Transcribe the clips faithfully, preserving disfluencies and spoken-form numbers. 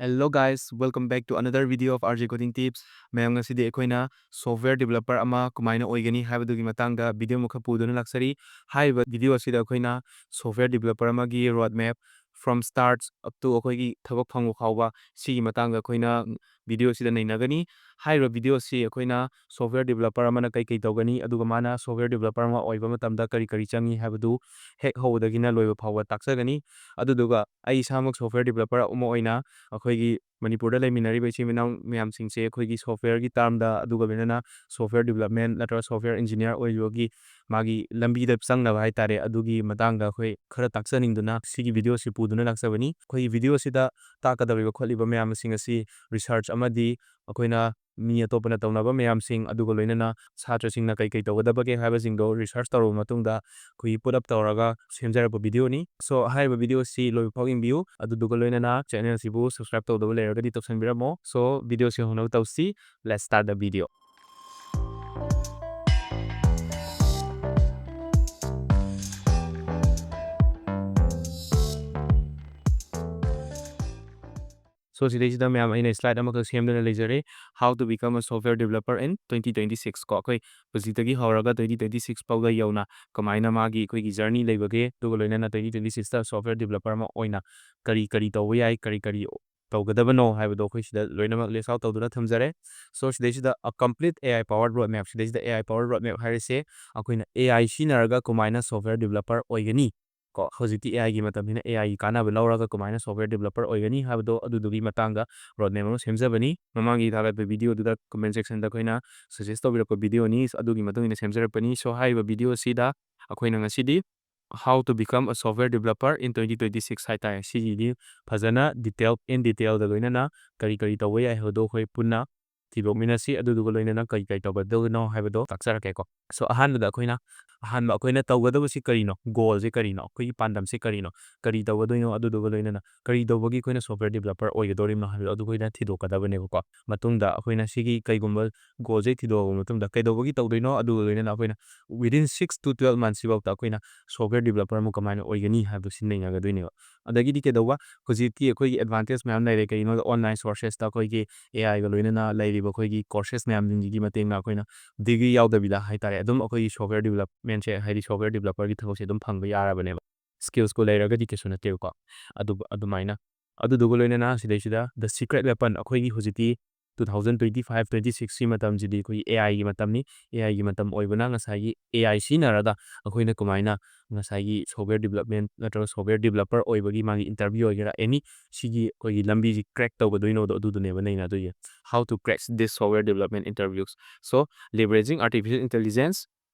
Hello guys, welcome back to another video of R J Coding Tips. ꯃꯌꯥꯝ, ꯉꯁꯤꯗꯤ ꯑꯩꯈꯣꯏꯅ software developer ꯑꯃ ꯀꯃꯥꯏꯅ ꯑꯣꯏꯒꯅꯤ ꯍꯥꯏꯕꯗꯨꯒꯤ ꯃꯇꯥꯡꯗ video ꯑꯃꯈꯛ ꯄꯨꯗꯨꯅ ꯂꯥꯛꯆꯔꯤ꯫ ꯍꯥꯏꯔꯤꯕ video ꯑꯁꯤꯗ ꯑꯩꯈꯣꯏꯅ software developer ꯑꯃꯒꯤ road map from start up to ꯑꯩꯈꯣꯏꯒꯤ ꯊꯕꯛ ꯐꯪꯕ ꯐꯥꯎꯕ, ꯁꯤꯒꯤ ꯃꯇꯥꯡꯗ ꯑꯩꯈꯣꯏꯅ video ꯑꯁꯤꯗ ꯅꯩꯅꯒꯅꯤ꯫ ꯍꯥꯏꯔꯤꯕ video ꯑꯁꯤ ꯑꯩꯈꯣꯏꯅ software developer ꯑꯃꯅ ꯀꯩ ꯀꯩ ꯇꯧꯒꯅꯤ, ꯑꯗꯨꯒ ꯃꯥꯅ software developer ꯑꯃ ꯑꯣꯏꯕ ꯃꯇꯝꯗ ꯀꯔꯤ ꯀꯔꯤ ꯆꯪꯉꯤ ꯍꯥꯏꯕꯗꯨ ꯍꯦꯛ ꯍꯧꯕꯗꯒꯤꯅ ꯂꯣꯏꯕ ꯐꯥꯎꯕ ꯇꯥꯛꯆꯒꯅꯤ꯫ ꯑꯗꯨꯗꯨꯒ ꯑꯩ ꯏꯁꯥꯃꯛ software developer ꯑꯃ ꯑꯣꯏꯅ ꯑꯩꯈꯣꯏꯒꯤ ꯃꯅꯤꯄꯨꯔꯗ ꯂꯩꯃꯤꯟꯅꯔꯤꯕ ꯏꯆꯤꯟ ꯏꯅꯥꯎ ꯃꯌꯥꯝꯁꯤꯡꯁꯦ ꯑꯩꯈꯣꯏꯒꯤ softwareꯒꯤ termꯗ, ꯑꯗꯨꯒ ꯂꯣꯏꯅꯅ software development ꯅꯠꯇ꯭ꯔꯒ software engineer ꯑꯣꯏꯕꯒꯤ ꯃꯥꯒꯤ ꯂꯝꯕꯤꯗ ꯆꯪꯅꯕ ꯍꯥꯏꯇꯥꯔꯦ, ꯑꯗꯨꯒꯤ ꯃꯇꯥꯡꯗ ꯑꯩꯈꯣꯏ ꯈꯔ ꯇꯥꯛꯆꯅꯤꯡꯗꯨꯅ ꯁꯤꯒꯤ video ꯑꯁꯤ ꯄꯨꯗꯨꯅ ꯂꯥꯛꯆꯕꯅꯤ꯫ ꯑꯩꯈꯣꯏꯒꯤ video ꯑꯁꯤꯗ ꯇꯥꯛꯀꯗꯧꯔꯤꯕ ꯈꯣꯠꯂꯤꯕ ꯃꯌꯥꯝꯁꯤꯡ ꯑꯁꯤ research ꯑꯃꯗꯤ ꯑꯩꯈꯣꯏꯅ ꯃꯤ ꯑꯇꯣꯞꯄꯅ ꯇꯧꯅꯕ ꯃꯌꯥꯝꯁꯤꯡ, ꯑꯗꯨꯒ ꯂꯣꯏꯅꯅ ꯁꯥꯇ꯭ꯔꯁꯤꯡꯅ ꯀꯩ ꯀꯩ ꯇꯧꯒꯗꯕꯒꯦ ꯍꯥꯏꯕꯁꯤꯡꯗꯣ research ꯇꯧꯔꯕ ꯃꯇꯨꯡꯗ ꯑꯩꯈꯣꯏꯒꯤ put up ꯇꯧꯔꯒ ꯁꯦꯝꯖꯔꯛꯄ videoꯅꯤ꯫ So, ꯍꯥꯏꯔꯤꯕ video ꯑꯁꯤ ꯂꯣꯏꯕ ꯐꯥꯎ ꯌꯦꯡꯕꯤꯌꯨ, ꯑꯗꯨꯗꯨꯒ ꯂꯣꯏꯅꯅ channel ꯑꯁꯤꯕꯨ subscribe ꯇꯧꯗꯕ ꯂꯩꯔꯒꯗꯤ ꯇꯧꯁꯟꯕꯤꯔꯝꯃꯣ꯫ So, video ꯑꯁꯤ ꯍꯧꯅꯕ ꯇꯧꯁꯤ꯫ Let's start the video. So, ꯁꯤꯗꯩꯁꯤꯗ ꯃꯌꯥꯝ, ꯑꯩꯅ slide ꯑꯃꯈꯛ ꯁꯦꯝꯗꯨꯅ ꯂꯩꯖꯔꯦ, How to become a software developer in twenty twenty-six ꯀꯣ꯫ ꯑꯩꯈꯣꯏ ꯍꯧꯖꯤꯛꯇꯒꯤ ꯍꯧꯔꯒ twenty twenty-six ꯐꯥꯎꯗ ꯌꯧꯅ ꯀꯃꯥꯏꯅ ꯃꯥꯒꯤ ꯑꯩꯈꯣꯏꯒꯤ journey ꯂꯩꯕꯒꯦ, ꯑꯗꯨꯒ ꯂꯣꯏꯅꯅ twenty twenty-sixꯇ software developer ꯑꯃ ꯑꯣꯏꯅ ꯀꯔꯤ ꯀꯔꯤ ꯇꯧꯕ ꯌꯥꯏ, ꯀꯔꯤ ꯀꯔꯤ ꯇꯧꯒꯗꯕꯅꯣ ꯍꯥꯏꯕꯗꯣ ꯑꯩꯈꯣꯏ ꯁꯤꯗ ꯂꯣꯏꯅꯃꯛ list out ꯇꯧꯗꯨꯅ ꯊꯝꯖꯔꯦ꯫ So, ꯁꯤꯗꯩꯁꯤꯗ a complete A I powered road map, ꯁꯤꯗꯩꯁꯤꯗ A I powered road map ꯍꯥꯏꯔꯤꯁꯦ ꯑꯩꯈꯣꯏꯅ A I ꯁꯤꯖꯤꯟꯅꯔꯒ ꯀꯃꯥꯏꯅ software developer ꯑꯣꯏꯒꯅꯤ ꯀꯣ, ꯍꯧꯖꯤꯛꯇꯤ A I ꯒꯤ ꯃꯇꯝꯅꯤꯅ A I ꯒꯤ ꯀꯥꯟꯅꯕ ꯂꯧꯔꯒ ꯀꯃꯥꯏꯅ software developer ꯑꯣꯏꯒꯅꯤ ꯍꯥꯏꯕꯗꯣ, ꯑꯗꯨꯗꯨꯒꯤ ꯃꯇꯥꯡꯗ road map ꯑꯃ ꯁꯦꯝꯖꯕꯅꯤ꯫ ꯃꯃꯥꯡꯒꯤ ꯊꯥꯒꯠꯄ videoꯗꯨꯗ comment sectionꯗ ꯑꯩꯈꯣꯏꯅ suggest ꯇꯧꯕꯤꯔꯛꯄ videoꯅꯤ, ꯑꯗꯨꯒꯤ ꯃꯇꯨꯡ ꯏꯟꯅ ꯁꯦꯝꯖꯔꯛꯄꯅꯤ꯫ So, ꯍꯥꯏꯔꯤꯕ video ꯑꯁꯤꯗ ꯑꯩꯈꯣꯏꯅ ꯉꯁꯤꯗꯤ How to become a software developer in twenty twenty-six ꯍꯥꯏꯇꯥꯔꯦ, ꯁꯤꯒꯤꯗꯤ ꯐꯖꯅ detail, in detailꯗ ꯂꯣꯏꯅꯅ ꯀꯔꯤ ꯀꯔꯤ ꯇꯧꯕ ꯌꯥꯏ ꯍꯥꯏꯕꯗꯣ ꯑꯩꯈꯣꯏ ꯄꯨꯟꯅ ꯊꯤꯗꯣꯛꯃꯤꯟꯅꯁꯤ, ꯑꯗꯨꯗꯨꯒ ꯂꯣꯏꯅꯅ ꯀꯔꯤ ꯀꯔꯤ ꯇꯧꯒꯗꯕꯅꯣ ꯍꯥꯏꯕꯗꯣ ꯇꯥꯛꯆꯔꯛꯀꯦꯀꯣ꯫ So ꯑꯍꯥꯟꯕꯗ ꯑꯩꯈꯣꯏꯅ ꯑꯍꯥꯟꯕ ꯑꯩꯈꯣꯏꯅ ꯇꯧꯒꯗꯕꯁꯤ ꯀꯔꯤꯅꯣ, ꯒꯣꯜꯁꯦ ꯀꯔꯤꯅꯣ, ꯑꯩꯈꯣꯏꯒꯤ ꯄꯥꯟꯗꯝꯁꯦ ꯀꯔꯤꯅꯣ, ꯀꯔꯤ ꯇꯧꯒꯗꯣꯏꯅꯣ, ꯑꯗꯨꯗꯨꯒ ꯂꯣꯏꯅꯅ ꯀꯔꯤ ꯇꯧꯕꯒꯤ ꯑꯩꯈꯣꯏꯅ ꯁꯣꯐꯋꯦꯌꯔ ꯗꯤꯕꯦꯂꯄꯔ ꯑꯣꯏꯒꯗꯧꯔꯤꯕꯅꯣ ꯍꯥꯏꯕꯗꯣ ꯑꯗꯨ ꯑꯩꯈꯣꯏꯅ ꯊꯤꯗꯣꯛꯀꯗꯕꯅꯦꯕꯀꯣ꯫ ꯃꯇꯨꯡꯗ ꯑꯩꯈꯣꯏꯅ ꯁꯤꯒꯤ ꯀꯩꯒꯨꯝꯕ ꯒꯣꯜꯁꯦ ꯊꯤꯗꯣꯛꯑꯕ ꯃꯇꯨꯡꯗ ꯀꯩꯗꯧꯕꯒꯤ ꯇꯧꯗꯣꯏꯅꯣ, ꯑꯗꯨꯒ ꯂꯣꯏꯅꯅ ꯑꯩꯈꯣꯏꯅ within six to twelve months ꯁꯤꯐꯥꯎꯗ ꯑꯩꯈꯣꯏꯅ ꯁꯣꯐꯋꯦꯌꯔ ꯗꯤꯕꯦꯂꯄꯔ ꯑꯃ ꯀꯃꯥꯏꯅ ꯑꯣꯏꯒꯅꯤ ꯍꯥꯏꯕꯗꯣ ꯁꯤ ꯅꯩꯅꯒꯗꯣꯏꯅꯦꯕ꯫ ꯑꯗꯒꯤꯗꯤ ꯀꯩꯗꯧꯕ, ꯍꯧꯖꯤꯛꯇꯤ ꯑꯩꯈꯣꯏꯒꯤ ꯑꯦꯗꯚꯥꯟꯇꯦꯖ ꯃꯌꯥꯝ ꯂꯩꯔꯦ꯫ ꯀꯩꯒꯤꯅꯣꯗ ꯑꯣꯟꯂꯥꯏꯟ ꯁꯣꯔꯁꯦꯁꯇ ꯑꯩꯈꯣꯏꯒꯤ ꯑꯦ ꯑꯥꯏꯒ ꯂꯣꯏꯅꯅ ꯂꯩꯔꯤꯕ ꯑꯩꯈꯣꯏꯒꯤ ꯀꯣꯔꯁꯦꯁ ꯃꯌꯥꯝꯁꯤꯡꯁꯤꯒꯤ ꯃꯇꯦꯡꯅ ꯑꯩꯈꯣꯏꯅ ꯗꯤꯒ꯭ꯔꯤ ꯌꯥꯎꯗꯕꯤꯗ ꯍꯥꯏꯇꯥꯔꯦ, ꯑꯗꯨꯝ ꯑꯩꯈꯣꯏꯒꯤ ꯁꯣꯐꯋꯦꯌꯔ ꯗꯤꯕꯦꯂꯞꯃꯦꯟꯁꯦ, ꯍꯥꯏꯗꯤ ꯁꯣꯐꯋꯦꯌꯔ ꯗꯤꯕꯦꯂꯄꯔꯒꯤ ꯊꯕꯛꯁꯦ ꯑꯗꯨꯝ ꯐꯪꯕ ꯌꯥꯔꯕꯅꯦꯕ, ꯁ꯭ꯀꯤꯜꯁꯄꯨ ꯂꯩꯔꯒꯗꯤ ꯀꯩꯁꯨ ꯅꯠꯇꯦꯕꯀꯣ꯫ ꯑꯗꯨ ꯑꯗꯨꯃꯥꯏꯅ ꯑꯗꯨꯗꯨꯒ ꯂꯣꯏꯅꯅ ꯁꯤꯗꯩꯁꯤꯗ the secret weapon, ꯑꯩꯈꯣꯏꯒꯤ ꯍꯧꯖꯤꯛꯇꯤ two thousand twenty five twenty six ꯁꯤ ꯃꯇꯝꯁꯤꯗꯤ ꯑꯩꯈꯣꯏꯒꯤ ꯑꯦ ꯑꯥꯏꯒꯤ ꯃꯇꯝꯅꯤ꯫ ꯑꯦ ꯑꯥꯏꯒꯤ ꯃꯇꯝ ꯑꯣꯏꯕꯅ ꯉꯁꯥꯏꯒꯤ ꯑꯦ ꯑꯥꯏ ꯁꯤꯖꯤꯟꯅꯔꯒ ꯑꯩꯈꯣꯏꯅ ꯀꯃꯥꯏꯅ ꯉꯁꯥꯏꯒꯤ ꯁꯣꯐꯋꯦꯌꯔ ꯗꯤꯕꯦꯂꯞꯃꯦꯟ ꯅꯠꯇ꯭ꯔꯒ ꯁꯣꯐꯋꯦꯌꯔ ꯗꯤꯕꯦꯂꯄꯔ ꯑꯣꯏꯕꯒꯤ ꯃꯥꯒꯤ ꯏꯟꯇꯔꯚ꯭ꯌꯨ ꯑꯣꯏꯒꯦꯔꯥ, ꯑꯦꯅꯤ ꯁꯤꯒꯤ ꯑꯩꯈꯣꯏꯒꯤ ꯂꯝꯕꯤꯁꯤ ꯀ꯭ꯔꯦꯛ ꯇꯧꯒꯗꯣꯏꯅꯣꯗꯣ ꯑꯗꯨꯗꯨꯅꯦꯕ ꯅꯩꯅꯗꯣꯏꯁꯦ꯫ How to crack this software development interviews. So, leveraging artificial intelligence,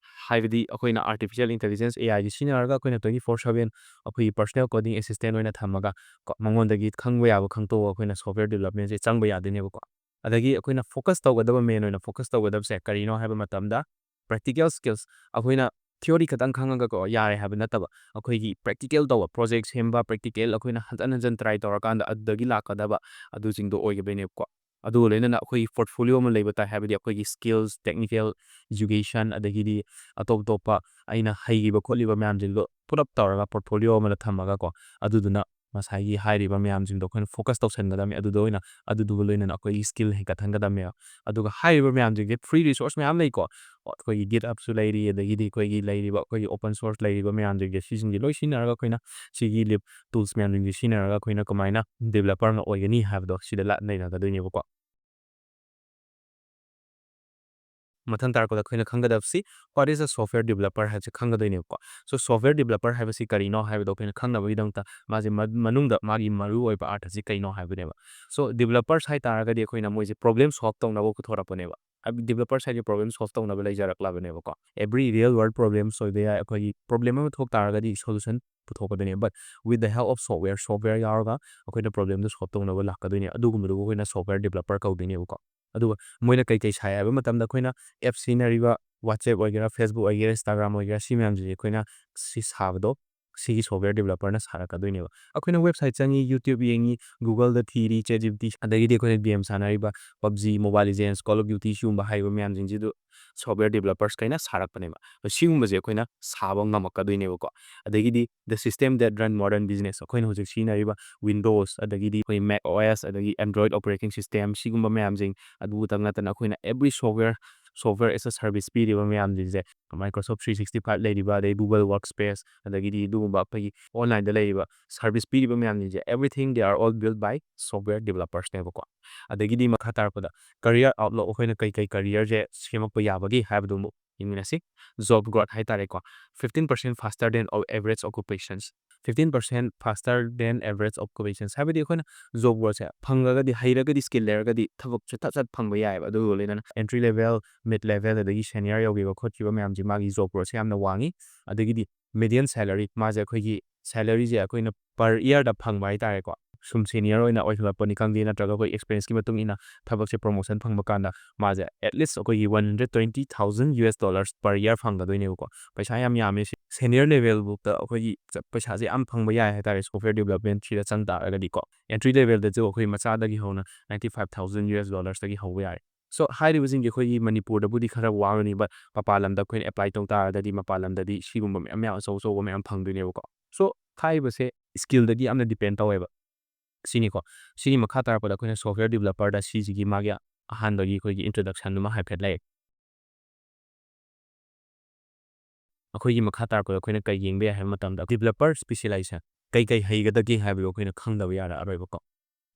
ꯍꯥꯏꯕꯗꯤ ꯑꯩꯈꯣꯏꯅ ꯑꯥꯔꯇꯤꯐꯤꯁꯤꯌꯦꯜ ꯏꯟꯇꯦꯂꯤꯖꯦꯟꯁ, ꯑꯦ ꯑꯥꯏꯁꯤ ꯁꯤꯖꯤꯟꯅꯔꯒ ꯑꯩꯈꯣꯏꯅ twenty four seven ꯑꯩꯈꯣꯏꯒꯤ ꯄꯔꯁꯣꯅꯦꯜ ꯀꯣꯗꯤꯡ ꯑꯦꯁꯤꯁꯇꯦꯟ ꯑꯣꯏꯅ ꯊꯝꯃꯒ ꯀꯣ, ꯃꯉꯣꯟꯗꯒꯤ ꯈꯪꯕ ꯌꯥꯕ ꯈꯪꯇꯣꯛꯑꯒ ꯑꯩꯈꯣꯏꯅ ꯁꯣꯐꯋꯦꯌꯔ ꯗꯤꯕꯦꯂꯞꯃꯦꯟꯁꯦ ꯆꯪꯕ ꯌꯥꯗꯣꯏꯅꯦꯕꯀꯣ꯫ ꯑꯗꯒꯤ ꯑꯩꯈꯣꯏꯅ ꯐꯣꯀꯁ ꯇꯧꯒꯗꯕ, ꯃꯦꯟ ꯑꯣꯏꯅ ꯐꯣꯀꯁ ꯇꯧꯒꯗꯕꯁꯦ ꯀꯔꯤꯅꯣ ꯍꯥꯏꯕ ꯃꯇꯝꯗ, ꯄ꯭ꯔꯦꯛꯇꯤꯀꯦꯜ ꯁ꯭ꯀꯤꯜꯁ꯫ ꯑꯩꯈꯣꯏꯅ ꯊꯤꯑꯣꯔꯤ ꯈꯛꯇꯪ ꯈꯪꯉꯒꯀꯣ ꯌꯥꯔꯦ ꯍꯥꯏꯕ ꯅꯠꯇꯕ, ꯑꯩꯈꯣꯏꯒꯤ ꯄ꯭ꯔꯦꯛꯇꯤꯀꯦꯜ ꯇꯧꯕ, ꯄ꯭ꯔꯣꯖꯦꯛ ꯁꯦꯝꯕ, ꯄ꯭ꯔꯦꯛꯇꯤꯀꯦꯜ ꯑꯩꯈꯣꯏꯅ ꯍꯟꯖꯟ ꯍꯟꯖꯟ ꯇ꯭ꯔꯥꯏ ꯇꯧꯔꯀꯥꯟꯗ ꯑꯗꯨꯗꯒꯤ ꯂꯥꯛꯀꯗꯕ ꯑꯗꯨꯁꯤꯡꯗꯣ ꯑꯣꯏꯒꯗꯣꯏꯅꯦꯕꯀꯣ꯫ ꯑꯗꯨꯒ ꯂꯣꯏꯅꯅ ꯑꯩꯈꯣꯏꯒꯤ ꯄꯣꯔꯠꯐꯣꯂꯤꯑꯣ ꯑꯃ ꯂꯩꯕ ꯇꯥꯏ, ꯍꯥꯏꯕꯗꯤ ꯑꯩꯈꯣꯏꯒꯤ ꯁ꯭ꯀꯤꯜꯁ, ꯇꯦꯛꯅꯤꯀꯦꯜ, ꯏꯖꯨꯀꯦꯁꯟ, ꯑꯗꯒꯤꯗꯤ ꯑꯇꯣꯞ ꯑꯇꯣꯞꯄ ꯑꯩꯅ ꯍꯩꯈꯤꯕ ꯈꯣꯠꯂꯤꯕ ꯃꯌꯥꯝꯁꯤꯡꯗꯣ ꯄꯨꯂꯞ ꯇꯧꯔꯒ ꯄꯣꯔꯠꯐꯣꯂꯤꯑꯣ ꯑꯃꯗ ꯊꯝꯃꯒꯀꯣ, ꯑꯗꯨꯗꯨꯅ ꯉꯁꯥꯏꯒꯤ ꯍꯥꯏꯔꯤꯕ ꯃꯌꯥꯝꯁꯤꯡꯗꯣ ꯑꯩꯈꯣꯏꯅ ꯐꯣꯀꯁ ꯇꯧꯁꯟꯒꯗꯕꯅꯤ꯫ ꯑꯗꯨꯗ ꯑꯣꯏꯅ, ꯑꯗꯨꯗꯨꯒ ꯂꯣꯏꯅꯅ ꯑꯩꯈꯣꯏꯒꯤ ꯁ꯭ꯀꯤꯜ ꯍꯦꯟꯒꯠꯍꯟꯒꯗꯕꯅꯦꯕ꯫ ꯑꯗꯨꯒ ꯍꯥꯏꯔꯤꯕ ꯃꯌꯥꯝꯁꯤꯡꯁꯦ ꯐ꯭ꯔꯤ ꯔꯤꯁꯣꯔꯁ ꯃꯌꯥꯝ ꯂꯩꯀꯣ, ꯑꯩꯈꯣꯏꯒꯤ GitHubꯁꯨ ꯂꯩꯔꯤ, ꯑꯗꯒꯤꯗꯤ ꯑꯩꯈꯣꯏꯒꯤ ꯂꯩꯔꯤꯕ ꯑꯩꯈꯣꯏꯒꯤ ꯑꯣꯄꯟ ꯁꯣꯔꯁ ꯂꯩꯔꯤꯕ ꯃꯌꯥꯝꯁꯤꯡꯁꯦ, ꯁꯤꯁꯤꯡꯁꯦ ꯂꯣꯏ ꯁꯤꯖꯤꯟꯅꯔꯒ ꯑꯩꯈꯣꯏꯅ ꯁꯤꯒꯤ ꯂꯤꯞ ꯇꯨꯜꯁ ꯃꯌꯥꯝꯁꯤꯡꯁꯦ ꯁꯤꯖꯤꯟꯅꯔꯒ ꯑꯩꯈꯣꯏꯅ ꯀꯃꯥꯏꯅ ꯗꯤꯕꯦꯂꯄꯔ ꯑꯃ ꯑꯣꯏꯒꯅꯤ ꯍꯥꯏꯕꯗꯣ ꯁꯤꯗ ꯂꯥ-, ꯅꯩꯅꯒꯗꯣꯏꯅꯦꯕꯀꯣ꯫ ꯃꯊꯪ ꯇꯥꯔꯛꯄꯗ ꯑꯩꯈꯣꯏꯅ ꯈꯪꯒꯗꯕꯁꯤ, what is a software developer ꯍꯥꯏꯕꯁꯤ ꯈꯪꯒꯗꯣꯏꯅꯦꯕꯀꯣ꯫ So, software developer ꯍꯥꯏꯕꯁꯤ ꯀꯔꯤꯅꯣ ꯍꯥꯏꯕꯗꯣ ꯑꯩꯈꯣꯏꯅ ꯈꯪꯅꯕꯒꯤꯗꯃꯛꯇ ꯃꯥꯁꯦ ꯃ-, ꯃꯅꯨꯡꯗ ꯃꯥꯒꯤ ꯃꯔꯨꯑꯣꯏꯕ ꯑꯥꯔꯊꯁꯤ ꯀꯩꯅꯣ ꯍꯥꯏꯕꯅꯦꯕ꯫ So, developers ꯍꯥꯏ ꯇꯥꯔꯒꯗꯤ ꯑꯩꯈꯣꯏꯅ ꯃꯣꯏꯁꯦ ꯄ꯭ꯔꯣꯕ꯭ꯂꯦꯝ ꯁꯣꯜꯕ ꯇꯧꯅꯕ ꯄꯨꯊꯣꯔꯛꯄꯅꯦꯕ꯫ ꯍꯥꯏꯕꯗꯤ developers ꯍꯥꯏꯁꯦ ꯄ꯭ꯔꯣꯕ꯭ꯂꯦꯝ ꯁꯣꯜꯕ ꯇꯧꯅꯕ ꯂꯩꯖꯔꯛꯂꯕꯅꯦꯕꯀꯣ꯫ Every real world problems ꯑꯣꯏꯕ ꯌꯥꯏ, ꯑꯩꯈꯣꯏꯒꯤ ꯄ꯭ꯔꯣꯕ꯭ꯂꯦꯝ ꯑꯃ ꯊꯣꯛ ꯇꯥꯔꯒꯗꯤ solution ꯄꯨꯊꯣꯛꯀꯗꯣꯏꯅꯦ꯫ But with the help of software, software ꯌꯥꯎꯔꯒ ꯑꯩꯈꯣꯏꯅ ꯄ꯭ꯔꯣꯕ꯭ꯂꯦꯝꯗꯣ ꯁꯣꯜꯕ ꯇꯧꯅꯕ ꯂꯥꯛꯀꯗꯣꯏꯅꯦ꯫ ꯑꯗꯨꯒꯨꯝꯕꯗꯨꯕꯨ ꯑꯩꯈꯣꯏꯅ software developer ꯀꯧꯗꯣꯏꯅꯦꯕꯀꯣ꯫ ꯑꯗꯨꯒ ꯃꯣꯏꯅ ꯀꯩ ꯀꯩ ꯁꯥꯏ ꯍꯥꯏꯕ ꯃꯇꯝꯗ ꯑꯩꯈꯣꯏꯅ ꯑꯦꯞ ꯁꯤꯖꯤꯟꯅꯔꯤꯕ WhatsApp ꯑꯣꯏꯒꯦꯔꯥ, Facebook ꯑꯣꯏꯒꯦꯔꯥ, Instagram ꯑꯣꯏꯒꯦꯔꯥ, ꯁꯤ ꯃꯌꯥꯝꯁꯤꯗꯤ ꯑꯩꯈꯣꯏꯅ ꯁꯤ ꯁꯥꯕꯗꯣ ꯁꯤꯒꯤ software developerꯅ ꯁꯥꯔꯛꯀꯗꯣꯏꯅꯦꯕ꯫ ꯑꯩꯈꯣꯏꯅ website ꯆꯪꯉꯤ, YouTube ꯌꯦꯡꯉꯤ, Googleꯗ ꯊꯤꯔꯤ, ChatGPT, ꯑꯗꯒꯤꯗꯤ ꯑꯩꯈꯣꯏꯅ game ꯁꯥꯟꯅꯔꯤꯕ PUBG, Mobile Legends, Call of Duty ꯁꯤꯒꯨꯝꯕ ꯍꯥꯏꯔꯤꯕ ꯃꯌꯥꯝꯁꯤꯡꯁꯤꯗ software developersꯈꯩꯅ ꯁꯥꯔꯛꯄꯅꯦꯕ꯫ ꯑꯗꯣ ꯁꯤꯒꯨꯝꯕꯁꯦ ꯑꯩꯈꯣꯏꯅ ꯁꯥꯕ ꯉꯝꯃꯛꯀꯗꯣꯏꯅꯦꯕꯀꯣ꯫ ꯑꯗꯒꯤꯗꯤ the system that run modern business, ꯑꯩꯈꯣꯏꯅ ꯍꯧꯖꯤꯛ ꯁꯤꯖꯤꯟꯅꯔꯤꯕ Windows, ꯑꯗꯒꯤꯗꯤ ꯑꯩꯈꯣꯏ Mac OS, ꯑꯗꯒꯤ Android operating system, ꯁꯤꯒꯨꯝꯕ ꯃꯌꯥꯝꯁꯤꯡ ꯑꯗꯨꯇꯪ ꯅꯠꯇꯅ ꯑꯩꯈꯣꯏꯅ every software, software as a service ꯄꯤꯔꯤꯕ ꯃꯌꯥꯝꯁꯤꯡꯁꯦ, Microsoft three sixty five ꯂꯩꯔꯤꯕ, ꯑꯗꯩ Google Workspace, ꯑꯗꯒꯤꯗꯤ ꯑꯗꯨꯒꯨꯝꯕ ꯑꯩꯈꯣꯏꯒꯤ onlineꯗ ꯂꯩꯔꯤꯕ service ꯄꯤꯔꯤꯕ ꯃꯌꯥꯝꯁꯤꯡꯁꯦ, everything they are all built by software developersꯅꯦꯕꯀꯣ꯫ ꯑꯗꯒꯤꯗꯤ ꯃꯈꯥ ꯇꯥꯔꯛꯄꯗ career outlook, ꯑꯩꯈꯣꯏꯅ ꯀꯩ ꯀꯩ careerꯁꯦ ꯁꯦꯝꯃꯛꯄ ꯌꯥꯕꯒꯦ ꯍꯥꯏꯕꯗꯨ ꯑꯃꯨꯛ ꯌꯦꯡꯃꯤꯟꯅꯁꯤ꯫ Job growth ꯍꯥꯏꯇꯥꯔꯦꯀꯣ, fifteen percent faster than of average occupations, fifteen percent faster than average occupations ꯍꯥꯏꯕꯗꯤ ꯑꯩꯈꯣꯏꯅ job growthꯁꯦ ꯐꯪꯉꯒꯗꯤ, ꯍꯩꯔꯒꯗꯤ, skill ꯂꯩꯔꯒꯗꯤ ꯊꯕꯛꯁꯦ ꯊꯠ ꯊꯠ ꯐꯪꯕ ꯌꯥꯏꯑꯕ꯫ ꯑꯗꯨꯒ ꯂꯣꯏꯅꯅ entry level, mid level, ꯑꯗꯒꯤ senior ꯌꯧꯈꯤꯕ ꯈꯣꯠꯈꯤꯕ ꯃꯌꯥꯝꯁꯦ ꯃꯥꯒꯤ job growthꯁꯦ ꯌꯥꯝꯅ ꯋꯥꯡꯉꯤ꯫ ꯑꯗꯒꯤꯗꯤ median salary, ꯃꯥꯁꯦ ꯑꯩꯈꯣꯏꯒꯤ salaryꯁꯦ ꯑꯩꯈꯣꯏꯅ per yearꯗ ꯐꯪꯕ ꯍꯥꯏꯇꯥꯔꯦꯀꯣ, ꯁꯨꯝ senior ꯑꯣꯏꯅ ꯑꯣꯏꯁꯜꯂꯛꯄꯅꯤ ꯈꯪꯗꯦ, ꯅꯠꯇ꯭ꯔꯒ ꯑꯩꯈꯣꯏ experienceꯀꯤ ꯃꯇꯨꯡ ꯏꯟꯅ ꯊꯕꯛꯁꯦ promotion ꯐꯪꯕ ꯀꯥꯟꯗ ꯃꯥꯁꯦ at least ꯑꯩꯈꯣꯏꯒꯤ one hundred twenty thousand US dollars per year ꯐꯪꯒꯗꯣꯏꯅꯦꯕꯀꯣ꯫ ꯄꯩꯁꯥ ꯌꯥꯝ ꯌꯥꯝꯃꯦ ꯁꯤ꯫ Senior levelꯐꯥꯎꯗ ꯑꯩꯈꯣꯏꯒꯤ ꯆ-, ꯄꯩꯁꯥꯁꯦ ꯌꯥꯝ ꯐꯪꯕ ꯌꯥꯏ ꯍꯥꯏꯇꯥꯔꯦ, software developmentꯁꯤꯗ ꯆꯪ ꯇꯥꯔꯒꯗꯤꯀꯣ꯫ Entry levelꯗꯁꯨ ꯑꯩꯈꯣꯏ ꯃꯆꯥꯗꯒꯤ ꯍꯧꯅ ninety five thousand US dollersꯇꯒꯤ ꯍꯧꯕ ꯌꯥꯔꯦ꯫ So ꯍꯥꯏꯔꯤꯕꯁꯤꯡꯁꯦ ꯑꯩꯈꯣꯏꯒꯤ ꯃꯅꯤꯄꯨꯔꯗꯕꯨꯗꯤ ꯈꯔ ꯋꯥꯒꯅꯤ, but ꯃꯄꯥꯟ ꯂꯝꯗ ꯑꯩꯈꯣꯏꯅ apply ꯇꯧ ꯇꯥꯔꯒꯗꯤ ꯃꯄꯥꯟ ꯂꯝꯗꯗꯤ ꯁꯤꯒꯨꯝꯕ ꯃꯌꯥꯝ ꯃꯌꯥꯝ ꯑꯆꯧ ꯑꯆꯧꯕ ꯃꯌꯥꯝ ꯐꯪꯗꯣꯏꯅꯦꯕꯀꯣ꯫ So ꯍꯥꯏꯔꯤꯕꯁꯦ skillꯗꯒꯤ ꯌꯥꯝꯅ depend ꯇꯧꯋꯦꯕ꯫ ꯁꯤꯅꯤꯀꯣ꯫ ꯁꯤꯒꯤ ꯃꯈꯥ ꯇꯥꯔꯛꯄꯗ ꯑꯩꯈꯣꯏꯅ software developerꯗ ꯁꯤꯁꯤꯒꯤ ꯃꯥꯒꯤ ꯑꯍꯥꯟꯕꯒꯤ ꯑꯩꯈꯣꯏꯒꯤ introductionꯗꯨꯃ ꯍꯥꯏꯐꯦꯠ ꯂꯩ꯫ ꯑꯩꯈꯣꯏꯒꯤ ꯃꯈꯥ ꯇꯥꯔꯛꯄꯗ ꯑꯩꯈꯣꯏꯅ ꯀꯩ ꯌꯦꯡꯕ ꯌꯥꯏ ꯍꯥꯏꯕ ꯃꯇꯝꯗ developer specialization, ꯀꯩ ꯀꯩ ꯍꯩꯒꯗꯒꯦ ꯍꯥꯏꯕꯗꯣ ꯑꯩꯈꯣꯏꯅ ꯈꯪꯗꯕ ꯌꯥꯔꯛꯑꯔꯣꯏꯕꯀꯣ꯫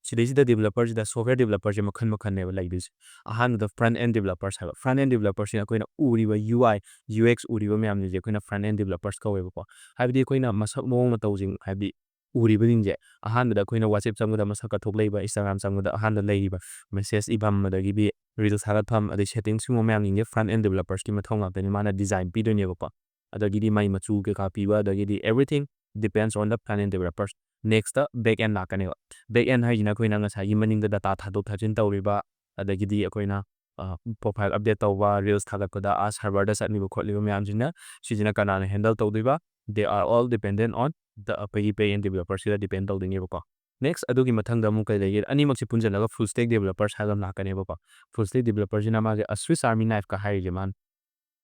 ꯁꯤꯗꯩꯁꯤꯗ developerꯁꯤꯗ, software developerꯁꯦ ꯃꯈꯜ ꯃꯈꯜꯅꯦꯕ ꯂꯩꯗꯣꯏꯁꯦ꯫ ꯑꯍꯥꯟꯕꯗ front end developers ꯍꯥꯏꯕ꯫ Front end developerꯁꯤꯅ ꯑꯩꯈꯣꯏꯅ ꯎꯔꯤꯕ U I, U X ꯎꯔꯤꯕ ꯃꯌꯥꯝꯁꯤꯡꯁꯦ ꯑꯩꯈꯣꯏꯅ front end developers ꯀꯧꯋꯦꯕꯀꯣ꯫ ꯍꯥꯏꯕꯗꯤ ꯑꯩꯈꯣꯏꯅ ꯃꯁꯛ ꯃꯑꯣꯡ ꯃꯇꯧꯁꯤꯡ, ꯍꯥꯏꯕꯗꯤ ꯎꯔꯤꯕꯁꯤꯡꯁꯦ, ꯑꯍꯥꯟꯕꯗ ꯑꯩꯈꯣꯏꯅ WhatsApp ꯆꯪꯕꯗ ꯃꯁꯛ ꯀꯠꯊꯣꯛ ꯂꯩꯕ, Instagram ꯆꯪꯕꯗ ꯑꯍꯥꯟꯕ ꯂꯩꯔꯤꯕ message ꯏꯐꯝ, ꯑꯗꯒꯤꯗꯤ reels ꯊꯥꯒꯠꯐꯝ, ꯑꯗꯩ setting ꯁꯤꯒꯨꯝꯕ ꯃꯌꯥꯝꯁꯤꯡꯁꯦ front end developersꯀꯤ ꯃꯊꯧ ꯉꯥꯛꯇꯅꯤ꯫ ꯃꯥꯅ design ꯄꯤꯗꯣꯏꯅꯦꯕꯀꯣ꯫ ꯑꯗꯒꯤꯗꯤ ꯃꯥꯏ ꯃꯆꯨ ꯀꯩꯀꯥ ꯄꯤꯕ, ꯑꯗꯒꯤꯗꯤ everything depends on the front end developers꯫ Nextꯇ back end ꯂꯥꯛꯀꯅꯦꯕ꯫ Back end ꯍꯥꯏꯁꯤꯅ ꯑꯩꯈꯣꯏꯅ ꯉꯁꯥꯏꯒꯤ ꯃꯅꯤꯡꯗ data ꯊꯥꯗꯣꯛ ꯊꯥꯖꯤꯟ ꯇꯧꯔꯤꯕ, ꯑꯗꯒꯤꯗꯤ ꯑꯩꯈꯣꯏꯅ profile update ꯇꯧꯕ, reels ꯊꯥꯒꯠꯄꯗ ꯑꯥ serverꯗ ꯆꯠꯂꯤꯕ ꯈꯣꯠꯂꯤꯕ ꯃꯌꯥꯝꯁꯤꯅ, ꯁꯤꯁꯤꯅ ꯀꯅꯥꯅ handle ꯇꯧꯗꯣꯏꯕ? They are all dependent on the ꯑꯩꯈꯣꯏꯒꯤ backend developerꯁꯤꯗ depend ꯇꯧꯗꯣꯏꯅꯦꯕꯀꯣ꯫ Next, ꯑꯗꯨꯒꯤ ꯃꯊꯪꯗ ꯑꯃꯨꯛ ꯀꯩ ꯂꯩꯒꯦ? ꯑꯅꯤꯃꯛꯁꯦ ꯄꯨꯟꯁꯤꯜꯂꯒ full stack developers ꯍꯥꯏꯕ ꯑꯃ ꯂꯥꯛꯀꯅꯦꯕꯀꯣ꯫ Full stack developerꯁꯤꯅ ꯃꯥꯁꯦ a Swiss Army knifeꯀ ꯍꯥꯏꯔꯤꯁꯦ ꯃꯥꯅ,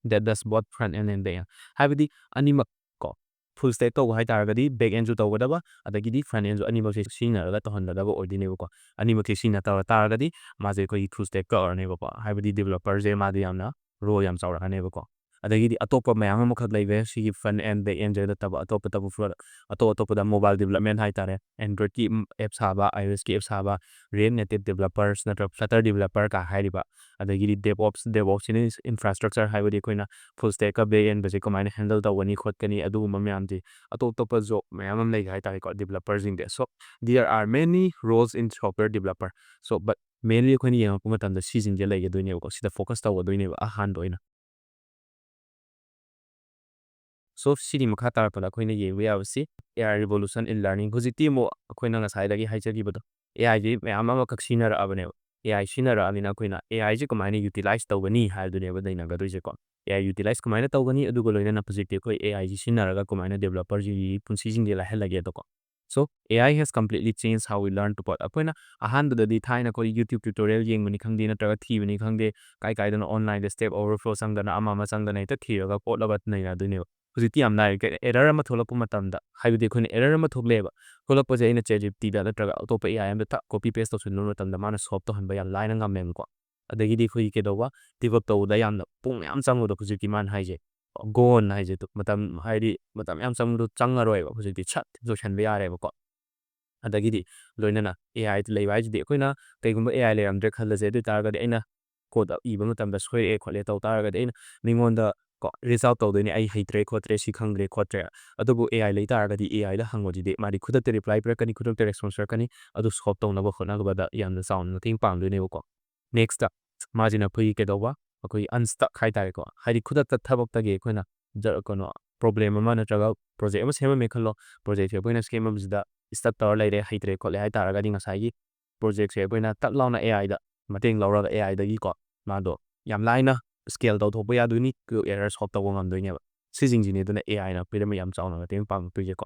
that does both front end and back end꯫ ꯍꯥꯏꯕꯗꯤ ꯑꯅꯤꯃꯛ ꯀꯣ, full stack ꯇꯧꯕ ꯍꯥꯏꯇꯥꯔꯒꯗꯤ back endꯁꯨ ꯇꯧꯒꯗꯕ, ꯑꯗꯒꯤꯗꯤ front endꯁꯨ, ꯑꯅꯤꯃꯛꯁꯦ ꯁꯤꯖꯤꯟꯅꯔꯒ ꯇꯧꯍꯟꯒꯗꯕ ꯑꯣꯏꯗꯣꯏꯅꯦꯕꯀꯣ꯫ ꯑꯅꯤꯃꯛꯁꯦ ꯁꯤꯖꯤꯟꯅ ꯇꯧꯔ ꯇꯥꯔꯒꯗꯤ ꯃꯥꯁꯦ ꯑꯩꯈꯣꯏꯒꯤ full stack ꯀꯧꯔꯅꯦꯕꯀꯣ꯫ ꯍꯥꯏꯕꯗꯤ developerꯁꯦ ꯃꯥꯗꯤ ꯌꯥꯝꯅ role ꯌꯥꯝ ꯆꯥꯎꯔꯛꯀꯅꯦꯕꯀꯣ꯫ ꯑꯗꯒꯤꯗꯤ ꯑꯇꯣꯞꯄ ꯃꯌꯥꯝ ꯑꯃꯈꯛ ꯂꯩꯈ꯭ꯔꯦ ꯁꯤꯒꯤ front end, back endꯁꯦ ꯅꯠꯇꯕ ꯑꯇꯣꯞ ꯑꯇꯣꯞꯄ ꯐ꯭ꯂꯣ-, ꯑꯇꯣꯞ ꯑꯇꯣꯞꯄꯗ mobile development ꯍꯥꯏꯇꯥꯔꯦ, Androidꯀꯤ, ꯎꯝ, app ꯁꯥꯕ, iOSꯀꯤ app ꯁꯥꯕ, React Native developers ꯅꯠꯇ꯭ꯔꯒ Flutter developerꯀ ꯍꯥꯏꯔꯤꯕ, ꯑꯗꯒꯤꯗꯤ DevOps, DevOpsꯁꯤꯅ infrastructure, ꯍꯥꯏꯕꯗꯤ ꯑꯩꯈꯣꯏꯅ full stackꯀ back endꯒꯁꯦ ꯀꯃꯥꯏꯅ handle ꯇꯧꯒꯅꯤ ꯈꯣꯠꯀꯅꯤ, ꯑꯗꯨꯒꯨꯝꯕ ꯃꯌꯥꯝꯁꯦ, ꯑꯇꯣꯞ ꯑꯇꯣꯞꯄ job ꯃꯌꯥꯝ ꯑꯃ ꯂꯩꯈ꯭ꯔꯦ ꯍꯥꯏꯇꯥꯔꯦꯀꯣ developerꯁꯤꯡꯗꯤ꯫ So there are many roles in software developer꯫ So but mainly ꯑꯩꯈꯣꯏꯅ ꯌꯦꯡꯉꯛꯄ ꯃꯇꯝꯗ ꯁꯤꯁꯤꯡꯁꯦ ꯂꯩꯒꯗꯣꯏꯅꯦꯕꯀꯣ, ꯁꯤꯗ focus ꯇꯧꯒꯗꯣꯏꯅꯦꯕ ꯑꯍꯥꯟꯕ ꯑꯣꯏꯅ꯫ So ꯁꯤꯗꯤ ꯃꯈꯥ ꯇꯥꯔꯛꯄꯗ ꯑꯩꯈꯣꯏꯅ ꯌꯦꯡꯕ ꯌꯥꯕꯁꯤ AI revolution in learning꯫ ꯍꯧꯖꯤꯛꯇꯤ ꯑꯃꯨꯛ ꯑꯩꯈꯣꯏꯅ ꯉꯁꯥꯏꯗꯒꯤ ꯍꯥꯏꯖꯈꯤꯕꯗꯣ, AIꯁꯤ ꯃꯌꯥꯝ ꯑꯃꯈꯛ ꯁꯤꯖꯤꯟꯅꯔꯛꯑꯕꯅꯦꯕ꯫ AI ꯁꯤꯖꯤꯟꯅꯔꯛꯑꯕꯅꯤꯅ ꯑꯩꯈꯣꯏꯅ AIꯁꯤ ꯀꯃꯥꯏꯅ utilize ꯇꯧꯒꯅꯤ ꯍꯥꯏꯕꯗꯨꯅꯦꯕ ꯅꯩꯅꯒꯗꯣꯏꯁꯦꯀꯣ꯫ AI utilize ꯀꯃꯥꯏꯅ ꯇꯧꯒꯅꯤ? ꯑꯗꯨꯒ ꯂꯣꯏꯅꯅ ꯍꯧꯖꯤꯛꯇꯤ ꯑꯩꯈꯣꯏ AIꯁꯤ ꯁꯤꯖꯤꯟꯅꯔꯒ ꯀꯃꯥꯏꯅ developerꯁꯤꯡꯒꯤ ꯄꯨꯟꯁꯤꯁꯤꯡꯁꯦ ꯂꯥꯏꯍꯜꯂꯒꯦꯗꯣꯀꯣ꯫ So AI has completely changed how we learn to code꯫ ꯑꯩꯈꯣꯏꯅ ꯑꯍꯥꯟꯕꯗꯗꯤ ꯊꯥꯏꯅ ꯑꯩꯈꯣꯏ YouTube tutorial ꯌꯦꯡꯕꯅꯤ ꯈꯪꯗꯦ, ꯅꯠꯇ꯭ꯔꯒ ꯊꯤꯕꯅꯤ ꯈꯪꯗꯦ, ꯀꯥꯏ ꯀꯥꯏꯗꯅꯣ onlineꯗ Stack Overflow ꯆꯪꯗꯅ ꯑꯃ ꯑꯃ ꯆꯪꯗꯅ ꯍꯦꯛꯇ ꯊꯤꯔꯒ ꯈꯣꯠꯂꯒ ꯅꯩꯅꯗꯣꯏꯅꯦꯕ꯫ ꯍꯧꯖꯤꯛꯇꯤ ꯌꯥꯝ ꯂꯥꯏꯔꯦ꯫ ꯀꯩ-, error ꯑꯃ ꯊꯣꯛꯂꯛꯄ ꯃꯇꯝꯗ, ꯍꯥꯏꯕꯗꯤ ꯑꯩꯈꯣꯏꯅ error ꯑꯃ ꯊꯣꯛꯂꯛꯑꯦꯕ, ꯊꯣꯛꯂꯛꯄꯁꯦ ꯑꯩꯅ ChatGPTꯗ ꯅꯠꯇ꯭ꯔꯒ ꯑꯇꯣꯞꯄ AI ꯑꯃꯗ ꯊꯛ copy paste ꯇꯧꯁꯤꯟꯕ ꯃꯇꯝꯗ ꯃꯥꯅ solve ꯇꯧꯍꯟꯕ ꯌꯥꯝ ꯂꯥꯏꯅ ꯉꯝꯃꯦꯕꯀꯣ꯫ ꯑꯗꯒꯤꯗꯤ ꯑꯩꯈꯣꯏꯒꯤ ꯀꯩꯗꯧꯕ, debug ꯇꯧꯕꯗ ꯌꯥꯝꯅ ꯄꯨꯡ ꯃꯌꯥꯝ ꯆꯪꯕꯗꯣ ꯍꯧꯖꯤꯛꯇꯤ ꯃꯥꯅ ꯍꯥꯏꯁꯦ, gone ꯍꯥꯏꯁꯦ ꯑꯗꯨ ꯃꯇꯝ, ꯍꯥꯏꯗꯤ ꯃꯇꯝ ꯌꯥꯝ ꯆꯪꯕꯗꯣ ꯆꯪꯉꯔꯣꯏꯕ, ꯍꯧꯖꯤꯛꯇꯤ ꯁꯠ ꯂꯣꯏꯁꯤꯟꯕ ꯌꯥꯔꯦꯕꯀꯣ꯫ ꯑꯗꯒꯤꯗꯤ ꯂꯣꯏꯅꯅ AI ꯂꯩꯕ ꯍꯥꯏꯁꯤꯗꯤ, ꯑꯩꯈꯣꯏꯅ ꯀꯩꯒꯨꯝꯕ AI ꯂꯩꯔꯝꯗ꯭ꯔꯦ ꯈꯜꯂꯁꯦ, ꯑꯗꯨ ꯑꯣꯏ ꯇꯥꯔꯒꯗꯤ ꯑꯩꯅ code ꯏꯕ ꯃꯇꯝꯗ ꯁꯣꯏꯔꯛꯑꯦ ꯈꯣꯠꯂꯦ ꯇꯧ ꯇꯥꯔꯒꯗꯤ ꯑꯩꯅ ꯃꯤꯉꯣꯟꯗ ꯀꯣ reach out ꯇꯧꯗꯣꯏꯅꯦ, "ꯑꯩ ꯍꯩꯇ꯭ꯔꯦ ꯈꯣꯠꯇ꯭ꯔꯦ, ꯁꯤ ꯈꯪꯗ꯭ꯔꯦ ꯈꯣꯠꯇ꯭ꯔꯦ"꯫ ꯑꯗꯨꯕꯨ AI ꯂꯩ ꯇꯥꯔꯒꯗꯤ AIꯗ ꯍꯪꯕꯁꯤꯗꯤ ꯃꯥꯗꯤ ꯈꯨꯗꯛꯇ reply ꯄꯤꯔꯛꯀꯅꯤ, ꯈꯨꯗꯛꯇ response ꯄꯤꯔꯛꯀꯅꯤ, ꯑꯗꯨ solve ꯇꯧꯅꯕ ꯍꯣꯠꯅꯕꯗ ꯌꯥꯝꯅ ꯆꯥꯎꯅ ꯃꯇꯦꯡ ꯄꯥꯡꯗꯣꯏꯅꯦꯕꯀꯣ꯫ Next, ꯃꯥꯁꯤꯅ ꯑꯩꯈꯣꯏꯒꯤ ꯀꯩꯗꯧꯕ, ꯑꯩꯈꯣꯏꯒꯤ unstuck ꯍꯥꯏꯇꯥꯔꯦꯀꯣ, ꯍꯥꯏꯗꯤ ꯈꯨꯗꯛꯇ ꯊꯕꯛꯇꯒꯤ ꯑꯩꯈꯣꯏꯅ ꯖ-, ꯀꯩꯅꯣ, problem ꯑꯃ ꯅꯠꯇ꯭ꯔꯒ project ꯑꯃ ꯁꯦꯝꯃꯝꯃꯦ ꯈꯜꯂꯣ, projectꯁꯦ ꯑꯩꯈꯣꯏꯅ ꯁꯦꯝꯃꯝꯕꯁꯤꯗ stuck ꯇꯧꯔ ꯂꯩꯔꯦ, ꯍꯩꯇ꯭ꯔꯦ ꯈꯣꯠꯂꯦ ꯍꯥꯏ ꯇꯥꯔꯒꯗꯤ ꯉꯁꯥꯏꯒꯤ projectꯁꯦ ꯑꯩꯈꯣꯏꯅ ꯇꯛ ꯂꯥꯎꯅ AIꯗ ꯃꯇꯦꯡ ꯂꯧꯔꯒ AIꯗꯒꯤꯀꯣ ꯃꯥꯗꯣ ꯌꯥꯝ ꯂꯥꯏꯅ scale ꯇꯧꯊꯣꯛꯄ ꯌꯥꯗꯣꯏꯅꯤ, error solve ꯇꯧꯕ ꯉꯝꯗꯣꯏꯅꯦꯕ꯫ ꯁꯤꯁꯤꯡꯁꯤꯅꯦ ꯑꯗꯨꯅ A I ꯅ ꯑꯩꯈꯣꯏꯗ ꯌꯥꯝ ꯆꯥꯎꯅ ꯃꯇꯦꯡ ꯄꯥꯡꯉꯛꯇꯣꯏꯁꯦꯀꯣ꯫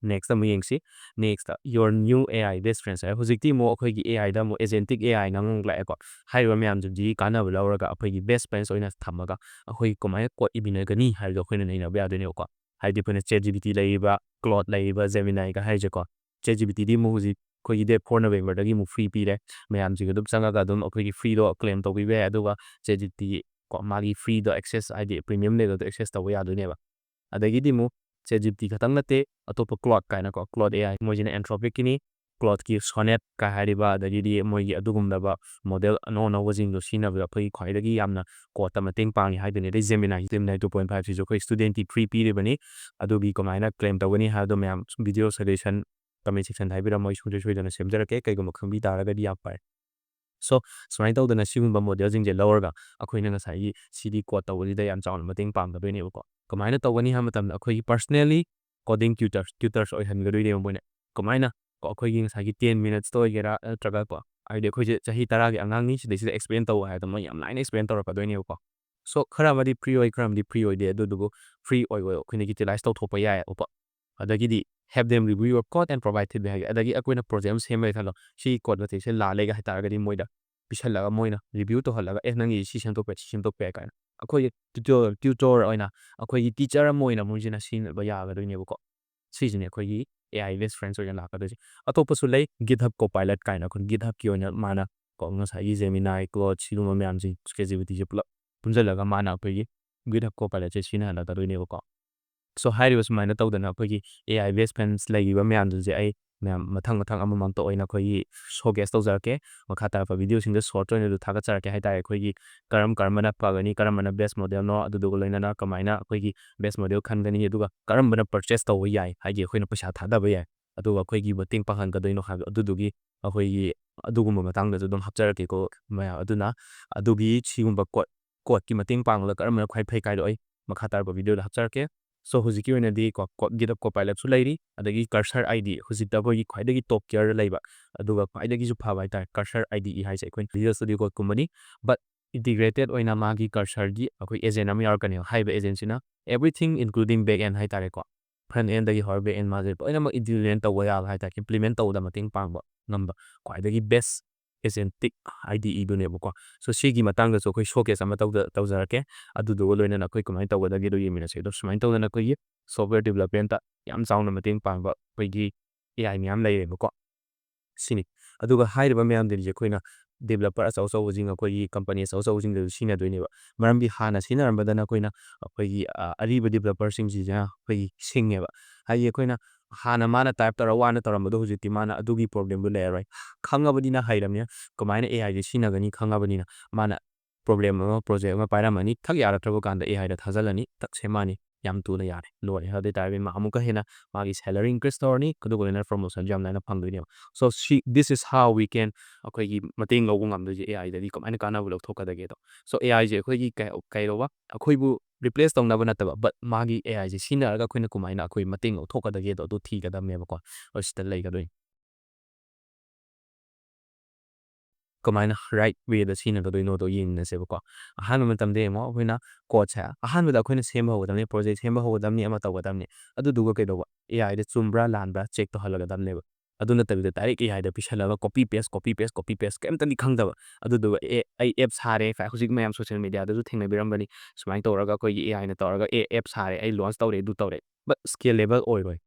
Next ꯑꯃꯨꯛ ꯌꯦꯡꯁꯤ꯫ Next, your new A I best friends ꯍꯥꯏ꯫ ꯍꯧꯖꯤꯛꯇꯤ ꯑꯃꯨꯛ ꯑꯩꯈꯣꯏꯒꯤ A I ꯗ ꯑꯃꯨꯛ agentic A I ꯅ ꯑꯃꯨꯛ ꯂꯥꯛꯑꯦꯀꯣ꯫ ꯍꯥꯏꯔꯤꯕ ꯃꯌꯥꯝꯁꯤꯡꯁꯤꯒꯤ ꯀꯥꯟꯅꯕ ꯂꯧꯔꯒ ꯑꯩꯈꯣꯏꯒꯤ best friends ꯑꯣꯏꯅ ꯊꯝꯃꯒ ꯑꯩꯈꯣꯏ ꯀꯃꯥꯏꯅ code ꯏꯃꯤꯟꯅꯒꯅꯤ ꯍꯥꯏꯕꯗꯣ ꯑꯩꯈꯣꯏꯅ ꯅꯩꯅꯕ ꯌꯥꯗꯣꯏꯅꯦꯕꯀꯣ꯫ ꯍꯥꯏꯗꯤ ꯑꯩꯈꯣꯏꯅ ChatGPT ꯂꯩꯔꯤꯕ, Claude ꯂꯩꯔꯤꯕ, Gemini ꯒ ꯍꯥꯏꯔꯤꯁꯦꯀꯣ꯫ ChatGPT ꯗꯤ ꯑꯃꯨꯛ ꯍꯧꯖꯤꯛ ꯑꯩꯈꯣꯏꯒꯤ date four November ꯗꯒꯤ ꯑꯃꯨꯛ free ꯄꯤꯔꯦ꯫ ꯃꯌꯥꯝꯁꯤꯡ ꯑꯗꯨꯝ ꯆꯪꯉꯒ ꯑꯗꯨꯝ ꯑꯩꯈꯣꯏꯒꯤ free ꯗꯣ claim ꯇꯧꯕꯤꯕ ꯌꯥꯏ꯫ ꯑꯗꯨꯒ ChatGPT ꯀꯣ, ꯃꯥꯒꯤ free ꯗꯣ access, ꯍꯥꯏꯗꯤ premium level ꯗꯣ access ꯇꯧꯕ ꯌꯥꯗꯣꯏꯅꯦꯕ꯫ ꯑꯗꯒꯤꯗꯤ ꯑꯃꯨꯛ ChatGPT ꯈꯛꯇꯪ ꯅꯠꯇꯦ, ꯑꯇꯣꯞꯄ Claude ꯀꯥꯏꯅꯀꯣ, Claude A I, ꯃꯣꯏꯁꯤꯅ Anthropic ꯀꯤꯅꯤ, Claude ꯀꯤ Sonnet ꯀꯥꯏ ꯍꯥꯏꯔꯤꯕ, ꯑꯗꯒꯤꯗꯤ ꯃꯣꯏꯒꯤ ꯑꯗꯨꯒꯨꯝꯂꯕ model ꯑꯅꯧ ꯑꯅꯧꯕꯁꯤꯡꯗꯣ ꯁꯤꯖꯤꯟꯅꯕꯗ ꯑꯩꯈꯣꯏꯒꯤ ꯈ꯭ꯋꯥꯏꯗꯒꯤ ꯌꯥꯝꯅ code ꯇ ꯃꯇꯦꯡ ꯄꯥꯡꯉꯤ ꯍꯥꯏꯗꯣꯏꯅꯤ꯫ ꯑꯗꯩ Gemini, Gemini two point five ꯁꯤꯁꯨ ꯑꯩꯈꯣꯏ student ꯀꯤ free ꯄꯤꯔꯤꯕꯅꯤ꯫ ꯑꯗꯨꯒꯤ ꯀꯃꯥꯏꯅ claim ꯇꯧꯒꯅꯤ ꯍꯥꯏꯕꯗꯣ ꯃꯌꯥꯝ video suggestion comment section ꯗ ꯍꯥꯏꯕꯤꯔꯝꯃꯣ, ꯑꯩ ꯁꯨꯡꯁꯣꯏ ꯁꯣꯏꯗꯅ ꯁꯦꯝꯖꯔꯛꯀꯦ꯫ ꯀꯩꯒꯨꯝꯕ ꯈꯪꯕꯤ ꯇꯥꯔꯒꯗꯤ ꯌꯥꯝ ꯐꯔꯦ꯫ So, ꯁꯨꯃꯥꯏꯅ ꯇꯧꯗꯅ ꯁꯤꯒꯨꯝꯕ model ꯁꯤꯡꯁꯦ ꯂꯧꯔꯒ ꯑꯩꯈꯣꯏꯅ ꯉꯁꯥꯏꯒꯤ C D code ꯇꯧꯕꯁꯤꯗ ꯌꯥꯝ ꯆꯥꯎꯅ ꯃꯇꯦꯡ ꯄꯥꯡꯒꯗꯣꯏꯅꯦꯕꯀꯣ꯫ ꯀꯃꯥꯏꯅ ꯇꯧꯒꯅꯤ ꯍꯥꯏꯕ ꯃꯇꯝꯗ ꯑꯩꯈꯣꯏꯒꯤ personally coding tutors, tutors ꯑꯣꯏꯍꯟꯒꯗꯣꯏꯅꯦꯕ ꯃꯣꯏꯅ꯫ ꯀꯃꯥꯏꯅ? ꯀꯣ, ꯑꯩꯈꯣꯏꯒꯤ ꯉꯁꯥꯏꯒꯤ ten minutes ꯇ ꯑꯣꯏꯒꯦꯔꯥ, ꯅꯠꯇ꯭ꯔꯒ ꯀꯣ, ꯍꯥꯏꯗꯤ ꯑꯩꯈꯣꯏꯁꯦ ꯆꯍꯤ ꯇꯔꯥꯒꯤ ꯑꯉꯥꯡꯅꯤ, ꯁꯤꯗꯩꯁꯤꯗ explain ꯇꯧ ꯍꯥꯏꯕꯗꯣ ꯃꯣꯏ ꯌꯥꯝ ꯂꯥꯏꯅ explain ꯇꯧꯔꯛꯀꯗꯣꯏꯅꯦꯕꯀꯣ꯫ So, ꯈꯔ ꯑꯃꯗꯤ free ꯑꯣꯏ, ꯈꯔ ꯑꯃꯗꯤ free ꯑꯣꯏꯗꯦ, ꯑꯗꯨꯗꯨꯕꯨ free ꯑꯣꯏ ꯑꯣꯏ ꯑꯩꯈꯣꯏꯅ utilize ꯇꯧꯊꯣꯛꯄ ꯌꯥꯏ꯫ ꯑꯗꯒꯤꯗꯤ have them review your code and provide feedback ꯍꯥꯏ꯫ ꯑꯗꯒꯤ ꯑꯩꯈꯣꯏꯅ project ꯑꯃ ꯁꯦꯝꯃꯦ ꯈꯜꯂꯣ, ꯁꯤ code ꯃꯇꯦꯛꯁꯦ ꯂꯥꯜꯂꯦꯒ ꯍꯥꯏꯇꯥꯔꯒꯗꯤ ꯃꯣꯏꯗ ꯄꯤꯁꯜꯂꯒ ꯃꯣꯏꯅ review ꯇꯧꯍꯜꯂꯒ, "ꯑꯦ, ꯅꯪꯒꯤ ꯁꯤ ꯁꯦꯝꯗꯣꯛꯄ ꯌꯥꯏ, ꯁꯤ ꯁꯦꯝꯗꯣꯛꯄ ꯌꯥꯏ" ꯀꯥꯏꯅ꯫ ꯑꯩꯈꯣꯏꯒꯤ tutor, tutor ꯑꯣꯏꯅ ꯑꯩꯈꯣꯏꯒꯤ teacher ꯑꯃ ꯑꯣꯏꯅ ꯃꯣꯏꯁꯤꯅ ꯁꯤꯖꯤꯟꯅꯕ ꯌꯥꯒꯗꯣꯏꯅꯦꯕꯀꯣ꯫ ꯁꯤꯁꯤꯅꯦ ꯑꯩꯈꯣꯏꯒꯤ A I best friends ꯑꯣꯏꯅ ꯂꯥꯛꯀꯗꯣꯏꯁꯦ꯫ ꯑꯇꯣꯞꯄꯁꯨ ꯂꯩ, GitHub Copilot ꯀꯥꯏꯅ ꯑꯩꯈꯣꯏ GitHub ꯀꯤ ꯑꯣꯏꯅ ꯃꯥꯅ ꯀꯣ, ꯉꯁꯥꯏꯒꯤ Gemini, Claude ꯁꯤꯒꯨꯝꯕ ꯃꯌꯥꯝꯁꯤꯡ, ChatGPT ꯁꯦ ꯄꯨꯂꯞ ꯄꯨꯟꯁꯤꯜꯂꯒ ꯃꯥꯅ ꯑꯩꯈꯣꯏꯒꯤ GitHub Copilot ꯁꯦ ꯁꯤꯖꯤꯟꯅꯍꯜꯂꯛꯀꯗꯣꯏꯅꯦꯕꯀꯣ꯫ So, ꯍꯥꯏꯔꯤꯕ ꯁꯨꯃꯥꯏꯅ ꯇꯧꯗꯅ ꯑꯩꯈꯣꯏꯒꯤ A I best friends ꯂꯩꯔꯤꯕ ꯃꯌꯥꯝꯁꯤꯡꯁꯦ ꯑꯩ ꯃꯌꯥꯝ ꯃꯊꯪ ꯃꯊꯪ ꯑꯃꯃꯝꯇ ꯑꯣꯏꯅ ꯑꯩꯈꯣꯏꯒꯤ showcase ꯇꯧꯖꯔꯛꯀꯦ꯫ ꯃꯈꯥ ꯇꯥꯔꯛꯄ video ꯁꯤꯡꯗ short ꯑꯣꯏꯅ ꯑꯗꯨ ꯊꯥꯒꯠꯆꯔꯛꯀꯦ ꯍꯥꯏꯇꯥꯔꯦ꯫ ꯑꯩꯈꯣꯏꯒꯤ ꯀꯔꯝ ꯀꯔꯝꯕꯅ ꯐꯒꯅꯤ, ꯀꯔꯝꯕꯅ best model ꯅꯣ, ꯑꯗꯨꯗꯨꯒ ꯂꯣꯏꯅꯅ ꯀꯃꯥꯏꯅ ꯑꯩꯈꯣꯏꯒꯤ best model ꯈꯟꯒꯅꯤ, ꯑꯗꯨꯒ ꯀꯔꯝꯕꯅ purchase ꯇꯧꯕ ꯌꯥꯏ, ꯍꯥꯏꯗꯤ ꯑꯩꯈꯣꯏꯅ ꯄꯩꯁꯥ ꯊꯥꯗꯕ ꯌꯥꯏ, ꯑꯗꯨꯒ ꯑꯩꯈꯣꯏꯒꯤ ꯃꯇꯦꯡ ꯄꯥꯡꯍꯟꯒꯗꯣꯏꯅꯣ ꯍꯥꯏꯕ ꯑꯗꯨꯗꯨꯒꯤ ꯑꯩꯈꯣꯏꯒꯤ ꯑꯗꯨꯒꯨꯝꯕ ꯃꯇꯥꯡꯗꯁꯨ ꯑꯗꯨꯝ ꯍꯥꯞꯆꯔꯛꯀꯦꯀꯣ ꯃꯌꯥꯝ꯫ ꯑꯗꯨꯅ ꯑꯗꯨꯒꯤ ꯁꯤꯒꯨꯝꯕ code, code ꯀꯤ ꯃꯇꯦꯡ ꯄꯥꯡꯂꯒ ꯀꯔꯝꯕꯅ ꯈ꯭ꯋꯥꯏ ꯐꯩ ꯀꯥꯏꯗꯣ ꯑꯩ ꯃꯈꯥ ꯇꯥꯔꯛꯄ video ꯗ ꯍꯥꯞꯆꯔꯛꯀꯦ꯫ So ꯍꯧꯖꯤꯛꯀꯤ ꯑꯣꯏꯅꯗꯤ ꯀꯣ, ꯀꯣ-, GitHub Copilotꯁꯨ ꯂꯩꯔꯤ, ꯑꯗꯒꯤ Cursor IDE, ꯍꯧꯖꯤꯛꯇ ꯑꯩꯈꯣꯏꯒꯤ ꯈ꯭ꯋꯥꯏꯗꯒꯤ top tier ꯂꯩꯕ, ꯑꯗꯨꯒ ꯈ꯭ꯋꯥꯏꯗꯒꯤꯁꯨ ꯐꯕ ꯍꯥꯏꯇꯥꯔꯦ, Cursor IDE ꯍꯥꯏꯁꯦ ꯑꯩꯈꯣꯏꯅ Visual Studio Codeꯀꯨꯝꯕꯅꯤ, but integrated ꯑꯣꯏꯅ ꯃꯥꯒꯤ Cursorꯒꯤ ꯑꯩꯈꯣꯏ agent ꯑꯃ ꯌꯥꯎꯔꯛꯀꯅꯦꯕ꯫ ꯍꯥꯏꯔꯤꯕ agentꯁꯤꯅ everything including back end ꯍꯥꯏꯇꯥꯔꯦꯀꯣ, front endꯗꯒꯤ ꯍꯧꯔ back end ꯃꯥꯁꯦ ꯂꯣꯏꯅꯃꯛ implement ꯇꯧꯕ ꯌꯥꯕ ꯍꯥꯏꯇꯥꯔꯦ, implement ꯇꯧꯕꯗ ꯃꯇꯦꯡ ꯄꯥꯡꯕ ꯉꯝꯕ ꯈ꯭ꯋꯥꯏꯗꯒꯤ best agentic IDEꯗꯨꯅꯦꯕꯀꯣ꯫ So ꯁꯤꯒꯤ ꯃꯇꯥꯡꯗꯁꯨ ꯑꯩꯈꯣꯏ showcase ꯑꯃ ꯇꯧꯖ-, ꯇꯧꯖꯔꯛꯀꯦ꯫ ꯑꯗꯨꯗꯨꯒ ꯂꯣꯏꯅꯅ ꯑꯩꯈꯣꯏ ꯀꯃꯥꯏꯅ ꯇꯧꯒꯗꯒꯦꯗꯣ ꯌꯦꯡꯃꯤꯟꯅꯁꯦ꯫ ꯑꯗꯣ ꯁꯨꯃꯥꯏꯅ ꯇꯧꯗꯅ ꯑꯩꯈꯣꯏꯒꯤ software developmentꯇ ꯌꯥꯝ ꯆꯥꯎꯅ ꯃꯇꯦꯡ ꯄꯥꯡꯕ ꯑꯩꯈꯣꯏꯒꯤ AI ꯃꯌꯥꯝ ꯂꯩꯔꯦꯕꯀꯣ꯫ ꯁꯤꯅꯤ꯫ ꯑꯗꯨꯒ ꯍꯥꯏꯔꯤꯕ ꯃꯌꯥꯝꯁꯤꯡꯁꯦ ꯑꯩꯈꯣꯏꯅ developer ꯑꯆꯧ ꯑꯆꯧꯕꯁꯤꯡ, ꯑꯩꯈꯣꯏꯒꯤ company ꯑꯆꯧ ꯑꯆꯧꯕꯁꯤꯡꯗꯁꯨ ꯁꯤꯖꯤꯟꯅꯗꯣꯏꯅꯦꯕ꯫ ꯃꯔꯝꯗꯤ ꯍꯥꯟꯅ ꯁꯤꯖꯤꯟꯅꯔꯝꯕꯗꯅ ꯑꯩꯈꯣꯏꯅ, ꯑꯩꯈꯣꯏꯒꯤ, ꯑ, ꯑꯔꯤꯕ developerꯁꯤꯡꯁꯤꯅ ꯑꯩꯈꯣꯏꯒꯤ ꯁꯤꯡꯉꯦꯕ꯫ ꯍꯥꯏꯗꯤ ꯑꯩꯈꯣꯏꯅ ꯍꯥꯟꯅ ꯃꯥꯅ type ꯇꯧꯔ ꯋꯥꯅ ꯇꯧꯔꯝꯕꯗꯣ ꯍꯧꯖꯤꯛꯇꯤ ꯃꯥꯅ ꯑꯗꯨꯒꯤ problemꯗꯨ ꯂꯩꯔꯔꯣꯏ꯫ ꯈꯪꯉꯕꯅꯤꯅ, ꯍꯩꯔꯕꯅꯤꯅ, ꯀꯃꯥꯏꯅ AIꯁꯦ ꯁꯤꯖꯤꯟꯅꯒꯅꯤ ꯈꯪꯉꯕꯅꯤꯅ, ꯃꯥꯅ problem ꯑꯃ, project ꯑꯃ ꯄꯥꯏꯔꯝꯃꯅꯤ, ꯊꯛ ꯌꯥꯔꯛꯇ꯭ꯔꯕ ꯀꯥꯟꯗ AIꯗ ꯊꯥꯖꯤꯜꯂꯅꯤ, ꯊꯛ ꯁꯦꯝꯃꯛꯑꯅꯤ, ꯌꯥꯝ ꯊꯨꯅ ꯌꯥꯔꯦ, ꯂꯣꯏꯔꯦ꯫ ꯑꯗꯨ ꯑꯣꯏꯇꯥꯔꯗꯤ ꯃꯥ ꯑꯃꯨꯛꯀ ꯍꯦꯟꯅ ꯃꯥꯒꯤ salary increase ꯇꯧꯔꯅꯤ, ꯑꯗꯨꯒ ꯂꯣꯏꯅꯅ promotionꯁꯨ ꯌꯥꯝ ꯂꯥꯏꯅ ꯐꯪꯗꯣꯏꯅꯦꯕ꯫ So ꯁꯤ, this is how we can, ꯑꯩꯈꯣꯏꯒꯤ ꯃꯇꯦꯡ ꯂꯧꯕ ꯉꯝꯗꯣꯏꯁꯦ AIꯗꯒꯤ, ꯀꯃꯥꯏꯅ ꯀꯥꯟꯅꯕ ꯂꯧꯊꯣꯛꯀꯗꯒꯦꯗꯣ꯫ So AIꯁꯦ ꯑꯩꯈꯣꯏꯒꯤ ꯀꯩ-, ꯀꯩꯗꯧꯕ, ꯑꯩꯈꯣꯏꯕꯨ replace ꯇꯧꯅꯕ ꯅꯠꯇꯕ, but ꯃꯥꯒꯤ AIꯁꯦ ꯁꯤꯖꯤꯟꯅꯔꯒ ꯑꯩꯈꯣꯏꯅ ꯀꯃꯥꯏꯅ ꯑꯩꯈꯣꯏ ꯃꯇꯦꯡ ꯂꯧꯊꯣꯛꯀꯗꯒꯦꯗꯣ ꯑꯗꯨ ꯊꯤꯒꯗꯕꯅꯦꯕꯀꯣ꯫ ꯑꯗꯨ ꯁꯤꯗ ꯂꯩꯒꯗꯣꯏꯅꯤ꯫ ꯀꯃꯥꯏꯅ right wayꯗ ꯁꯤꯖꯤꯟꯅꯒꯗꯣꯏꯅꯣꯗꯣ ꯌꯦꯡꯃꯤꯟꯅꯁꯦꯕꯀꯣ꯫ ꯑꯍꯥꯟꯕ ꯃꯇꯝꯗ ꯌꯦꯡꯉꯣ, ꯑꯩꯈꯣꯏꯅ codeꯁꯦ ꯑꯍꯥꯟꯕꯗ ꯑꯩꯈꯣꯏꯅ ꯁꯦꯝꯕ ꯍꯧꯒꯗꯕꯅꯤ, project ꯁꯦꯝꯕ ꯍꯧꯒꯗꯕꯅꯤ, ꯑꯃ ꯇꯧꯒꯗꯕꯅꯤ꯫ ꯑꯗꯨꯗꯨꯒ ꯀꯩꯗꯧꯕ? AIꯗ ꯆꯨꯝꯕ꯭ꯔꯥ ꯂꯥꯟꯕ꯭ꯔꯥ check ꯇꯧꯍꯜꯂꯒꯗꯕꯅꯦꯕ꯫ ꯑꯗꯨ ꯅꯠꯇꯕꯤꯗ direct AIꯗ ꯄꯤꯁꯜꯂꯒ copy paste, copy paste, copy paste ꯀꯩꯝꯇꯗꯤ ꯈꯪꯗꯕ꯫ ꯑꯗꯨꯗꯨꯒ ꯑꯦ, ꯑꯩ app ꯁꯥꯔꯦ, ꯐ-, ꯍꯧꯖꯤꯛ ꯃꯌꯥꯝ social mediaꯗꯁꯨ ꯊꯦꯡꯅꯕꯤꯔꯝꯒꯅꯤ꯫ ꯁꯨꯃꯥꯏꯅ ꯇꯧꯔꯒ ꯑꯩꯈꯣꯏꯒꯤ AIꯅ ꯇꯧꯔꯒ, "ꯑꯦ, app ꯁꯥꯔꯦ, ꯑꯩ launch ꯇꯧꯔꯦ, ꯑꯗꯨ ꯇꯧꯔꯦ", but scalable ꯑꯣꯏꯔꯣꯏ꯫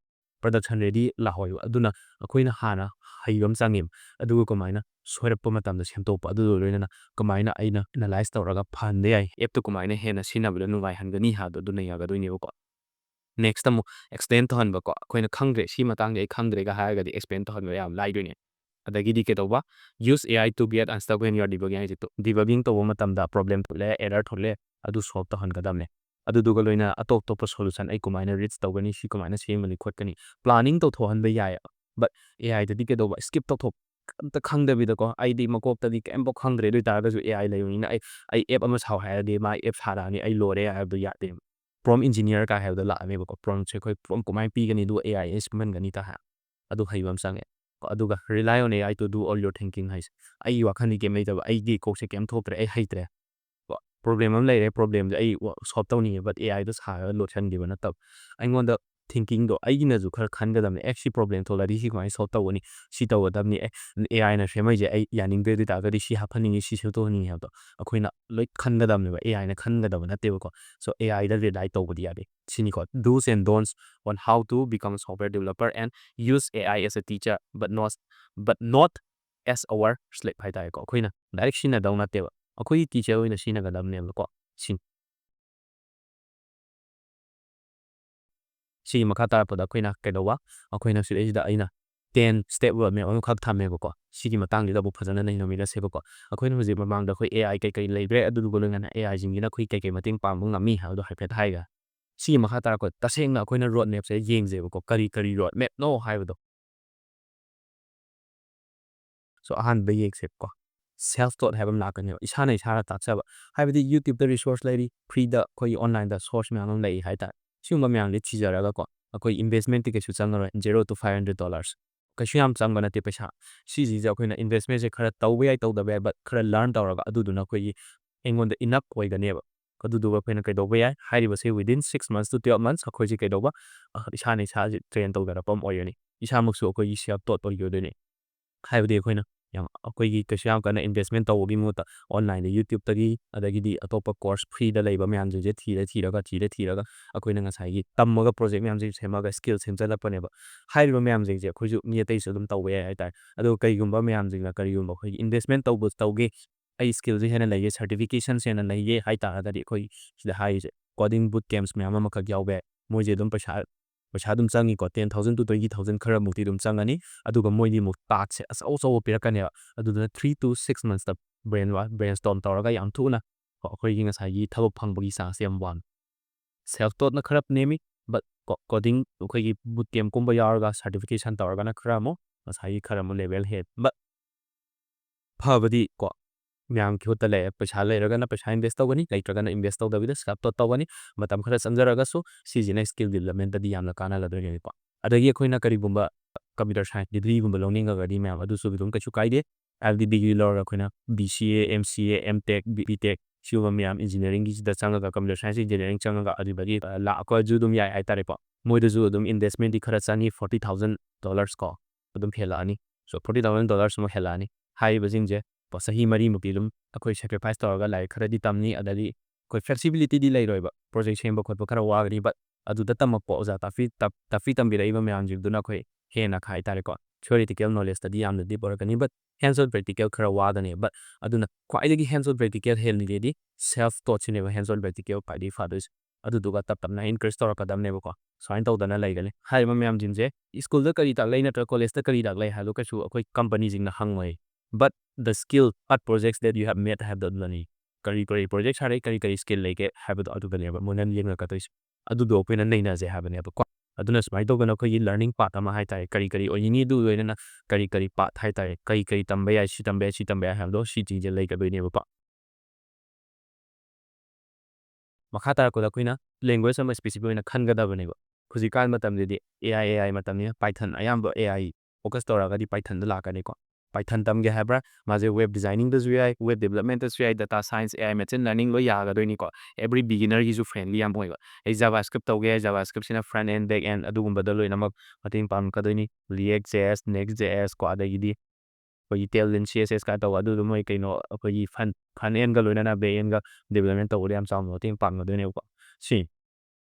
Production ready ꯂꯥꯛꯑꯣꯏꯕ꯫ ꯑꯗꯨꯅ ꯑꯩꯈꯣꯏꯅ ꯍꯥꯟꯅ ꯍꯩꯕ ꯑꯃ ꯆꯪꯉꯦꯕ꯫ ꯑꯗꯨꯒ ꯀꯃꯥꯏꯅ ꯁꯣꯏꯔꯛꯄ ꯃꯇꯝꯗ ꯁꯦꯝꯗꯣꯛꯄ, ꯑꯗꯨꯗ ꯂꯣꯏꯅꯅ ꯀꯃꯥꯏꯅ ꯑꯩꯅ analyze ꯇꯧꯔꯒ ꯐꯍꯟꯕ ꯌꯥꯏ, appꯇꯨ ꯀꯃꯥꯏꯅ ꯍꯦꯟꯅ ꯁꯤꯖꯤꯟꯅꯕꯗ ꯅꯨꯡꯉꯥꯏꯍꯟꯒꯅꯤ ꯍꯥꯏꯕꯗꯣ ꯑꯗꯨꯅ ꯌꯥꯒꯗꯣꯏꯅꯦꯕꯀꯣ꯫ Next ꯑꯃꯨꯛ explain ꯇꯧꯍꯟꯕꯀꯣ꯫ ꯑꯩꯈꯣꯏꯅ "ꯈꯪꯗ꯭ꯔꯦ, ꯁꯤ ꯃꯇꯥꯡꯗꯤ ꯑꯩ ꯈꯪꯗ꯭ꯔꯦꯒ" ꯍꯥꯏꯔꯒꯗꯤ explain ꯇꯧꯍꯟꯕ ꯌꯥꯝ ꯂꯥꯏꯗꯣꯏꯅꯦ꯫ ꯑꯗꯒꯤꯗꯤ ꯀꯩꯗꯧꯕ? "Use AI to get unstuck when you are debugging" ꯍꯥꯏꯁꯦ, debugging ꯇꯧꯕ ꯃꯇꯝꯗ problem ꯊꯣꯛꯂꯛꯑꯦ, error ꯊꯣꯛꯂꯛꯑꯦ, ꯑꯗꯨ solve ꯇꯧꯍꯟꯒꯗꯕꯅꯦ꯫ ꯑꯗꯨꯗꯨꯒ ꯂꯣꯏꯅ ꯑꯇꯣꯞ ꯑꯇꯣꯞꯄ solution ꯑꯩ ꯀꯃꯥꯏꯅ reach ꯇꯧꯒꯅꯤ, ꯁꯤ ꯀꯃꯥꯏꯅ ꯁꯦꯝꯒꯅꯤ ꯈꯣꯠꯀꯅꯤ, planning ꯇꯧꯊꯣꯛꯍꯟꯕ ꯌꯥꯏꯌꯦꯕ꯫ But AIꯗꯗꯤ ꯀꯩꯗꯧꯕ? Skip ꯇꯧꯊꯣꯛ, ꯑꯝꯇ ꯈꯪꯗꯕꯤꯗꯀꯣ, ꯑꯩꯗꯤ ꯃꯀꯣꯛꯇꯗꯤ ꯀꯩꯝꯐꯥꯎ ꯈꯪꯗ꯭ꯔꯦ꯫ ꯑꯗꯨ ꯑꯣꯏ ꯇꯥꯔꯒꯁꯨ AIꯗ ꯂꯩꯕꯅꯤꯅ ꯑꯩ, ꯑꯩ app ꯑꯃ ꯁꯥꯎ ꯍꯥꯏꯔꯗꯤ ꯃꯥ app ꯁꯥꯔꯛꯑꯅꯤ, ꯑꯩ ꯂꯣꯏꯔꯦ ꯍꯥꯏꯕꯗꯣ ꯌꯥꯗꯦꯕ꯫ prompt engineer ꯀꯥꯏ ꯍꯥꯏꯕꯗꯣ ꯂꯥꯛꯑꯅꯦꯕꯀꯣ꯫ Promptꯁꯦ ꯑꯩꯈꯣꯏ prompt ꯀꯃꯥꯏꯅ ꯄꯤꯒꯅꯤ, ꯑꯗꯨꯒ AI ꯁꯦꯝꯍꯟꯒꯅꯤ ꯀꯥꯏ ꯍꯥꯏ꯫ ꯑꯗꯨ ꯍꯩꯕ ꯑꯃ ꯆꯪꯉꯦ꯫ ꯀꯣ, ꯑꯗꯨꯒ rely on AI to do all your thinking ꯍꯥꯏꯁꯦ꯫ ꯑꯩꯒꯤ ꯋꯥꯈꯜꯗꯤ ꯀꯩꯝ ꯂꯩꯇꯕ, ꯑꯩꯒꯤ ꯀꯣꯛꯁꯦ ꯀꯩꯝ ꯊꯣꯛꯇ꯭ꯔꯦ, ꯑꯩ ꯍꯩꯇ꯭ꯔꯦ꯫ ꯀꯣ, problem ꯑꯃ ꯂꯩꯔꯦ, problemꯁꯦ ꯑꯩ ꯁꯣꯜꯕ ꯇꯧꯅꯤꯡꯉꯦ, but AIꯗ ꯁꯥꯔꯒ ꯂꯣꯏꯁꯤꯟꯈꯤꯕ ꯅꯠꯇꯕ꯫ ꯑꯩꯉꯣꯟꯗ thinkingꯗꯣ ꯑꯩꯒꯤꯅꯁꯨ ꯈꯔ ꯈꯟꯒꯗꯕꯅꯦ꯫ ꯑꯦ, ꯁꯤ problem ꯊꯣꯛꯂꯛꯑꯗꯤ ꯁꯤ ꯀꯃꯥꯏꯅ ꯁꯣꯜꯕ ꯇꯧꯒꯅꯤ? ꯁꯤ ꯇꯧꯒꯗꯕꯅꯤ꯫ ꯑꯦ, AIꯅ ꯁꯦꯝꯃꯛꯏꯁꯦ ꯑꯩ ꯌꯥꯅꯤꯡꯗ꯭ꯔꯦ, ꯑꯗꯨ ꯑꯣꯏ ꯇꯥꯔꯒꯗꯤ ꯁꯤ ꯍꯥꯞꯍꯟꯅꯤꯡꯉꯤ, ꯁꯤ ꯁꯦꯝꯗꯣꯛꯍꯟꯅꯤꯡꯉꯤ ꯍꯥꯏꯕꯗꯣ ꯑꯩꯈꯣꯏꯅ ꯂꯣꯏ ꯈꯟꯒꯗꯕꯅꯦꯕ꯫ AIꯅ ꯈꯟꯒꯗꯕ ꯅꯠꯇꯦꯕꯀꯣ꯫ So AIꯗ rely ꯇꯧꯕꯗꯤ ꯌꯥꯗꯦ꯫ ꯁꯤꯅꯤꯀꯣ, do's and don'ts on how to become software developer and use AI as a teacher, but not, but not as our slave ꯍꯥꯏ ꯇꯥꯔꯦꯀꯣ꯫ ꯑꯩꯈꯣꯏꯅ direct ꯁꯤꯖꯤꯟꯅꯗꯧ ꯅꯠꯇꯦꯕ, ꯑꯩꯈꯣꯏꯒꯤ teacher ꯑꯣꯏꯅ ꯁꯤꯖꯤꯟꯅꯒꯗꯕꯅꯦꯕꯀꯣ꯫ ꯁꯤꯅꯤ꯫ ꯁꯤꯒꯤ ꯃꯈꯥ ꯇꯥꯔꯛꯄꯗ ꯑꯩꯈꯣꯏꯅ ꯀꯩꯗꯧꯕ? ꯑꯩꯈꯣꯏꯅ ꯁꯤꯗꯩꯁꯤꯗ ꯑꯩꯅ ten step road map ꯑꯃꯈꯛ ꯊꯝꯃꯦꯕꯀꯣ꯫ ꯁꯤꯒꯤ ꯃꯇꯥꯡꯁꯤꯗ ꯑꯃꯨꯛ ꯐꯖꯅ ꯅꯩꯅꯃꯤꯟꯅꯁꯦꯕꯀꯣ꯫ ꯑꯩꯈꯣꯏꯅ ꯍꯧꯖꯤꯛ ꯃꯃꯥꯡꯗ ꯑꯩꯈꯣꯏ AI ꯀꯩꯀꯩ ꯂꯩꯈ꯭ꯔꯦ, ꯑꯗꯨꯗꯨꯒ ꯂꯣꯏꯅꯅ AIꯁꯤꯡꯁꯤꯅ ꯑꯩꯈꯣꯏ ꯀꯩꯀꯩ ꯃꯇꯦꯡ ꯄꯥꯡꯕ ꯉꯝꯃꯤ ꯍꯥꯏꯕꯗꯣ ꯍꯥꯏꯐꯦꯠ ꯍꯥꯏꯈ꯭ꯔꯦ꯫ ꯁꯤꯒꯤ ꯃꯈꯥ ꯇꯥꯔꯛꯄ ꯇꯁꯦꯡꯅ ꯑꯩꯈꯣꯏꯅ road mapꯁꯦ ꯌꯦꯡꯁꯦꯕꯀꯣ, ꯀꯔꯤ ꯀꯔꯤ road mapꯅꯣ ꯍꯥꯏꯕꯗꯣ꯫ So ꯑꯍꯥꯟꯕꯗ ꯌꯦꯡꯁꯦꯕꯀꯣ, self taught ꯍꯥꯏꯕ ꯑꯃ ꯂꯥꯛꯀꯅꯦꯕ, ꯏꯁꯥꯅ ꯏꯁꯥꯅ ꯇꯥꯛꯆꯕ꯫ ꯍꯥꯏꯕꯗꯤ YouTubeꯇ resource ꯂꯩꯔꯤ, freeꯗ ꯑꯩꯈꯣꯏꯒꯤ onlineꯗ source ꯃꯌꯥꯝ ꯑꯃ ꯂꯩ ꯍꯥꯏꯇꯥꯔꯦ꯫ ꯁꯤꯒꯨꯝꯕ ꯃꯌꯥꯝꯁꯦ ꯊꯤꯖꯔꯒꯀꯣ, ꯑꯩꯈꯣꯏ investmentꯇꯤ ꯀꯩꯁꯨ ꯆꯪꯉꯔꯣꯏ, zero to five hundred dollars꯫ ꯀꯩꯁꯨ ꯌꯥꯝ ꯆꯪꯕ ꯅꯠꯇꯦ ꯄꯩꯁꯥ꯫ ꯁꯤꯁꯤꯡꯁꯦ ꯑꯩꯈꯣꯏꯅ investmentꯁꯦ ꯈꯔ ꯇꯧꯕ ꯌꯥꯏ, ꯇꯧꯗꯕ ꯌꯥꯏ, but ꯈꯔ learn ꯇꯧꯔꯒ ꯑꯗꯨꯗꯨꯅ ꯑꯩꯈꯣꯏꯒꯤ ꯑꯩꯉꯣꯟꯗ enough ꯑꯣꯏꯒꯅꯦꯕ꯫ ꯑꯗꯨꯗꯨꯒ ꯑꯩꯈꯣꯏꯅ ꯀꯩꯗꯧꯕ ꯌꯥꯏ? ꯍꯥꯏꯔꯤꯕꯁꯦ within six months to twelve months ꯑꯩꯈꯣꯏꯁꯦ ꯀꯩꯗꯧꯕ? ꯑ, ꯏꯁꯥꯅ ꯏꯁꯥꯁꯦ train ꯇꯧꯖꯔꯛꯄ ꯑꯃ ꯑꯣꯏꯒꯅꯤ꯫ ꯏꯁꯥꯃꯛꯁꯨ ꯑꯩꯈꯣꯏꯒꯤ self taught ꯑꯣꯏꯒꯗꯣꯏꯅꯤ꯫ ꯍꯥꯏꯕꯗꯤ ꯑꯩꯈꯣꯏꯅ ꯌꯥꯝ, ꯑꯩꯈꯣꯏꯒꯤ ꯀꯩꯁꯨ ꯌꯥꯝ ꯀꯟꯅ investment ꯇꯧꯕꯒꯤ ꯃꯍꯨꯠꯇ onlineꯗ YouTubeꯇꯒꯤ, ꯑꯗꯒꯤꯗꯤ ꯑꯇꯣꯞꯄ course freeꯗ ꯂꯩꯕ ꯃꯌꯥꯝꯁꯤꯡꯁꯦ ꯊꯤꯔ ꯊꯤꯔꯒ, ꯊꯤꯔ ꯊꯤꯔꯒ ꯑꯩꯈꯣꯏꯅ ꯉꯁꯥꯏꯒꯤ ꯇꯝꯃꯒ project ꯃꯌꯥꯝꯁꯦ ꯁꯦꯝꯃꯒ skill ꯁꯦꯝꯖꯜꯂꯛꯄꯅꯦꯕ꯫ ꯍꯥꯏꯔꯤꯕ ꯃꯌꯥꯝꯁꯤꯡꯁꯦ ꯑꯩꯈꯣꯏꯁꯨ ꯃꯤ ꯑꯇꯩꯁꯨ ꯑꯗꯨꯝ ꯇꯧꯕ ꯌꯥꯏ ꯍꯥꯏꯇꯥꯔꯦ꯫ ꯑꯗꯣ ꯀꯩꯒꯨꯝꯕ ꯃꯌꯥꯝꯁꯤꯡꯅ ꯀꯔꯤꯒꯨꯝꯕ ꯑꯩꯈꯣꯏꯒꯤ investment ꯇꯧꯕ ꯇꯧꯒꯦ, ꯑꯩ skillꯁꯦ ꯍꯦꯟꯅ ꯂꯩꯒꯦ, certifications ꯍꯦꯟꯅ ꯂꯩꯒꯦ ꯍꯥꯏ ꯇꯥꯔꯒꯗꯤ ꯑꯩꯈꯣꯏ ꯁꯤꯗ ꯍꯥꯏꯔꯤꯁꯦ coding boot camps ꯃꯌꯥꯝ ꯑꯃꯈꯛ ꯌꯥꯎꯕ ꯌꯥꯏ꯫ ꯃꯣꯏꯁꯦ ꯑꯗꯨꯝ ꯄꯩꯁꯥ, ꯄꯩꯁꯥ ꯑꯗꯨꯝ ꯆꯪꯉꯤꯀꯣ, ten thousand to twenty thousand ꯈꯔꯃꯨꯛꯇꯤ ꯑꯗꯨꯝ ꯆꯪꯉꯅꯤ꯫ ꯑꯗꯨꯒ ꯃꯣꯏꯗꯤ ꯑꯃꯨꯛ taskꯁꯦ ꯑꯆꯧ ꯑꯆꯧꯕ ꯄꯤꯔꯛꯀꯅꯦꯕ꯫ ꯑꯗꯨꯗꯨꯅ three to six monthsꯇ brain wa-, brainstorm ꯇꯧꯔꯒ ꯌꯥꯝ ꯊꯨꯅ ꯀꯣ ꯑꯩꯈꯣꯏꯒꯤ ꯉꯁꯥꯏꯒꯤ ꯊꯕꯛ ꯐꯪꯕꯒꯤ chanceꯁꯦ ꯌꯥꯝ ꯋꯥꯡꯉꯤ꯫ Self taughtꯅ ꯈꯔ ꯅꯦꯝꯃꯤ, but ꯀꯣ coding ꯑꯩꯈꯣꯏꯒꯤ boot campꯀꯨꯝꯕ ꯌꯥꯎꯔꯒ certification ꯇꯧꯔꯒꯅ ꯈꯔ ꯑꯃꯨꯛ ꯉꯁꯥꯏꯒꯤ ꯈꯔ ꯑꯃꯨꯛ level ꯍꯦꯟ-, but ꯐꯕꯗꯤ ꯀꯣ ꯃꯌꯥꯝꯒꯤ ꯈꯨꯠꯇ ꯂꯩꯔꯦ꯫ ꯄꯩꯁꯥ ꯂꯩꯔꯒꯅ ꯄꯩꯁꯥ invest ꯇꯧꯒꯅꯤ, ꯂꯩꯇ꯭ꯔꯒꯅ invest ꯇꯧꯗꯕꯤꯗ self taught ꯇꯧꯒꯅꯤ꯫ ꯃꯇꯝ ꯈꯔ ꯆꯪꯖꯔꯒꯁꯨ ꯁꯤꯁꯤꯅ skill developmentꯇꯗꯤ ꯌꯥꯝꯅ ꯀꯥꯟꯅꯒꯗꯣꯏꯅꯦꯕꯀꯣ꯫ ꯑꯗꯒꯤ ꯑꯩꯈꯣꯏꯅ ꯀꯔꯤꯒꯨꯝꯕ computer science degreeꯒꯨꯝꯕ ꯂꯧꯅꯤꯡꯉꯒꯗꯤ ꯃꯌꯥꯝ ꯑꯗꯨꯁꯨ ꯑꯗꯨꯝ ꯀꯩꯁꯨ ꯀꯥꯏꯗꯦ꯫ L D degree ꯂꯧꯔꯒ ꯑꯩꯈꯣꯏꯅ B C A, M C A, M Tech, B Tech ꯁꯤꯒꯨꯝꯕ ꯃꯌꯥꯝ engineeringꯒꯤꯁꯤꯗ ꯆꯪꯉꯒ, computer science engineering ꯆꯪꯉꯒ ꯑꯗꯨꯗꯒꯤ, ꯑ, ꯂꯥꯛꯄꯁꯨ ꯑꯗꯨꯝ ꯌꯥꯏ ꯍꯥꯏꯇꯥꯔꯦꯀꯣ꯫ ꯃꯣꯏꯗꯁꯨ ꯑꯗꯨꯝ investmentꯇꯤ ꯈꯔ ꯆꯪꯉꯤ, forty thousand dollars ꯀꯣ ꯑꯗꯨꯝ ꯍꯦꯜꯂꯛꯑꯅꯤ꯫ So forty thousand dollars ꯑꯃꯨꯛ ꯍꯦꯜꯂꯛꯑꯅꯤ꯫ ꯍꯥꯏꯔꯤꯕꯁꯤꯡꯁꯦ ꯀꯣ ꯆꯍꯤ ꯃꯔꯤꯃꯨꯛꯇꯤ ꯑꯗꯨꯝ ꯑꯩꯈꯣꯏ sacrifice ꯇꯧꯔꯒ ꯂꯥꯏꯔꯤꯛ ꯈꯔꯗꯤ ꯇꯝꯅꯤ꯫ ꯑꯗꯒꯤ ꯑꯩꯈꯣꯏ flexibilityꯗꯤ ꯂꯩꯔꯣꯏꯕ, project ꯁꯦꯝꯕ ꯈꯣꯠꯄ ꯈꯔ ꯋꯥꯒꯅꯤ, but ꯑꯗꯨꯗ ꯇꯝꯃꯛꯄ ꯑꯣꯖꯥ ꯇꯥꯛꯄꯤ-, ꯇꯥꯛ-, ꯇꯥꯛꯄꯤ ꯇꯝꯕꯤꯔꯛꯏꯕ ꯃꯌꯥꯝꯁꯤꯡꯗꯨꯅ ꯑꯩꯈꯣꯏ ꯍꯦꯟꯅ ꯍꯥꯏꯇꯥꯔꯦꯀꯣ, theoretical knowledgeꯇꯗꯤ ꯌꯥꯝꯅ deep ꯑꯣꯏꯔꯛꯀꯅꯤ, but hands on practical ꯈꯔ ꯋꯥꯒꯅꯤ꯫ But ꯑꯗꯨꯅ ꯈ꯭ꯋꯥꯏꯗꯒꯤ hands on practical ꯍꯦꯜꯂꯤꯗꯤ self taughtꯁꯤꯅꯦꯕ hands on practical ꯈ꯭ꯋꯥꯏꯗꯒꯤ ꯐꯗꯣꯏꯁꯦ꯫ ꯑꯗꯨꯗꯨꯒ ꯇꯞ ꯇꯞꯅ increase ꯇꯧꯔꯛꯀꯗꯕꯅꯦꯕꯀꯣ꯫ ꯁꯨꯃꯥꯏꯅ ꯇꯧꯗꯅ ꯂꯩꯒꯅꯤ꯫ ꯍꯥꯏꯔꯤꯕ ꯃꯌꯥꯝꯁꯤꯡꯁꯦ schoolꯗ ꯀꯔꯤ ꯇꯥꯛꯂꯛꯏ ꯅꯠꯇ꯭ꯔꯒ collegeꯇ ꯀꯔꯤ ꯇꯥꯛꯂꯛꯏ ꯍꯥꯏꯕꯗꯣ ꯀꯩꯁꯨ ꯑꯩꯈꯣꯏ companyꯁꯤꯡꯅ ꯍꯪꯉꯣꯏ꯫ But the skill, what projects that you have made ꯍꯥꯏꯕꯗꯣ ꯑꯗꯨꯗꯅꯤ꯫ ꯀꯔꯤ ꯀꯔꯤ project ꯁꯥꯔꯛꯏ, ꯀꯔꯤ ꯀꯔꯤ skill ꯂꯩꯒꯦ ꯍꯥꯏꯕꯗꯣ ꯑꯗꯨꯗꯅꯦꯕ ꯃꯣꯏꯅ ꯌꯦꯡꯉꯛꯀꯗꯣꯏꯁꯦ꯫ ꯑꯗꯨꯗꯣ ꯑꯩꯈꯣꯏꯅ ꯅꯩꯅꯁꯦ ꯍꯥꯏꯕꯅꯦꯕꯀꯣ꯫ ꯑꯗꯨꯅ ꯁꯨꯃꯥꯏꯅ ꯇꯧꯗꯅ ꯑꯩꯈꯣꯏꯒꯤ learning path ꯑꯃ ꯍꯥꯏꯇꯥꯔꯦ, ꯀꯔꯤ ꯀꯔꯤ ꯑꯣꯏꯅꯤꯡꯉꯤ, ꯑꯗꯨ ꯂꯣꯏꯅꯅ ꯀꯔꯤ ꯀꯔꯤ path ꯍꯥꯏꯇꯥꯔꯦ, ꯀꯔꯤ ꯀꯔꯤ ꯇꯝꯕ ꯌꯥꯏ, ꯁꯤ ꯇꯝꯕ ꯌꯥꯏ, ꯁꯤ ꯇꯝꯕ ꯌꯥꯏ ꯍꯥꯏꯕꯗꯣ ꯁꯤꯁꯤꯡꯁꯦ ꯂꯩꯒꯗꯣꯏꯅꯦꯕꯀꯣ꯫ ꯃꯈꯥ ꯇꯥꯔꯛꯄꯗ ꯑꯩꯈꯣꯏꯅ language ꯑꯃ specific ꯑꯣꯏꯅ ꯈꯟꯒꯗꯕꯅꯦꯕ꯫ ꯍꯧꯖꯤꯛꯀꯥꯟ ꯃꯇꯝꯗꯗꯤ A I, A I ꯃꯇꯝꯅꯤꯅ Python ꯑꯌꯥꯝꯕ A I focus ꯇꯧꯔꯒꯗꯤ Pythonꯗ ꯂꯥꯛꯀꯅꯤꯀꯣ꯫ Python ꯇꯝꯒꯦ ꯍꯥꯏꯕ꯭ꯔꯥ? ꯃꯥꯁꯦ web designingꯗꯁꯨ ꯌꯥꯏ, web developmentꯇꯁꯨ ꯌꯥꯏ, data science, A I, machine learning ꯂꯣꯏ ꯌꯥꯒꯗꯣꯏꯅꯤꯀꯣ꯫ Every beginnerꯒꯤꯁꯨ friendly ꯌꯥꯝ ꯑꯣꯏꯕ꯫ ꯑꯩ JavaScript ꯇꯧꯒꯦ ꯍꯥꯏ, JavaScriptꯁꯤꯅ front end, back end ꯑꯗꯨꯒꯨꯝꯕꯗ ꯂꯣꯏꯅꯃꯛ ꯃꯇꯦꯡ ꯄꯥꯡꯉꯛꯀꯗꯣꯏꯅꯤ꯫ React J S, Next J S ꯀꯣ, ꯑꯗꯒꯤꯗꯤ ꯑꯩꯈꯣꯏꯒꯤ Tailwind C S S ꯀꯥꯏꯅ ꯇꯧꯕ, ꯑꯗꯨꯗꯣ ꯃꯣꯏ ꯀꯩꯅꯣ ꯑꯩꯈꯣꯏꯒꯤ front, front endꯒ ꯂꯣꯏꯅꯅ back endꯒ development ꯇꯧꯕꯗ ꯌꯥꯝ ꯆꯥꯎꯅ ꯃꯇꯦꯡ ꯄꯥꯡꯒꯗꯣꯏꯅꯦꯕꯀꯣ꯫ ꯁꯤ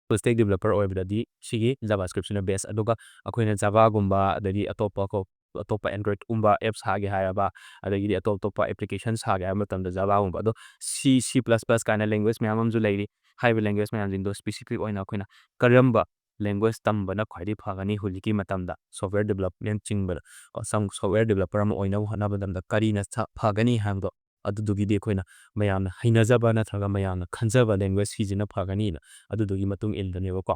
full stack developer ꯑꯣꯏꯕꯗꯗꯤ ꯁꯤꯒꯤ JavaScriptꯁꯤꯅ best꯫ ꯑꯗꯨꯒ ꯑꯩꯈꯣꯏꯅ Javaꯒꯨꯝꯕ, ꯑꯗꯒꯤ ꯑꯇꯣꯞꯄ ꯀꯣ-, ꯑꯇꯣꯞꯄ Androidꯀꯨꯝꯕ app ꯁꯥꯒꯦ ꯍꯥꯏꯔꯕ, ꯑꯗꯒꯤꯗꯤ ꯑꯇꯣꯞ ꯑꯇꯣꯞꯄ application ꯁꯥꯒꯦ ꯍꯥꯏꯕ ꯃꯇꯝꯗ Javaꯒꯨꯝꯕ꯫ ꯑꯗꯣ C, C plus plus ꯀꯥꯏꯅ language ꯃꯌꯥꯝ ꯑꯃꯁꯨ ꯂꯩꯔꯤ꯫ ꯍꯥꯏꯔꯤꯕ language ꯃꯌꯥꯝꯁꯤꯡꯗꯣ specific ꯑꯣꯏꯅ ꯑꯩꯈꯣꯏꯅ ꯀꯔꯝꯕ language ꯇꯝꯕꯅ ꯈ꯭ꯋꯥꯏꯗꯒꯤ ꯐꯒꯅꯤ ꯍꯧꯖꯤꯛꯀꯤ ꯃꯇꯝꯗ software development ꯆꯤꯡꯕꯗ, ꯁꯝ-, software developer ꯑꯃ ꯑꯣꯏꯅꯕ ꯍꯣꯠꯅꯕ ꯃꯇꯝꯗ ꯀꯔꯤꯅ ꯁ-, ꯐꯒꯅꯤ ꯍꯥꯏꯕꯗꯣ, ꯑꯗꯨꯗꯨꯒꯤꯗꯤ ꯑꯩꯈꯣꯏꯅ ꯃꯌꯥꯝꯅ ꯍꯩꯅꯖꯕ ꯅꯠꯇ꯭ꯔꯒ ꯃꯌꯥꯝꯅ ꯈꯟꯖꯕ language ꯁꯤꯁꯤꯅ ꯐꯒꯅꯤꯅ ꯑꯗꯨꯗꯨꯒꯤ ꯃꯇꯨꯡ ꯏꯟꯗꯣꯏꯅꯦꯕꯀꯣ꯫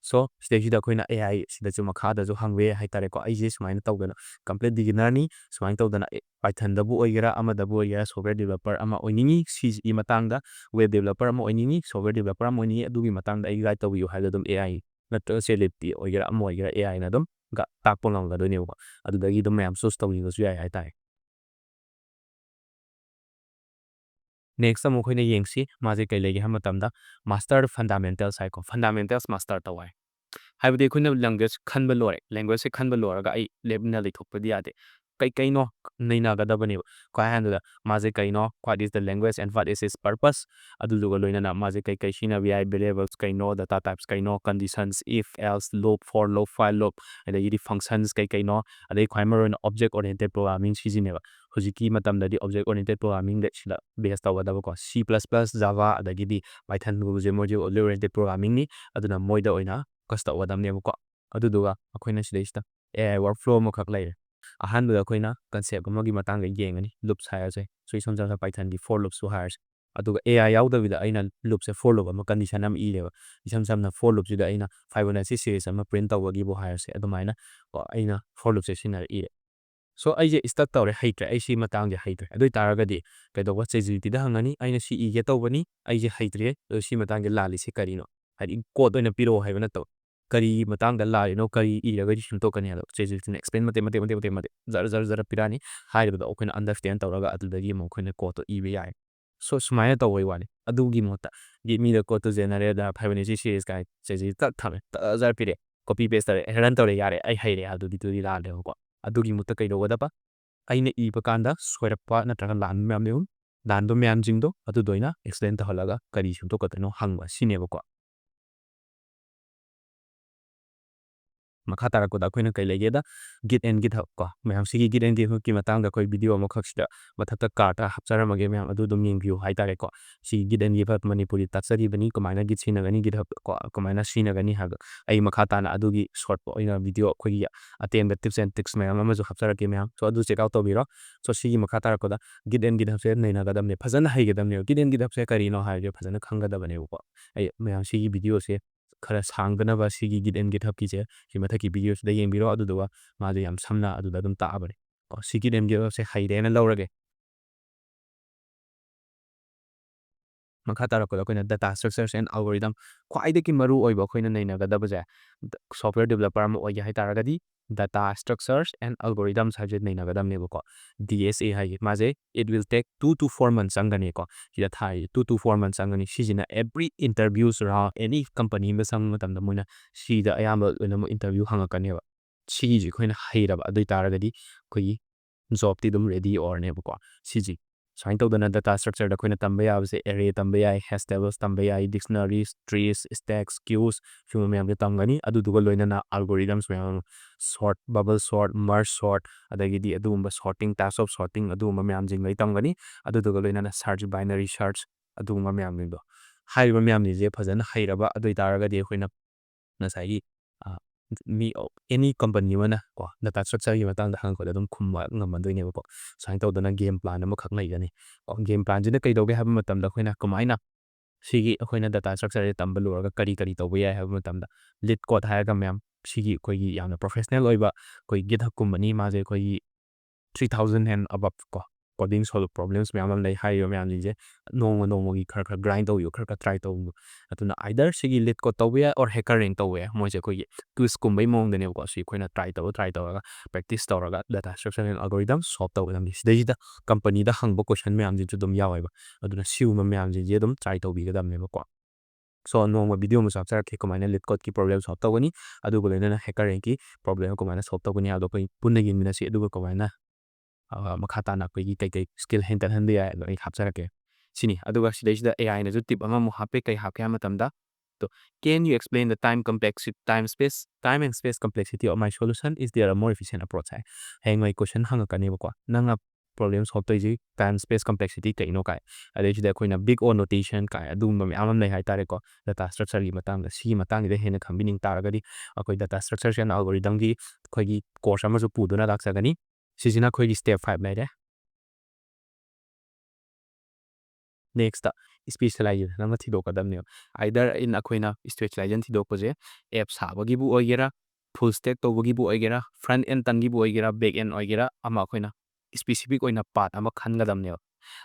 So, ꯁꯤꯗꯩꯁꯤꯗ ꯑꯩꯈꯣꯏꯅ A I ꯁꯤꯗꯁꯨ ꯃꯈꯥꯗꯁꯨ ꯍꯪꯕ ꯌꯥꯏ ꯍꯥꯏꯇꯥꯔꯦꯀꯣ꯫ ꯑꯩꯁꯦ ꯁꯨꯃꯥꯏꯅ ꯇꯧꯗꯅ complete beginner ꯅꯤ, ꯁꯨꯃꯥꯏꯅ ꯇꯧꯗꯅ Python ꯗꯕꯨ ꯑꯣꯏꯒꯦꯔꯥ, ꯑꯃꯗꯕꯨ ꯑꯣꯏꯒꯦꯔꯥ, software developer ꯑꯃ ꯑꯣꯏꯅꯤꯡꯉꯤ꯫ ꯁꯤꯒꯤ ꯃꯇꯥꯡꯗ web developer ꯑꯃ ꯑꯣꯏꯅꯤꯡꯉꯤ, software developer ꯑꯃ ꯑꯣꯏꯅꯤꯡꯉꯤ, ꯑꯗꯨꯒꯤ ꯃꯇꯥꯡꯗ ꯑꯩ guide ꯇꯧꯕꯤꯌꯨ ꯍꯥꯏꯕꯗ ꯑꯗꯨꯝ A I ꯅꯠꯇ꯭ꯔꯒ ChatGPT ꯑꯣꯏꯒꯦꯔꯥ, ꯑꯃ ꯑꯣꯏꯒꯦꯔꯥ, A I ꯅ ꯑꯗꯨꯝ ꯒ-, ꯇꯥꯛꯄ ꯉꯝꯒꯗꯣꯏꯅꯦꯕꯀꯣ꯫ ꯑꯗꯨꯗꯒꯤ ꯑꯗꯨꯝ ꯃꯌꯥꯝ choose ꯇꯧꯕꯤꯕꯁꯨ ꯌꯥꯏ ꯍꯥꯏꯇꯥꯔꯦ꯫ Next ꯑꯃꯨꯛ ꯑꯩꯈꯣꯏꯅ ꯌꯦꯡꯁꯤ, ꯃꯥꯁꯦ ꯀꯩ ꯂꯩꯒꯦ ꯍꯥꯏꯕ ꯃꯇꯝꯗ, master fundamentals ꯍꯥꯏꯀꯣ, fundamentals master ꯇꯧ ꯍꯥꯏ꯫ ꯍꯥꯏꯕꯗꯤ ꯑꯩꯈꯣꯏꯅ language ꯈꯟꯕ ꯂꯣꯏꯔꯦ, language ꯁꯦ ꯈꯟꯕ ꯂꯣꯏꯔꯒ ꯑꯩ ꯂꯦꯞꯅ ꯂꯩꯊꯣꯛꯄꯗꯤ ꯌꯥꯗꯦ꯫ ꯀꯩ ꯀꯩꯅꯣ ꯅꯩꯅꯒꯗꯕꯅꯦꯕ꯫ ꯈ꯭ꯋꯥꯏ ꯑꯍꯥꯟꯕꯗ ꯃꯥꯁꯦ ꯀꯩꯅꯣ, what is the language and what is its purpose? ꯑꯗꯨꯗꯨꯒ ꯂꯣꯏꯅꯅ ꯃꯥꯁꯦ ꯀꯩ ꯀꯩ ꯁꯤꯖꯤꯟꯅꯕ ꯌꯥꯏ, variables ꯀꯩꯅꯣ, data types ꯀꯩꯅꯣ, conditions, if, else, loop, for loop, while loop, ꯑꯗꯒꯤꯗꯤ functions ꯀꯩ ꯀꯩꯅꯣ, ꯑꯗꯩ ꯈ꯭ꯋꯥꯏ ꯃꯔꯨꯑꯣꯏꯅ object oriented programming ꯁꯤꯖꯤꯟꯅꯩꯕ꯫ ꯍꯧꯖꯤꯛꯀꯤ ꯃꯇꯝꯗꯗꯤ object oriented programming ꯗ ꯁꯤꯗ base ꯇꯧꯒꯗꯕꯀꯣ꯫ C plus plus, Java, ꯑꯗꯒꯤꯗꯤ Python ꯒꯨꯝꯕꯁꯦ ꯃꯣꯏꯁꯦ object oriented programming ꯅꯤ꯫ ꯑꯗꯨꯅ ꯃꯣꯏꯗ ꯑꯣꯏꯅ focus ꯇꯧꯒꯗꯕꯅꯦꯕꯀꯣ꯫ ꯑꯗꯨꯗꯨꯒ ꯑꯩꯈꯣꯏꯅ ꯁꯤꯗꯩꯁꯤꯗ A I workflow ꯑꯃꯈꯛ ꯂꯩꯔꯦ꯫ ꯑꯍꯥꯟꯕꯗ ꯑꯩꯈꯣꯏꯅ concept ꯑꯃꯒꯤ ꯃꯇꯥꯡꯗ ꯌꯦꯡꯉꯅꯤ, loops ꯍꯥꯏꯔꯁꯦ꯫ So, ꯏꯁꯝ ꯁꯝꯅ Python ꯒꯤ for loops ꯁꯨ ꯍꯥꯏꯔꯁꯦ꯫ ꯑꯗꯨꯒ A I ꯌꯥꯎꯗꯕꯤꯗ ꯑꯩꯅ loop ꯁꯦ for loop ꯑꯃ condition ꯑꯃ ꯏꯔꯦꯕ꯫ ꯏꯁꯝ ꯁꯝꯅ for loop ꯁꯤꯗ ꯑꯩꯅ Fibonacci series ꯑꯃ print ꯇꯧꯕꯒꯤꯕꯨ ꯍꯥꯏꯔꯁꯦ꯫ ꯑꯗꯨꯃꯥꯏꯅ ꯀꯣ ꯑꯩꯅ for loop ꯁꯦ ꯁꯤꯖꯤꯟꯅꯔ ꯏꯔꯦ꯫ So, ꯑꯩꯁꯦ stuck ꯇꯧꯔꯦ, ꯍꯩꯇ꯭ꯔꯦ, ꯑꯩ ꯁꯤ ꯃꯇꯥꯡꯁꯦ ꯍꯩꯇ꯭ꯔꯦ꯫ ꯑꯗꯨ ꯑꯣꯏ ꯇꯥꯔꯒꯗꯤ ꯀꯩꯗꯧꯕ, ChatGPT ꯗ ꯍꯪꯉꯅꯤ, "ꯑꯩꯅ ꯁꯤ ꯏꯒꯦ ꯇꯧꯕꯅꯤ, ꯑꯩꯁꯦ ꯍꯩꯇ꯭ꯔꯦ, ꯑꯗꯣ ꯁꯤ ꯃꯇꯥꯡꯁꯦ ꯂꯥꯜꯂꯤꯁꯤ ꯀꯔꯤꯅꯣ?" ꯍꯥꯏꯗꯤ code ꯑꯣꯏꯅ ꯄꯤꯔꯛꯑꯣ ꯍꯥꯏꯕ ꯅꯠꯇꯕ, ꯀꯔꯤ ꯃꯇꯥꯡꯗ ꯂꯥꯜꯂꯤꯅꯣ, ꯀꯔꯤ ꯏꯔꯒꯗꯤ ꯁꯦꯝꯗꯣꯛꯀꯅꯤ ꯍꯥꯏꯕꯗꯣ ChatGPT ꯅ explain ꯃꯇꯦꯛ ꯃꯇꯦꯛ ꯃꯇꯦꯛ ꯃꯇꯦꯛ ꯖꯔ ꯖꯔ ꯖꯔ ꯄꯤꯔꯛꯑꯅꯤ꯫ ꯍꯥꯏꯔꯤꯕꯗꯣ ꯑꯩꯈꯣꯏꯅ understand ꯇꯧꯔꯒ ꯑꯗꯨꯗꯒꯤ ꯑꯃꯨꯛ ꯑꯩꯈꯣꯏꯅ code ꯇꯣ ꯏꯕ ꯌꯥꯏ꯫ So, ꯁꯨꯃꯥꯏꯅ ꯇꯧꯕꯩ ꯋꯥꯅꯤ꯫ ꯑꯗꯨꯒꯤ ꯃꯍꯨꯠꯇ Git me the code to generate the Fibonacci series ꯀꯥꯏ ꯆꯦꯁꯤ ꯇꯛ ꯊꯝꯃꯦ, ꯇꯛ ꯖꯔ ꯄꯤꯔꯦ, copy paste ꯇꯧꯔꯦ, run ꯇꯧꯔꯦ, ꯌꯥꯔꯦ, ꯑꯩ ꯍꯩꯔꯦ ꯍꯥꯏꯕꯗꯨꯗꯤ ꯂꯥꯜꯂꯦꯕꯀꯣ꯫ ꯑꯗꯨꯒꯤ ꯃꯍꯨꯠꯇ ꯀꯩꯗꯧꯒꯗꯕ? ꯑꯩꯅ ꯏꯕ ꯀꯥꯟꯗ ꯁꯣꯏꯔꯛꯄ ꯅꯠꯇ꯭ꯔꯒ ꯂꯥꯟꯕ ꯃꯌꯥꯝ ꯂꯩꯔꯝ-, ꯂꯥꯟꯕ ꯃꯌꯥꯝꯁꯤꯡꯗꯣ ꯑꯗꯨꯗꯣ ꯑꯩꯅ explain ꯇꯧꯍꯜꯂꯒ ꯀꯔꯤ ꯁꯦꯝꯗꯣꯛꯀꯗꯣꯏꯅꯣ ꯍꯪꯕ ꯁꯤꯅꯦꯕꯀꯣ꯫ ꯃꯈꯥ ꯇꯥꯔꯛꯄꯗ ꯑꯩꯈꯣꯏꯅ ꯀꯩ ꯂꯩꯒꯦꯗ, Git and GitHub ꯀꯣ꯫ ꯃꯌꯥꯝ ꯁꯤꯒꯤ Git and GitHub ꯀꯤ ꯃꯇꯥꯡꯗ ꯑꯩꯈꯣꯏ video ꯑꯃꯈꯛ ꯁꯤꯗ ꯃꯊꯛꯇ card ꯇ ꯍꯥꯞꯆꯔꯝꯃꯒꯦ ꯃꯌꯥꯝ, ꯑꯗꯨ ꯑꯗꯨꯝ ꯌꯦꯡꯕꯤꯌꯨ ꯍꯥꯏꯇꯥꯔꯦꯀꯣ꯫ ꯁꯤ Git and GitHub ꯃꯅꯤꯄꯨꯔꯤ ꯇꯥꯛꯆꯔꯤꯕꯅꯤ, ꯀꯃꯥꯏꯅ Git ꯁꯤꯖꯤꯟꯅꯒꯅꯤ, GitHub ꯀꯣ ꯀꯃꯥꯏꯅ ꯁꯤꯖꯤꯟꯅꯒꯅꯤ ꯍꯥꯏꯕꯗꯣ ꯑꯩ ꯃꯈꯥ ꯇꯥꯅ ꯑꯗꯨꯒꯤ short ꯑꯣꯏꯅ video ꯑꯩꯈꯣꯏꯒꯤ ꯑꯇꯦꯟꯕ tips and tricks ꯃꯌꯥꯝ ꯑꯃꯁꯨ ꯍꯥꯞꯆꯔꯛꯀꯦ ꯃꯌꯥꯝ꯫ So, ꯑꯗꯨ check out ꯇꯧꯕꯤꯔꯣ꯫ So, ꯁꯤꯒꯤ ꯃꯈꯥ ꯇꯥꯔꯛꯄꯗ Git and GitHub ꯁꯦ ꯅꯩꯅꯒꯗꯕꯅꯦ, ꯐꯖꯅ ꯍꯩꯒꯗꯕꯅꯦꯕ꯫ Git and GitHub ꯁꯦ ꯀꯔꯤꯅꯣ ꯍꯥꯏꯕꯁꯦ ꯐꯖꯅ ꯈꯪꯒꯗꯕꯅꯦꯕꯀꯣ꯫ ꯑꯩ ꯃꯌꯥꯝ ꯁꯤꯒꯤ video ꯁꯦ ꯈꯔ ꯁꯥꯡꯗꯅꯕ ꯁꯤꯒꯤ Git and GitHubꯀꯤꯁꯦ ꯁꯤ ꯃꯊꯛꯀꯤ videoꯁꯤꯗ ꯌꯦꯡꯕꯤꯔꯣ꯫ ꯑꯗꯨꯗꯨꯒ ꯃꯥꯁꯦ ꯌꯥꯝ ꯁꯝꯅ ꯑꯗꯨꯗ ꯑꯗꯨꯝ ꯇꯥꯛꯑꯕꯅꯦ꯫ ꯀꯣ, ꯁꯤ Git and GitHubꯁꯦ ꯍꯩꯔꯦꯅ ꯂꯧꯔꯒꯦ꯫ ꯃꯈꯥ ꯇꯥꯔꯛꯄꯗ ꯑꯩꯈꯣꯏꯅ data structures and algorithm, ꯈ꯭ꯋꯥꯏꯗꯒꯤ ꯃꯔꯨ ꯑꯣꯏꯕ ꯑꯩꯈꯣꯏꯅ ꯅꯩꯅꯒꯗꯕꯁꯦ, software developer ꯑꯃ ꯑꯣꯏꯒꯦ ꯍꯥꯏ ꯇꯥꯔꯒꯗꯤ data structures and algorithms ꯍꯥꯏꯕꯁꯦ ꯅꯩꯅꯒꯗꯕꯅꯦꯕꯀꯣ꯫ D S A ꯍꯥꯏꯁꯦ ꯃꯥꯁꯦ it will take two to four months ꯆꯪꯒꯅꯤꯀꯣ꯫ ꯁꯤꯗ ꯊꯥꯔꯤꯁꯦ two to four months ꯆꯪꯒꯅꯤ꯫ ꯁꯤꯁꯤꯅ every interviews round, any company ꯑꯃ ꯆꯪꯕ ꯃꯇꯝꯗ ꯃꯣꯏꯅ ꯁꯤꯗ ꯑꯌꯥꯝꯕ ꯂꯣꯏꯅꯃꯛ interview ꯍꯪꯉꯛꯀꯅꯦꯕ꯫ ꯁꯤꯒꯤꯁꯦ ꯑꯩꯈꯣꯏꯅ ꯍꯩꯔꯕ ꯑꯗꯨ ꯑꯣꯏ ꯇꯥꯔꯒꯗꯤ ꯑꯩꯈꯣꯏꯒꯤ jobꯇꯤ ꯑꯗꯨꯝ ready ꯑꯣꯏꯔꯅꯦꯕꯀꯣ꯫ ꯁꯤꯁꯤ ꯁꯨꯃꯥꯏꯅ ꯇꯧꯗꯅ data structureꯗ ꯑꯩꯈꯣꯏꯅ ꯇꯝꯕ ꯌꯥꯕꯁꯦ array ꯇꯝꯕ ꯌꯥꯏ, hash tables ꯇꯝꯕ ꯌꯥꯏ, dictionaries, trees, stacks, queues, ꯁꯤꯒꯨꯝꯕ ꯃꯌꯥꯝꯁꯦ ꯇꯝꯒꯅꯤ꯫ ꯑꯗꯨꯗꯨꯒ ꯂꯣꯏꯅꯅ algorithms ꯃꯌꯥꯝ ꯑꯃ, sort, bubble sort, merge sort, ꯑꯗꯒꯤꯗꯤ ꯑꯗꯨꯒꯨꯝꯕ sorting, types of sorting, ꯑꯗꯨꯒꯨꯝꯕ ꯃꯌꯥꯝꯁꯤꯡ ꯂꯣꯏ ꯇꯝꯒꯅꯤ꯫ ꯑꯗꯨꯗꯨꯒ ꯂꯣꯏꯅꯅ search, binary search, ꯑꯗꯨꯒꯨꯝꯕ ꯃꯌꯥꯝꯁꯤꯡꯗꯣ꯫ ꯍꯥꯏꯔꯤꯕ ꯃꯌꯥꯝꯁꯤꯡꯁꯦ ꯐꯖꯅ ꯍꯩꯔꯕ ꯑꯗꯨ ꯑꯣꯏ ꯇꯥꯔꯒꯗꯤ ꯑꯩꯈꯣꯏꯅ ꯉꯁꯥꯏꯒꯤ, ꯑ, ꯃꯤ, any company ꯑꯃꯅ ꯀꯣ, data structureꯒꯤ ꯃꯇꯥꯡꯗ ꯍꯪꯉꯛꯄꯗ ꯑꯗꯨꯝ ꯈꯨꯝꯕ ꯉꯝꯃꯗꯣꯏꯅꯦꯕꯀꯣ꯫ ꯁꯨꯃꯥꯏꯅ ꯇꯧꯗꯅ game plan ꯑꯃꯈꯛ ꯂꯩꯒꯅꯤ꯫ ꯀꯣ, game planꯁꯤꯅ ꯀꯩꯗꯧꯒꯦ ꯍꯥꯏꯕ ꯃꯇꯝꯗ ꯑꯩꯈꯣꯏꯅ ꯀꯃꯥꯏꯅ ꯁꯤꯒꯤ ꯑꯩꯈꯣꯏꯅ data structureꯁꯦ ꯇꯝꯕ ꯂꯣꯏꯔꯒ ꯀꯔꯤ ꯀꯔꯤ ꯇꯧꯕ ꯌꯥꯏ ꯍꯥꯏꯕ ꯃꯇꯝꯗ, LeetCode ꯍꯥꯏꯔꯒ ꯃꯌꯥꯝ ꯁꯤꯒꯤ ꯑꯩꯈꯣꯏꯒꯤ ꯌꯥꯝꯅ professional ꯑꯣꯏꯕ ꯑꯩꯈꯣꯏ GitHubꯀꯨꯝꯕꯅꯤ꯫ ꯃꯥꯁꯦ ꯑꯩꯈꯣꯏꯒꯤ three thousand and above ꯀꯣ, coding solve problems ꯃꯌꯥꯝ ꯑꯃ ꯂꯩ꯫ ꯍꯥꯏꯔꯤꯕ ꯃꯌꯥꯝꯁꯤꯡꯁꯦ ꯅꯣꯡꯃ ꯅꯣꯡꯃꯒꯤ ꯈꯔ ꯈꯔ grind ꯇꯧꯕꯤꯌꯨ, ꯈꯔ ꯈꯔ try ꯇꯧꯕꯤꯌꯨ꯫ ꯑꯗꯨꯅ either ꯁꯤꯒꯤ LeetCode ꯇꯧꯕ ꯌꯥꯏ or HackerRank ꯇꯧꯕ ꯌꯥꯏ꯫ ꯃꯣꯏꯁꯦ ꯑꯩꯈꯣꯏꯒꯤ quizꯀꯨꯝꯕꯩ ꯃꯑꯣꯡꯗꯅꯦꯕꯀꯣ꯫ ꯁꯤ ꯑꯩꯈꯣꯏꯅ try ꯇꯧꯔ try ꯇꯧꯔꯒ practice ꯇꯧꯔꯒ data structure and algorithm solve ꯇꯧꯒꯗꯕꯅꯤ꯫ ꯁꯤꯗꯩꯁꯤꯗ companyꯗ ꯍꯪꯕ question ꯃꯌꯥꯝꯁꯤꯁꯨ ꯑꯗꯨꯝ ꯌꯥꯎꯋꯦꯕ꯫ ꯑꯗꯨꯅ ꯁꯤꯒꯨꯝꯕ ꯃꯌꯥꯝꯁꯤꯡꯁꯦ ꯑꯗꯨꯝ try ꯇꯧꯕꯤꯒꯗꯕꯅꯦꯕꯀꯣ꯫ So, ꯅꯣꯡꯃ video ꯑꯃ ꯍꯥꯞꯆꯔꯛꯀꯦ, ꯀꯃꯥꯏꯅ LeetCodeꯀꯤ problem solve ꯇꯧꯒꯅꯤ, ꯑꯗꯨꯒ ꯂꯣꯏꯅꯅ HackerRankꯀꯤ problem ꯀꯃꯥꯏꯅ solve ꯇꯧꯒꯅꯤ ꯍꯥꯏꯕꯗꯣ ꯑꯩꯈꯣꯏ ꯄꯨꯟꯅ ꯌꯦꯡꯃꯤꯟꯅꯁꯤ꯫ ꯑꯗꯨꯒ ꯀꯃꯥꯏꯅ, ꯑ, ꯃꯈꯥ ꯇꯥꯅ ꯑꯩꯈꯣꯏꯒꯤ ꯀꯩꯀꯩ skill ꯍꯦꯟꯒꯠꯍꯟꯕ ꯌꯥꯏ ꯑꯗꯣ ꯑꯩ ꯍꯥꯞꯆꯔꯛꯀꯦ꯫ ꯁꯤꯅꯤ꯫ ꯑꯗꯨꯒ ꯁꯤꯗꯩꯁꯤꯗ AIꯅꯁꯨ tip ꯑꯃꯃꯨꯛ ꯍꯥꯞꯄꯦ꯫ ꯀꯩ ꯍꯥꯞꯀꯦ ꯍꯥꯏꯕ ꯃꯇꯝꯗ, ꯑꯗꯣ, "Can you explain the time complexi-, time space, time and space complexity of my solution? Is there a more efficient approach?" ꯍꯥꯏ꯫ ꯍꯌꯦꯡꯋꯥꯏ question ꯍꯪꯉꯛꯀꯅꯦꯕꯀꯣ, ꯅꯪꯅ problem solve ꯇꯧꯔꯤꯁꯤ time space complexity ꯀꯩꯅꯣ ꯀꯥꯏ, ꯑꯗꯩꯁꯤꯗ ꯑꯩꯈꯣꯏꯅ big O notation ꯀꯥꯏ, ꯑꯗꯨꯒꯨꯝꯕ ꯃꯌꯥꯝ ꯑꯃ ꯂꯩ ꯍꯥꯏꯇꯥꯔꯦꯀꯣ꯫ Data structureꯒꯤ ꯃꯇꯥꯡꯗ, ꯁꯤꯒꯤ ꯃꯇꯥꯡꯁꯤꯗ ꯍꯦꯟꯅ ꯈꯪꯕꯤꯅꯤꯡ ꯇꯥꯔꯒꯗꯤ ꯑꯩꯈꯣꯏ data structures and algorithmꯒꯤ ꯑꯩꯈꯣꯏꯒꯤ course ꯑꯃꯁꯨ ꯄꯨꯗꯨꯅ ꯂꯥꯛꯆꯒꯅꯤ꯫ ꯁꯤꯁꯤꯅ ꯑꯩꯈꯣꯏꯒꯤ step five ꯂꯩꯔꯦ꯫ Next, specialization ꯑꯃ ꯊꯤꯗꯣꯛꯀꯗꯕꯅꯦꯕ꯫ Either in ꯑꯩꯈꯣꯏꯅ specialization ꯊꯤꯗꯣꯛꯄꯁꯦ app ꯁꯥꯕꯒꯤꯕꯨ ꯑꯣꯏꯒꯦꯔꯥ, full stack ꯇꯧꯕꯒꯤꯕꯨ ꯑꯣꯏꯒꯦꯔꯥ, front end ꯇꯪꯒꯤꯕꯨ ꯑꯣꯏꯒꯦꯔꯥ, back end ꯑꯣꯏꯒꯦꯔꯥ, ꯑꯃ ꯑꯩꯈꯣꯏꯅ specific ꯑꯣꯏꯅ path ꯑꯃ ꯈꯟꯒꯗꯕꯅꯦꯕ꯫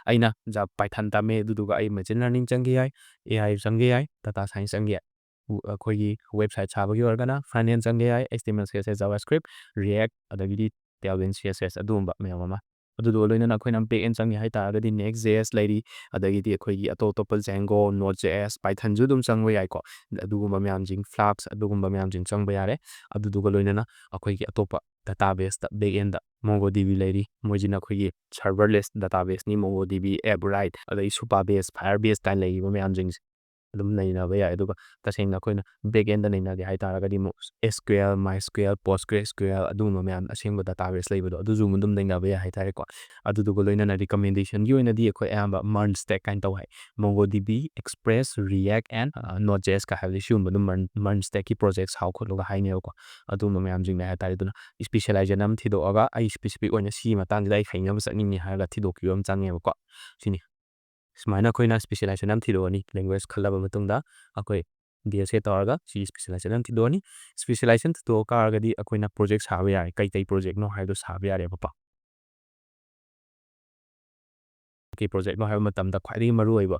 ꯑꯩꯅ Python ꯇꯝꯃꯦ, ꯑꯗꯨꯗꯨꯒ ꯑꯩ machine learning ꯆꯪꯒꯦ ꯌꯥꯏ, A I ꯆꯪꯒꯦ ꯌꯥꯏ, data science ꯆꯪꯒꯦ ꯌꯥꯏ꯫ ꯑꯩꯈꯣꯏꯒꯤ website ꯁꯥꯕꯒꯤ ꯑꯣꯏꯔꯒꯅ front end ꯆꯪꯒꯦ ꯌꯥꯏ, H T M L, C S S, JavaScript, React, ꯑꯗꯒꯤꯗꯤ Tailwind C S S, ꯑꯗꯨꯒꯨꯝꯕ ꯃꯌꯥꯝ ꯑꯃ꯫ ꯑꯗꯨꯗꯨꯒ ꯂꯣꯏꯅꯅ ꯑꯩꯈꯣꯏꯅ back end ꯆꯪꯒꯦ ꯍꯥꯏ ꯇꯥꯔꯒꯗꯤ Next J S ꯂꯩꯔꯤ, ꯑꯗꯒꯤꯗꯤ ꯑꯩꯈꯣꯏꯒꯤ ꯑꯇꯣꯞ ꯑꯇꯣꯞꯄ Django, Node J S, Pythonꯁꯨ ꯑꯗꯨꯝ ꯆꯪꯕ ꯌꯥꯏꯀꯣ꯫ ꯑꯗꯨꯒꯨꯝꯕ ꯃꯌꯥꯝꯁꯤꯡ, Flask, ꯑꯗꯨꯒꯨꯝꯕ ꯃꯌꯥꯝꯁꯤꯡ ꯆꯪꯕ ꯌꯥꯔꯦ꯫ ꯑꯗꯨꯗꯨꯒ ꯂꯣꯏꯅꯅ ꯑꯩꯈꯣꯏꯒꯤ ꯑꯇꯣꯞꯄ databaseꯇ back endꯇ MongoDB ꯂꯩꯔꯤ꯫ ꯃꯣꯏꯁꯤꯅ ꯑꯩꯈꯣꯏꯒꯤ serverless databaseꯅꯤ, MongoDB, AppWrite, ꯑꯗꯒꯤ Supabase, Firebase ꯀꯥꯏꯅ ꯂꯩꯔꯤꯕ ꯃꯌꯥꯝꯁꯤꯡꯁꯦ ꯑꯗꯨꯝ ꯅꯩꯅꯕ ꯌꯥꯏ꯫ ꯑꯗꯨꯒ ꯇꯁꯦꯡꯅ ꯑꯩꯈꯣꯏꯅ back endꯇ ꯅꯩꯅꯒꯦ ꯍꯥꯏ ꯇꯥꯔꯒꯗꯤ ꯑꯃꯨꯛ S Q L, MySQL, PostgreSQL, ꯑꯗꯨꯒꯨꯝꯕ ꯃꯌꯥꯝ ꯑꯁꯦꯡꯕ database ꯂꯩꯕꯗꯣ, ꯑꯗꯨꯁꯨ ꯑꯗꯨꯝ ꯅꯩꯅꯕ ꯌꯥꯏ ꯍꯥꯏ ꯇꯥꯔꯦꯀꯣ꯫ ꯑꯗꯨꯗꯨꯒ ꯂꯣꯏꯅꯅ recommendationꯒꯤ ꯑꯣꯏꯅꯗꯤ ꯑꯩꯈꯣꯏ ꯑꯌꯥꯝꯕ Merge Stack ꯀꯥꯏꯅ ꯇꯧ ꯍꯥꯏ꯫ MongoDB, Express, React and, ꯑ, Node J S ꯀ ꯍꯥꯏꯕꯗꯤ ꯁꯤꯒꯨꯝꯕ ꯑꯗꯨꯝ Merge, Merge Stackꯀꯤ project ꯁꯥꯎ ꯈꯣꯠꯂꯨꯒ ꯍꯥꯏꯅꯦꯕꯀꯣ꯫ ꯑꯗꯨꯒꯨꯝꯕ ꯃꯌꯥꯝꯁꯤꯡꯅꯦ ꯍꯥꯏ ꯇꯥꯔꯦ꯫ ꯑꯗꯨꯅ specialization ꯑꯃ ꯊꯤꯗꯣꯛꯑꯒ ꯑꯩ specific ꯑꯣꯏꯅ ꯁꯤꯒꯤ ꯃꯇꯥꯡꯁꯤꯗ ꯑꯩ ꯍꯩꯅꯕ ꯆꯠꯅꯤꯡꯉꯤ ꯍꯥꯏꯔꯒ ꯊꯤꯗꯣꯛꯈꯤꯕ ꯑꯃ ꯆꯪꯉꯦꯕꯀꯣ꯫ ꯁꯤꯅꯤ꯫ ꯁꯨꯃꯥꯏꯅ ꯑꯩꯈꯣꯏꯅ specialization ꯑꯃ ꯊꯤꯗꯣꯛꯑꯅꯤ꯫ Language ꯈꯜꯂꯕ ꯃꯇꯨꯡꯗ ꯑꯩꯈꯣꯏ D S A ꯇꯧꯔꯒ ꯁꯤꯒꯤ specialization ꯑꯃ ꯊꯤꯗꯣꯛꯑꯅꯤ꯫ Specialization ꯊꯤꯗꯣꯛꯑ ꯇꯥꯔꯒꯗꯤ ꯑꯩꯈꯣꯏꯅ project ꯁꯥꯕ ꯌꯥꯔꯦ꯫ ꯀꯩ ꯀꯩ projectꯅꯣ ꯍꯥꯏꯕꯗꯣ ꯁꯥꯕ ꯌꯥꯔꯦꯕꯀꯣ꯫ ꯀꯩ projectꯅꯣ ꯍꯥꯏꯕ ꯃꯇꯝꯗ ꯈ꯭ꯋꯥꯏꯗꯒꯤ ꯃꯔꯨꯑꯣꯏꯕ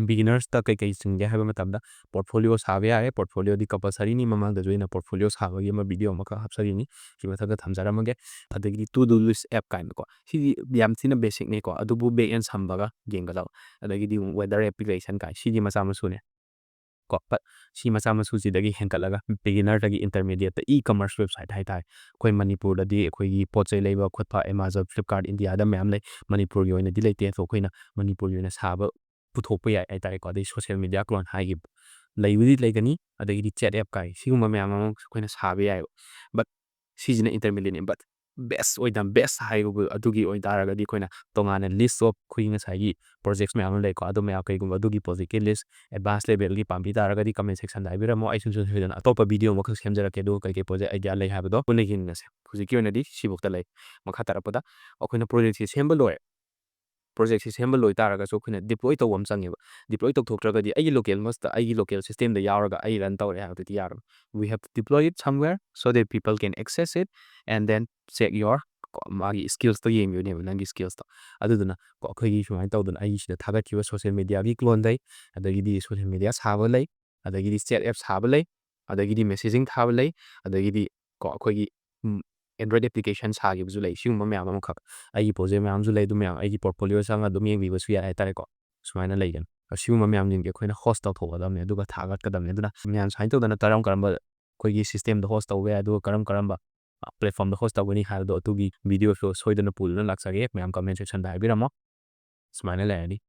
beginnersꯇ ꯀꯩ ꯀꯩ ꯆꯤꯡꯒꯦ ꯍꯥꯏꯕ ꯃꯇꯝꯗ portfolio ꯁꯥꯕ ꯌꯥꯔꯦ꯫ Portfolioꯗꯤ compulsoryꯅꯤ, ꯃꯃꯥꯡꯗꯁꯨ ꯑꯩꯅ portfolio ꯁꯥꯕꯒꯤ ꯑꯃ video ꯑꯃꯈꯛ ꯍꯥꯞꯆꯔꯤꯅꯤ, ꯁꯤ ꯃꯊꯛꯇ ꯊꯝꯖꯔꯝꯃꯒꯦ꯫ ꯑꯗꯒꯤꯗꯤ To Do List app ꯀꯥꯏꯅꯀꯣ, ꯁꯤꯗꯤ ꯌꯥꯝ ꯊꯤꯅ basicꯅꯤꯀꯣ, ꯑꯗꯨꯕꯨ back end ꯁꯝꯕꯒ ꯌꯦꯡꯒꯗꯕ꯫ ꯑꯗꯒꯤꯗꯤ weather application ꯀꯥꯏ, ꯁꯤꯗꯤ ꯃꯆꯥ ꯃꯁꯨꯅꯦ꯫ ꯀꯣ, but ꯁꯤ ꯃꯆꯥ ꯃꯁꯨꯁꯤꯗꯒꯤ ꯍꯦꯟꯒꯠꯂꯒ beginnerꯗꯒꯤ intermediateꯇ e-commerce website ꯍꯥꯏ ꯇꯥꯔꯦ꯫ ꯑꯩꯈꯣꯏ ꯃꯅꯤꯄꯨꯔꯗꯗꯤ ꯑꯩꯈꯣꯏꯒꯤ ꯄꯣꯠ ꯆꯩ ꯂꯩꯕ ꯈꯣꯠꯄ Amazon, Flipkart Indiaꯗ ꯃꯌꯥꯝ ꯂꯩ꯫ ꯃꯅꯤꯄꯨꯔꯒꯤ ꯑꯣꯏꯅꯗꯤ ꯂꯩꯇꯦ꯫ ꯑꯗꯣ ꯑꯩꯈꯣꯏꯅ ꯃꯅꯤꯄꯨꯔꯒꯤ ꯑꯣꯏꯅ ꯁꯥꯕ ꯄꯨꯊꯣꯛꯄ ꯌꯥꯏ ꯍꯥꯏ ꯇꯥꯔꯦꯀꯣ꯫ ꯑꯗꯩ social media clone ꯍꯥꯏꯈꯤꯕ ꯂꯩꯕꯨꯗꯤ ꯂꯩꯒꯅꯤ꯫ ꯑꯗꯒꯤꯗꯤ chat app ꯀꯥꯏ, ꯁꯤꯒꯨꯝꯕ ꯃꯌꯥꯝ ꯑꯃ ꯑꯩꯈꯣꯏꯅ ꯁꯥꯕ ꯌꯥꯏꯑꯕ꯫ But ꯁꯤꯁꯤꯅ intermediateꯅꯦ꯫ But best ꯑꯣꯏꯗ, best ꯍꯥꯏꯕꯕꯨ ꯑꯗꯨꯒꯤ ꯑꯣꯏꯇꯥꯔꯒꯗꯤ ꯑꯩꯈꯣꯏꯅ ꯇꯣꯉꯥꯟꯅ list of ꯑꯩꯈꯣꯏꯒꯤ ꯉꯁꯥꯏꯒꯤ projects ꯃꯌꯥꯝ ꯑꯃ ꯂꯩꯀꯣ꯫ ꯑꯗꯨ ꯃꯌꯥꯝ ꯀꯩꯒꯨꯝꯕ ꯑꯗꯨꯒꯤ projectꯀꯤ list advance levelꯒꯤ ꯄꯥꯝꯕꯤ ꯇꯥꯔꯒꯗꯤ comment sectionꯗ ꯍꯥꯏꯕꯤꯔꯝꯃꯣ꯫ ꯑꯩ ꯁꯨꯡꯁꯣꯏ ꯁꯣꯏꯗꯅ ꯑꯇꯣꯞꯄ video ꯑꯃꯈꯛ ꯁꯦꯝꯖꯔꯛꯀꯦ꯫ ꯑꯗꯨꯒ ꯀꯩꯀꯩ project idea ꯂꯩ ꯍꯥꯏꯕꯗꯣ ꯄꯨꯟꯅ ꯌꯦꯡꯃꯤꯟꯅꯁꯦ꯫ ꯍꯧꯖꯤꯛꯀꯤ ꯑꯣꯏꯅꯗꯤ ꯁꯤꯐꯧꯗ ꯂꯩ꯫ ꯃꯈꯥ ꯇꯥꯔꯛꯄꯗ ꯑꯩꯈꯣꯏꯅ projectꯁꯦ ꯁꯦꯝꯕ ꯂꯣꯏꯔꯦ꯫ projectꯁꯦ ꯁꯦꯝꯕ ꯂꯣꯏ ꯇꯥꯔꯒꯁꯨ ꯑꯩꯈꯣꯏꯅ deploy ꯇꯧꯕ ꯑꯃ ꯆꯪꯉꯦꯕ꯫ Deploy ꯇꯧꯊꯣꯛꯇ꯭ꯔꯒꯗꯤ ꯑꯩꯒꯤ local ꯃꯁꯤꯗ, ꯑꯩꯒꯤ local systemꯗ ꯌꯥꯎꯔꯒ ꯑꯩ run ꯇꯧꯔꯦ ꯍꯥꯏꯕꯗꯨꯗꯤ ꯌꯥꯔꯣꯏ꯫ We have to deploy it somewhere so that people can access it and then check your, ꯀꯣ, ꯃꯥꯒꯤ skillsꯇꯣ ꯌꯦꯡꯗꯣꯏꯅꯦꯕ, ꯅꯪꯒꯤ skillsꯇꯣ꯫ ꯑꯗꯨꯗꯨꯅ, ꯀꯣ, ꯑꯩꯈꯣꯏꯒꯤ ꯁꯨꯃꯥꯏꯅ ꯇꯧꯗꯅ ꯑꯩꯒꯤ ꯁꯤꯗ ꯊꯥꯒꯠꯈꯤꯕ social mediaꯒꯤ clone ꯂꯩ, ꯑꯗꯒꯤꯗꯤ social media ꯁꯥꯕ ꯂꯩ, ꯑꯗꯒꯤꯗꯤ chat app ꯁꯥꯕ ꯂꯩ, ꯑꯗꯒꯤꯗꯤ messaging ꯊꯥꯕ ꯂꯩ, ꯑꯗꯒꯤꯗꯤ, ꯀꯣ, ꯑꯩꯈꯣꯏꯒꯤ, ꯎꯝ, Android application ꯁꯥꯈꯤꯕꯁꯨ ꯂꯩ꯫ ꯁꯤꯒꯨꯝꯕ ꯃꯌꯥꯝ ꯑꯃꯈꯛ, ꯑꯩꯒꯤ project ꯃꯌꯥꯝꯁꯨ ꯂꯩ, ꯑꯗꯨ ꯃꯌꯥꯝ ꯑꯩꯒꯤ portfolio ꯆꯪꯉ ꯑꯗꯨꯝ ꯌꯦꯡꯕꯤꯕꯁꯨ ꯌꯥꯏ ꯍꯥꯏꯇꯥꯔꯦꯀꯣ꯫ ꯁꯨꯃꯥꯏꯅ ꯂꯩꯒꯅꯤ꯫ ꯑꯁꯤꯒꯨꯝꯕ ꯃꯌꯥꯝꯁꯤꯡꯁꯦ ꯑꯩꯈꯣꯏꯅ host ꯇꯧꯊꯣꯛꯀꯗꯕꯅꯤ, ꯑꯗꯨꯒ ꯊꯥꯒꯠꯀꯗꯕꯅꯤ꯫ ꯑꯗꯨꯅ ꯃꯌꯥꯝ ꯁꯨꯃꯥꯏꯅ ꯇꯧꯗꯅ ꯀꯔꯝ ꯀꯔꯝꯕ ꯑꯩꯈꯣꯏꯒꯤ systemꯗ host ꯇꯧꯕ ꯌꯥꯏ, ꯑꯗꯨꯒ ꯀꯔꯝ ꯀꯔꯝꯕ, ꯑ, platformꯗ host ꯇꯧꯒꯅꯤ ꯍꯥꯏꯕꯗꯣ, ꯑꯗꯨꯒꯤ videoꯁꯨ ꯁꯣꯏꯗꯅ ꯄꯨꯗꯨꯅ ꯂꯥꯛꯆꯒꯦ꯫ ꯃꯌꯥꯝ comment sectionꯗ ꯍꯥꯏꯕꯤꯔꯝꯃꯣ꯫ ꯁꯨꯃꯥꯏꯅ ꯂꯩꯔꯅꯤ꯫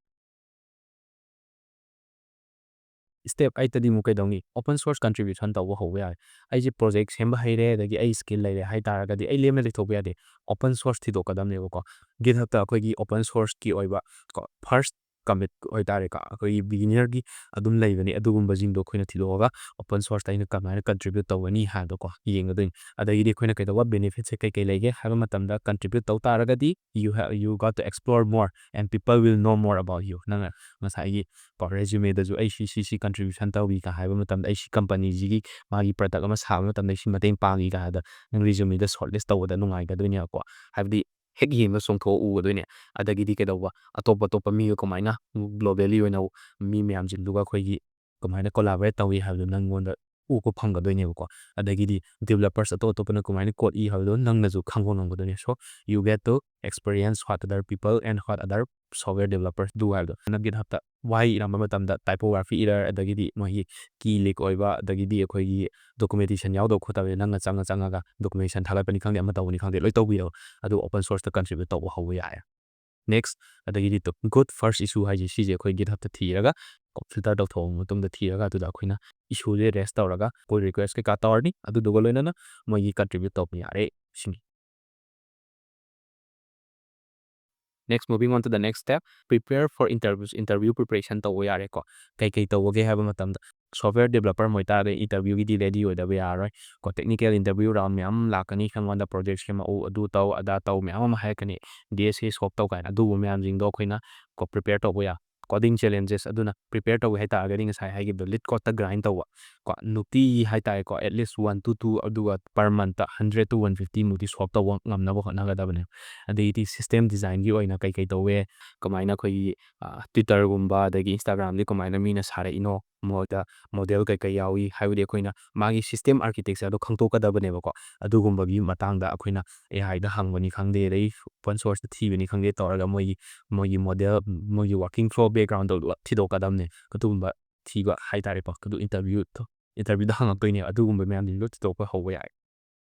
Step eightꯇꯗꯤ ꯑꯃꯨꯛ ꯀꯩꯗꯧꯅꯤ? Open source contribution ꯇꯧꯕ ꯍꯧꯕ ꯌꯥꯔꯦ꯫ ꯑꯩꯁꯦ project ꯁꯦꯝꯕ ꯍꯩꯔꯦ, ꯑꯗꯒꯤ ꯑꯩ skill ꯂꯩꯔꯦ ꯍꯥꯏ ꯇꯥꯔꯒꯗꯤ ꯑꯩ ꯂꯦꯝꯅ ꯂꯩꯊꯣꯛꯄ ꯌꯥꯗꯦ꯫ Open source ꯊꯤꯗꯣꯛꯀꯗꯕꯅꯦꯕꯀꯣ꯫ GitHubꯇ ꯑꯩꯈꯣꯏꯒꯤ open sourceꯀꯤ ꯑꯣꯏꯕ, ꯀꯣ, first commit ꯑꯣꯏꯇꯥꯔꯦꯀꯣ, ꯑꯩꯈꯣꯏꯒꯤ beginnerꯒꯤ ꯑꯗꯨꯝ ꯂꯩꯕꯅꯤ꯫ ꯑꯗꯨꯒꯨꯝꯕꯁꯤꯡꯗꯣ ꯑꯩꯈꯣꯏꯅ ꯊꯤꯗꯣꯛꯑꯒ open sourceꯇ ꯑꯩꯅ ꯀꯃꯥꯏꯅ contribute ꯇꯧꯒꯅꯤ ꯍꯥꯏꯕꯗꯣꯀꯣ ꯌꯦꯡꯒꯗꯣꯏꯅꯤ꯫ ꯑꯗꯒꯤꯗꯤ ꯑꯩꯈꯣꯏꯅ ꯀꯩꯗꯧꯕ benefitꯁꯦ ꯀꯩ ꯀꯩ ꯂꯩꯒꯦ ꯍꯥꯏꯕ ꯃꯇꯝꯗ, contribute ꯇꯧ ꯇꯥꯔꯒꯗꯤ you have, you got to explore more and people will know more about you꯫ ꯅꯪꯅ ꯉꯁꯥꯏꯒꯤ, ꯀꯣ, resumeꯗꯁꯨ ꯑꯩ ꯁꯤ, ꯁꯤ, ꯁꯤ contribution ꯇꯧꯏꯒ ꯍꯥꯏꯕ ꯃꯇꯝꯗ, ꯑꯩ ꯁꯤ companyꯁꯤꯒꯤ ꯃꯥꯒꯤ product ꯑꯃ ꯁꯥꯕ ꯃꯇꯝꯗ ꯑꯩ ꯁꯤ ꯃꯇꯦꯡ ꯄꯥꯡꯉꯤꯒ ꯍꯥꯏꯕꯗ ꯅꯪ resumeꯗ shortlist ꯇꯧꯕꯗ ꯅꯨꯡꯉꯥꯏꯒꯗꯣꯏꯅꯦꯕꯀꯣ꯫ ꯍꯥꯏꯕꯗꯤ ꯍꯦꯛ ꯌꯦꯡꯕ ꯆꯣꯡꯊꯣꯛꯑ ꯎꯒꯗꯣꯏꯅꯦ꯫ ꯑꯗꯒꯤꯗꯤ ꯀꯩꯗꯧꯕ, ꯑꯇꯣꯞ ꯑꯇꯣꯞꯄ ꯃꯤꯒ ꯀꯃꯥꯏꯅ globally ꯑꯣꯏꯅ ꯃꯤ ꯃꯌꯥꯝꯁꯤꯡꯗꯨꯒ ꯑꯩꯈꯣꯏꯒꯤ ꯀꯃꯥꯏꯅ collaborate ꯇꯧꯏ ꯍꯥꯏꯕꯗꯨ ꯅꯪꯉꯣꯟꯗ ꯎꯕ ꯐꯪꯒꯗꯣꯏꯅꯦꯕꯀꯣ꯫ ꯑꯗꯒꯤꯗꯤ developers ꯑꯇꯣꯞ ꯑꯇꯣꯞꯄꯅ ꯀꯃꯥꯏꯅ code ꯏ ꯍꯥꯏꯕꯗꯣ ꯅꯪꯅꯁꯨ ꯈꯪꯕ ꯉꯝꯒꯗꯣꯏꯅꯦ꯫ So you get to experience what other people and what other software developers do ꯍꯥꯏꯕꯗꯣ꯫ ꯅꯪ GitHubꯇ ꯋꯥꯍꯩ ꯏꯔꯝꯕ ꯃꯇꯝꯗ typography error, ꯑꯗꯒꯤꯗꯤ ꯃꯣꯏꯒꯤ key leak ꯑꯣꯏꯕ, ꯑꯗꯒꯤꯗꯤ ꯑꯩꯈꯣꯏꯒꯤ documentation ꯌꯥꯎꯗꯕ ꯈꯣꯠꯇꯕꯁꯦ ꯅꯪꯅ ꯆꯪꯉ ꯆꯪꯉꯒ documentation ꯊꯥꯒꯠꯄꯅꯤ ꯈꯪꯗꯦ, ꯑꯃ ꯇꯧꯕꯅꯤ ꯈꯪꯗꯦ, ꯂꯣꯏ ꯇꯧꯕꯤꯌꯣ꯫ ꯑꯗꯨ open sourceꯇ contribute ꯇꯧꯕ ꯍꯧꯕ ꯌꯥꯏ꯫ Next, ꯑꯗꯒꯤꯗꯤ ꯇꯨ, good first issue ꯍꯥꯏꯁꯦ ꯁꯤꯁꯦ ꯑꯩꯈꯣꯏ GitHubꯇ ꯊꯤꯔꯒ, filter ꯇꯧꯊꯣꯛꯑꯕ ꯃꯇꯨꯡꯗ ꯊꯤꯔꯒ ꯑꯗꯨꯗ ꯑꯩꯈꯣꯏꯅ issueꯁꯦ raise ꯇꯧꯔꯒ pull request ꯀꯩꯀꯥ ꯇꯧꯔꯅꯤ꯫ ꯑꯗꯨꯗꯨꯒ ꯂꯣꯏꯅꯅ ꯃꯣꯏꯒꯤ contribute ꯇꯧꯕ ꯌꯥꯔꯦ ꯁꯤꯅꯤ꯫ Next, moving on to the next step, prepare for interviews. Interview preparation ꯇꯧꯕ ꯌꯥꯔꯦꯀꯣ꯫ ꯀꯩꯀꯩ ꯇꯧꯕꯒꯦ ꯍꯥꯏꯕ ꯃꯇꯝꯗ, software developer ꯑꯣꯏꯇꯥꯔꯒꯗꯤ interview ꯒꯤꯗꯤ ready ꯑꯣꯏꯗꯕ ꯌꯥꯔꯔꯣꯏ ꯀꯣ꯫ Technical interview round ꯃꯌꯥꯝ ꯑꯃ ꯂꯥꯛꯀꯅꯤ, ꯑꯩꯉꯣꯟꯗ projects ꯀꯤ ꯃꯑꯣꯡ ꯑꯗꯨ ꯇꯧ, ꯑꯗꯥ ꯇꯧ ꯃꯌꯥꯝ ꯑꯃ ꯍꯥꯏꯔꯛꯀꯅꯤ, D S A solve ꯇꯧ ꯀꯥꯏꯅ꯫ ꯑꯗꯨꯒꯨꯝꯕ ꯃꯌꯥꯝꯁꯤꯡꯗꯣ ꯑꯩꯈꯣꯏꯅ ꯀꯣ, prepare ꯇꯧꯕ ꯌꯥ꯫ Coding challenges ꯑꯗꯨꯅ prepare ꯇꯧꯒꯦ ꯍꯥꯏꯇꯥꯔꯒꯗꯤ ꯉꯁꯥꯏ ꯍꯥꯏꯈꯤꯕꯗꯣ, LeetCode ꯇ grind ꯇꯧꯕ ꯀꯣ, ꯅꯨꯡꯇꯤꯒꯤ ꯍꯥꯏꯇꯥꯔꯦꯀꯣ, at least one to two, ꯑꯗꯨꯒ per month ꯇ hundred to one fifty ꯃꯨꯛꯇꯤ solve ꯇꯧꯕ ꯉꯝꯅꯕ ꯍꯣꯠꯅꯒꯗꯕꯅꯦ꯫ ꯑꯗꯩꯗꯤ system design ꯒꯤ ꯑꯣꯏꯅ ꯀꯩ ꯀꯩ ꯇꯧꯋꯦ, ꯀꯃꯥꯏꯅ ꯑꯩꯈꯣꯏꯒꯤ, ꯑ, Twitter ꯒꯨꯝꯕ ꯑꯗꯒꯤ Instagram ꯗꯤ ꯀꯃꯥꯏꯅ ꯃꯤꯅ ꯁꯥꯔꯛꯏꯅꯣ, ꯃꯣꯏꯗ model ꯀꯩ ꯀꯩ ꯌꯥꯎꯏ ꯍꯥꯏꯕꯗꯤ ꯑꯩꯈꯣꯏꯅ ꯃꯥꯒꯤ system architecture ꯗꯣ ꯈꯪꯗꯣꯛꯀꯗꯕꯅꯦꯕꯀꯣ꯫ ꯑꯗꯨꯒꯨꯝꯕꯒꯤ ꯃꯇꯥꯡꯗ ꯑꯩꯈꯣꯏꯅ A I ꯗ ꯍꯪꯕꯅꯤ ꯈꯪꯗꯦ, ꯑꯗꯩ open source ꯇ ꯊꯤꯕꯅꯤ ꯈꯪꯗꯦ ꯇꯧꯔꯒ ꯃꯣꯏꯒꯤ, ꯃꯣꯏꯒꯤ model, ꯃꯣꯏꯒꯤ working flow, background ꯗꯣ ꯊꯤꯗꯣꯛꯀꯗꯕꯅꯦ꯫ ꯑꯗꯨꯒꯨꯝꯕ ꯊꯤꯕ ꯍꯥꯏꯇꯥꯔꯦꯀꯣ꯫ ꯑꯗꯨ interview ꯗꯣ, interview ꯗ ꯍꯪꯉꯛꯇꯣꯏꯅꯦ꯫ ꯑꯗꯨꯒꯨꯝꯕ ꯃꯌꯥꯝꯁꯤꯡꯗꯣ ꯊꯤꯗꯣꯛꯄ ꯍꯧꯕ ꯌꯥꯏ꯫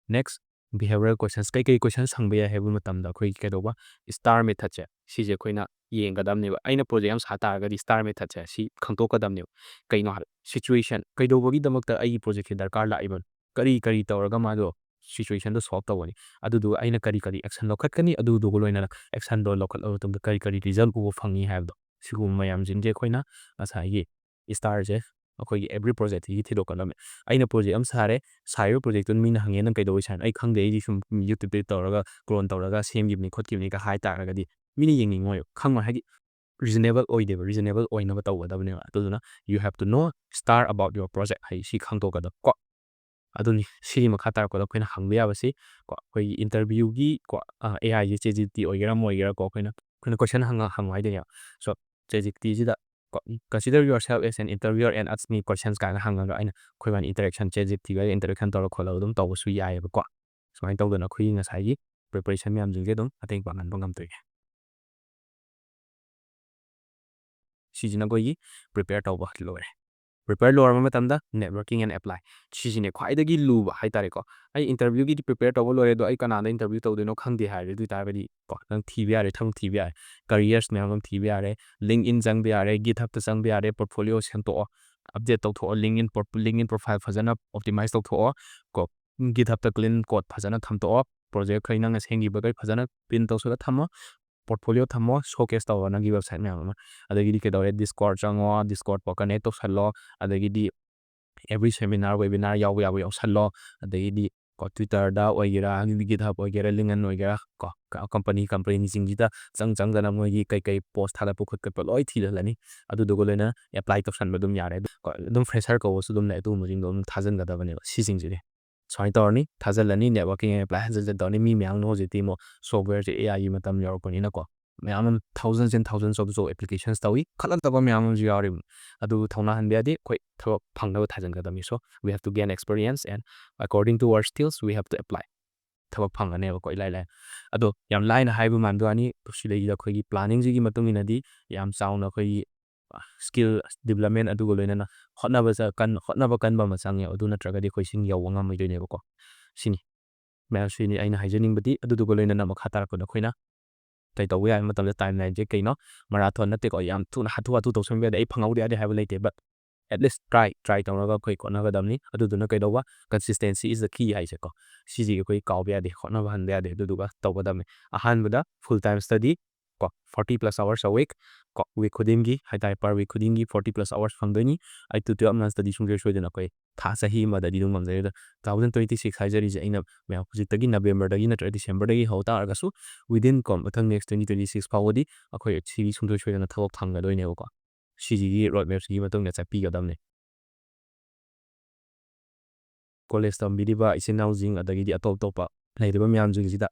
Next, behavioral questions꯫ ꯀꯩ ꯀꯩ questions ꯍꯪꯕ ꯌꯥꯏ ꯍꯥꯏꯕ ꯃꯇꯝꯗ ꯑꯩꯈꯣꯏꯒꯤ ꯀꯩꯗꯧꯕ, star method ꯁꯦ ꯁꯤꯁꯦ ꯑꯩꯈꯣꯏꯅ ꯌꯦꯡꯒꯗꯕꯅꯦꯕ꯫ ꯑꯩꯅ project ꯑꯃ ꯁꯥ ꯇꯥꯔꯒꯗꯤ star method ꯁꯦ ꯁꯤ ꯈꯪꯗꯣꯛꯀꯗꯕꯅꯦꯕ꯫ ꯀꯩꯅꯣ ꯍꯥꯏꯕ, situation, ꯀꯩꯗꯧꯕꯒꯤꯗꯃꯛꯇ ꯑꯩꯒꯤ project ꯁꯦ ꯗꯔꯀꯥꯔ ꯂꯥꯛꯏꯕꯅꯣ, ꯀꯔꯤ ꯀꯔꯤ ꯇꯧꯔꯒ ꯃꯥꯗꯣ situation ꯗꯣ solve ꯇꯧꯒꯅꯤ, ꯑꯗꯨꯗꯨꯒ ꯑꯩꯅ ꯀꯔꯤ ꯀꯔꯤ action ꯂꯧꯈꯠꯀꯅꯤ, ꯑꯗꯨꯗꯨꯒ ꯂꯣꯏꯅꯅ action ꯗꯣ ꯂꯧꯈꯠꯂꯕ ꯃꯇꯨꯡꯗ ꯀꯔꯤ ꯀꯔꯤ result ꯎꯕ ꯐꯪꯉꯤ ꯍꯥꯏꯕꯗꯣ, ꯁꯤꯒꯨꯝꯕ ꯃꯌꯥꯝꯁꯤꯡꯁꯦ ꯑꯩꯈꯣꯏꯅ ꯉꯁꯥꯏꯒꯤ star ꯁꯦ ꯑꯩꯈꯣꯏꯒꯤ every project ꯁꯤꯒꯤ ꯊꯤꯗꯣꯛꯀꯗꯕꯅꯦ꯫ ꯑꯩꯅ project ꯑꯃ ꯁꯥꯔꯦ, ꯁꯥꯔꯤꯕ project ꯇꯨ ꯃꯤꯅ ꯍꯪꯉꯦ, "ꯅꯪ ꯀꯩꯗꯧꯕꯩ ꯁꯥꯏꯅꯣ?" "ꯑꯩ ꯈꯪꯗꯦ, ꯑꯩꯗꯤ ꯁꯨꯝ YouTube ꯇ ꯇꯧꯔꯒ clone ꯇꯧꯔꯒ ꯁꯦꯝꯈꯤꯕꯅꯤ ꯈꯣꯠꯈꯤꯕꯅꯤꯒ" ꯍꯥꯏ ꯇꯥꯔꯒꯗꯤ ꯃꯤꯅ ꯌꯦꯡꯅꯤꯡꯉꯣꯏꯕ, ꯈꯪꯉꯣꯏ, ꯍꯥꯏꯗꯤ reasonable ꯑꯣꯏꯗꯦꯕ꯫ Reasonable ꯑꯣꯏꯅꯕ ꯇꯧꯒꯗꯕꯅꯦꯕ꯫ ꯑꯗꯨꯗꯨꯅ you have to know star about your project ꯍꯥꯏ ꯁꯤ ꯈꯪꯗꯣꯛꯀꯗꯕ ꯀꯣ꯫ ꯑꯗꯨꯅꯤ, ꯁꯤꯒꯤ ꯃꯈꯥ ꯇꯥꯔꯛꯄꯗ ꯑꯩꯈꯣꯏꯅ ꯍꯪꯕ ꯌꯥꯕꯁꯤ ꯀꯣ, ꯑꯩꯈꯣꯏꯒꯤ interview ꯒꯤ ꯀꯣ, ꯑ, A I ꯁꯦ ChatGPT ꯑꯣꯏꯒꯦꯔꯥ ꯑꯃ ꯑꯣꯏꯒꯦꯔꯥ ꯀꯣ, ꯑꯩꯈꯣꯏꯅ, ꯑꯩꯈꯣꯏꯅ question ꯍꯪꯉ-, ꯍꯪꯉꯨ ꯍꯥꯏꯗꯣꯏꯅꯦꯕ꯫ So, ChatGPT ꯁꯤꯗ ꯀꯣ, "Consider yourself as an interviewer and ask me questions" ꯀꯥꯏꯅ ꯍꯪꯉꯒ ꯑꯩꯅ ꯑꯩꯈꯣꯏ ꯏꯕꯥꯅꯤ interaction, ChatGPT ꯒ interaction ꯇꯧꯔ ꯈꯣꯠꯂꯒ ꯑꯗꯨꯝ ꯇꯧꯕꯁꯨ ꯌꯥꯏꯑꯕꯀꯣ꯫ ꯁꯨꯃꯥꯏꯅ ꯇꯧꯗꯅ ꯑꯩꯈꯣꯏꯒꯤ ꯉꯁꯥꯏꯒꯤ preparation ꯃꯌꯥꯝꯁꯤꯡꯁꯦ ꯑꯗꯨꯝ ꯃꯇꯦꯡ ꯄꯥꯡꯍꯟꯕ ꯉꯝꯗꯣꯏꯅꯦ꯫ ꯁꯤꯁꯤꯅ ꯑꯩꯈꯣꯏꯒꯤ prepare ꯇꯧꯕ ꯂꯣꯏꯔꯦ꯫ Prepare ꯂꯣꯏꯔꯕ ꯃꯇꯝꯗ networking and apply꯫ ꯁꯤꯁꯤꯅꯦ ꯈ꯭ꯋꯥꯏꯗꯒꯤ ꯂꯨꯕ ꯍꯥꯏꯇꯥꯔꯦꯀꯣ꯫ "ꯑꯩ interview ꯒꯤꯗꯤ prepare ꯇꯧꯕ ꯂꯣꯏꯔꯦ, ꯑꯗꯣ ꯑꯩ ꯀꯅꯥꯗ interview ꯇꯧꯗꯣꯏꯅꯣ ꯈꯪꯗꯦ" ꯍꯥꯏꯔꯗꯤ, ꯑꯗꯨ ꯑꯣꯏꯇꯥꯔꯒꯗꯤ ꯀꯣ, ꯅꯪ ꯊꯤꯕ ꯌꯥꯔꯦ, ꯊꯕꯛ ꯊꯤꯕ ꯌꯥꯔꯦ, careers ꯃꯌꯥꯝ ꯑꯃ ꯊꯤꯕ ꯌꯥꯔꯦ, LinkedIn ꯆꯪꯕ ꯌꯥꯔꯦ, GitHub ꯇ ꯆꯪꯕ ꯌꯥꯔꯦ, portfolio ꯁꯦꯝꯗꯣꯛꯑꯣ, update ꯇꯧꯊꯣꯛꯑꯣ, LinkedIn pro-, LinkedIn profile ꯐꯖꯅ optimize ꯇꯧꯊꯣꯛꯑꯣ ꯀꯣ, GitHub ꯇ clean code ꯐꯖꯅ ꯊꯝꯗꯣꯛꯑꯣ, project ꯈꯩ ꯅꯪꯅ ꯁꯦꯝꯈꯤꯕꯈꯩ ꯐꯖꯅ print ꯇꯧꯁꯤꯜꯂ ꯊꯝꯃꯣ꯫ portfolio ꯊꯝꯃꯣ, showcase ꯇꯧꯔꯣ ꯅꯪꯒꯤ website ꯃꯌꯥꯝ ꯑꯃ꯫ ꯑꯗꯒꯤꯗꯤ ꯀꯩꯗꯧꯔꯦ, Discord ꯆꯪꯉꯣ, Discord ꯄꯣ connect ꯇꯧꯁꯜꯂꯣ꯫ ꯑꯗꯒꯤꯗꯤ every seminar, webinar ꯌꯥꯎꯕ ꯌꯥꯕ ꯌꯥꯎꯁꯜꯂꯣ꯫ ꯑꯗꯒꯤꯗꯤ ꯀꯣ, Twitter ꯗ ꯑꯣꯏꯒꯦꯔꯥ, GitHub ꯑꯣꯏꯒꯦꯔꯥ, LinkedIn ꯑꯣꯏꯒꯦꯔꯥ, ꯀꯣ, ꯀ-, company, company ꯁꯤꯡꯁꯤꯗ ꯆꯪ ꯆꯪꯗꯅ ꯃꯣꯏꯒꯤ ꯀꯩ ꯀꯩ post ꯊꯥꯒꯠꯄ ꯈꯣꯠꯀꯠꯄ ꯂꯣꯏ ꯊꯤꯖꯤꯜꯂꯅꯤ꯫ ꯑꯗꯨꯗꯨꯒ ꯂꯣꯏꯅ apply ꯇꯧꯁꯟꯕ ꯑꯗꯨꯝ ꯌꯥꯔꯦ꯫ ꯀꯣ, ꯑꯗꯨꯝ fresher ꯀꯧꯕꯁꯨ ꯑꯗꯨꯝ ꯂꯩ, ꯑꯗꯨꯒꯨꯝꯕꯁꯤꯡꯗꯣ ꯑꯗꯨꯝ ꯊꯥꯖꯤꯟꯒꯗꯕꯅꯦꯕ ꯁꯤꯁꯤꯡꯁꯤꯗꯤ꯫ ꯁꯨꯃꯥꯏꯅ ꯇꯧꯔꯅꯤ, ꯊꯥꯖꯤꯜꯂꯅꯤ, networking apply ꯍꯟꯖꯤꯟ ꯍꯟꯖꯤꯟ ꯇꯧꯔꯅꯤ꯫ ꯃꯤ ꯃꯌꯥꯝꯅ ꯍꯧꯖꯤꯛꯇꯤ ꯑꯃꯨꯛ software ꯁꯦ AI ꯒꯤ ꯃꯇꯝ ꯌꯧꯔꯛꯄꯅꯤꯅꯀꯣ, ꯃꯌꯥꯝ ꯑꯃ thousands and thousands of applications ꯇꯧꯏ, ꯈꯜꯂꯛꯇꯕ ꯃꯌꯥꯝ ꯑꯃꯁꯨ ꯌꯥꯎꯔꯤꯕꯅꯤ꯫ ꯑꯗꯨ ꯊꯧꯅꯥ ꯍꯟꯕ ꯌꯥꯗꯦ, ꯑꯩꯈꯣꯏ ꯊꯕꯛ ꯐꯪꯅꯕ ꯊꯥꯖꯤꯟꯒꯗꯕꯅꯤ꯫ So we have to gain experience and according to our skills we have to apply꯫ ꯊꯕꯛ ꯐꯪꯒꯅꯦꯕꯀꯣ, ꯏꯂꯥꯏ ꯂꯥꯏ꯫ ꯑꯗꯣ ꯌꯥꯝ ꯂꯥꯏꯅ ꯍꯥꯏꯕ ꯃꯥꯟꯕ ꯋꯥꯅꯤ, ꯁꯤꯗꯩꯁꯤꯗ ꯑꯩꯈꯣꯏꯒꯤ planning ꯁꯤꯒꯤ ꯃꯇꯨꯡ ꯏꯟꯅꯗꯤ ꯌꯥꯝ ꯆꯥꯎꯅ ꯑꯩꯈꯣꯏꯒꯤ skill development ꯑꯗꯨꯒ ꯂꯣꯏꯅꯅ ꯍꯣꯠꯅꯕ ꯆ-, ꯀꯟ-, ꯍꯣꯠꯅꯕ ꯀꯟꯕ ꯑꯃ ꯆꯪꯉꯦ꯫ ꯑꯗꯨ ꯅꯠꯇ꯭ꯔꯒꯗꯤ ꯑꯩꯈꯣꯏ ꯁꯤꯡ ꯌꯧꯕ ꯉꯝꯃꯣꯏꯗꯣꯏꯅꯦꯕꯀꯣ꯫ ꯁꯤꯅꯤ꯫ ꯃꯌꯥꯝ ꯁꯤꯅꯤ ꯑꯩꯅ ꯍꯥꯏꯖꯅꯤꯡꯕꯗꯤ꯫ ꯑꯗꯨꯗꯨꯒ ꯂꯣꯏꯅꯅ ꯃꯈꯥ ꯇꯥꯔꯛꯄꯗ ꯑꯩꯈꯣꯏꯅ ꯀꯩ ꯇꯧꯕ ꯌꯥꯏ ꯍꯥꯏꯕ ꯃꯇꯝꯗ timeline ꯁꯦ ꯀꯩꯅꯣ, marathon ꯅꯠꯇꯦꯀꯣ, ꯌꯥꯝ ꯊꯨꯅ ꯍꯥꯊꯨ ꯍꯥꯊꯨ ꯇꯧꯁꯟꯕ ꯌꯥꯗꯦ, ꯑꯩ ꯐꯪꯍꯧꯗ ꯌꯥꯗꯦ ꯍꯥꯏꯕ ꯂꯩꯇꯦ, but at least try, try ꯇꯧꯔꯒ ꯑꯩꯈꯣꯏ ꯍꯣꯠꯅꯒꯗꯕꯅꯤ꯫ ꯑꯗꯨꯗꯨꯅ ꯀꯩꯗꯧꯕ, consistency is the key ꯍꯥꯏꯁꯦꯀꯣ꯫ ꯁꯤꯁꯤ ꯑꯩꯈꯣꯏ ꯀꯥꯎꯕ ꯌꯥꯗꯦ, ꯍꯣꯠꯅꯕ ꯍꯟꯕ ꯌꯥꯗꯦ꯫ ꯑꯗꯨꯗꯨꯒ ꯇꯧꯒꯗꯕꯅꯤ꯫ ꯑꯍꯥꯟꯕꯗ full time study ꯀꯣ, forty plus hours a week ꯀꯣ, week ꯈꯨꯗꯤꯡꯒꯤ ꯍꯥꯏꯇꯥꯔꯦ, per week ꯈꯨꯗꯤꯡꯒꯤ forty plus hours ꯐꯪꯗꯣꯏꯅꯤ꯫ Eight to twelve months ꯇꯗꯤ ꯁꯨꯡꯁꯣꯏ ꯁꯣꯏꯗꯅ ꯑꯩꯈꯣꯏ ꯊꯥ ꯆꯍꯤ ꯑꯃꯗꯗꯤ ꯑꯗꯨꯝ ꯉꯝꯖꯩ꯫ ꯑꯗꯣ two thousand twenty six ꯍꯥꯏꯖꯔꯤꯁꯦ ꯑꯩꯅ ꯃꯌꯥꯝ ꯍꯧꯖꯤꯛꯇꯒꯤ November ꯗꯒꯤ ꯅꯠꯇ꯭ꯔꯒ December ꯗꯒꯤ ꯍꯧ ꯇꯥꯔꯒꯁꯨ within ꯀꯣ, ꯃꯊꯪ next twenty twenty six ꯐꯥꯎꯕꯗꯤ ꯑꯩꯈꯣꯏ ꯁꯤꯒꯤ ꯁꯨꯡꯁꯣꯏ ꯁꯣꯏꯗꯅ ꯊꯕꯛ ꯐꯪꯒꯗꯣꯏꯅꯦꯕꯀꯣ꯫ ꯁꯤꯁꯤꯒꯤ road map ꯁꯤꯒꯤ ꯃꯇꯨꯡ ꯏꯟꯅ ꯆꯠꯄꯤꯒꯗꯕꯅꯤ꯫ College ꯇꯝꯕꯤꯔꯤꯕ ꯏꯆꯤꯟ ꯏꯅꯥꯎꯁꯤꯡ ꯑꯗꯒꯤꯗꯤ ꯑꯇꯣꯞ ꯑꯇꯣꯞꯄ ꯂꯩꯔꯤꯕ ꯃꯌꯥꯝꯁꯤꯡꯁꯤꯗ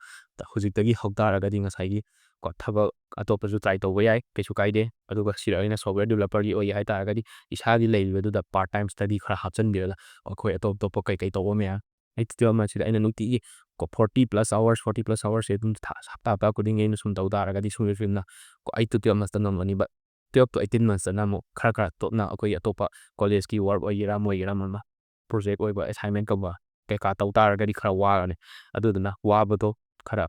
ꯍꯧꯖꯤꯛꯇꯒꯤ ꯍꯧ ꯇꯥꯔꯒꯗꯤ ꯉꯁꯥꯏꯒꯤ ꯀꯣ, ꯊꯕꯛ ꯑꯇꯣꯞꯄꯁꯨ try ꯇꯧꯕ ꯌꯥꯏ, ꯀꯩꯁꯨ ꯀꯥꯏꯗꯦ꯫ ꯑꯗꯨꯒ ꯁꯤꯗ ꯑꯩꯅ software developer ꯒꯤ ꯑꯣꯏꯒꯦ ꯍꯥꯏ ꯇꯥꯔꯒꯗꯤ ꯏꯁꯥꯒꯤ ꯂꯩꯔꯤꯕꯗꯨꯗ part time study ꯈꯔ ꯍꯥꯞꯆꯤꯟꯕꯤꯔꯒ ꯑꯩꯈꯣꯏ ꯑꯇꯣꯞ ꯑꯇꯣꯞꯄ ꯀꯩ ꯀꯩ ꯇꯧꯕ ꯃꯌꯥꯝ, eight to twelve months ꯁꯤꯗ ꯑꯩꯅ ꯅꯨꯡꯇꯤꯒꯤ ꯀꯣ, forty plus hours, forty plus hours ꯁꯦ ꯑꯗꯨꯝ ꯊꯥ, ꯍꯞꯇꯥ ꯍꯞꯇꯥ ꯈꯨꯗꯤꯡꯒꯤ ꯑꯩꯅ ꯁꯨꯝ ꯇꯧ ꯇꯥꯔꯒꯗꯤ ꯁꯨꯝ ꯁꯨꯝ ꯁꯨꯝꯅ ꯀꯣ, eight to twelve months ꯇ ꯉꯝꯒꯅꯤꯕ꯫ Twelve to eighteen months ꯇꯅ ꯑꯃꯨꯛ ꯈꯔ ꯈꯔ ꯇꯞꯅ ꯑꯩꯈꯣꯏꯒꯤ ꯑꯇꯣꯞꯄ college ꯀꯤ work ꯑꯣꯏꯒꯦꯔꯥ, ꯑꯃ ꯑꯣꯏꯒꯦꯔꯥ, ꯑꯃ ꯑꯃ project ꯑꯣꯏꯕ, assignment ꯀꯨꯝꯕ ꯀꯩꯀꯥ ꯇꯧ ꯇꯥꯔꯒꯗꯤ ꯈꯔ ꯋꯥꯒꯅꯤ꯫ ꯑꯗꯨꯗꯨꯅ ꯋꯥꯕꯗꯣ ꯈꯔ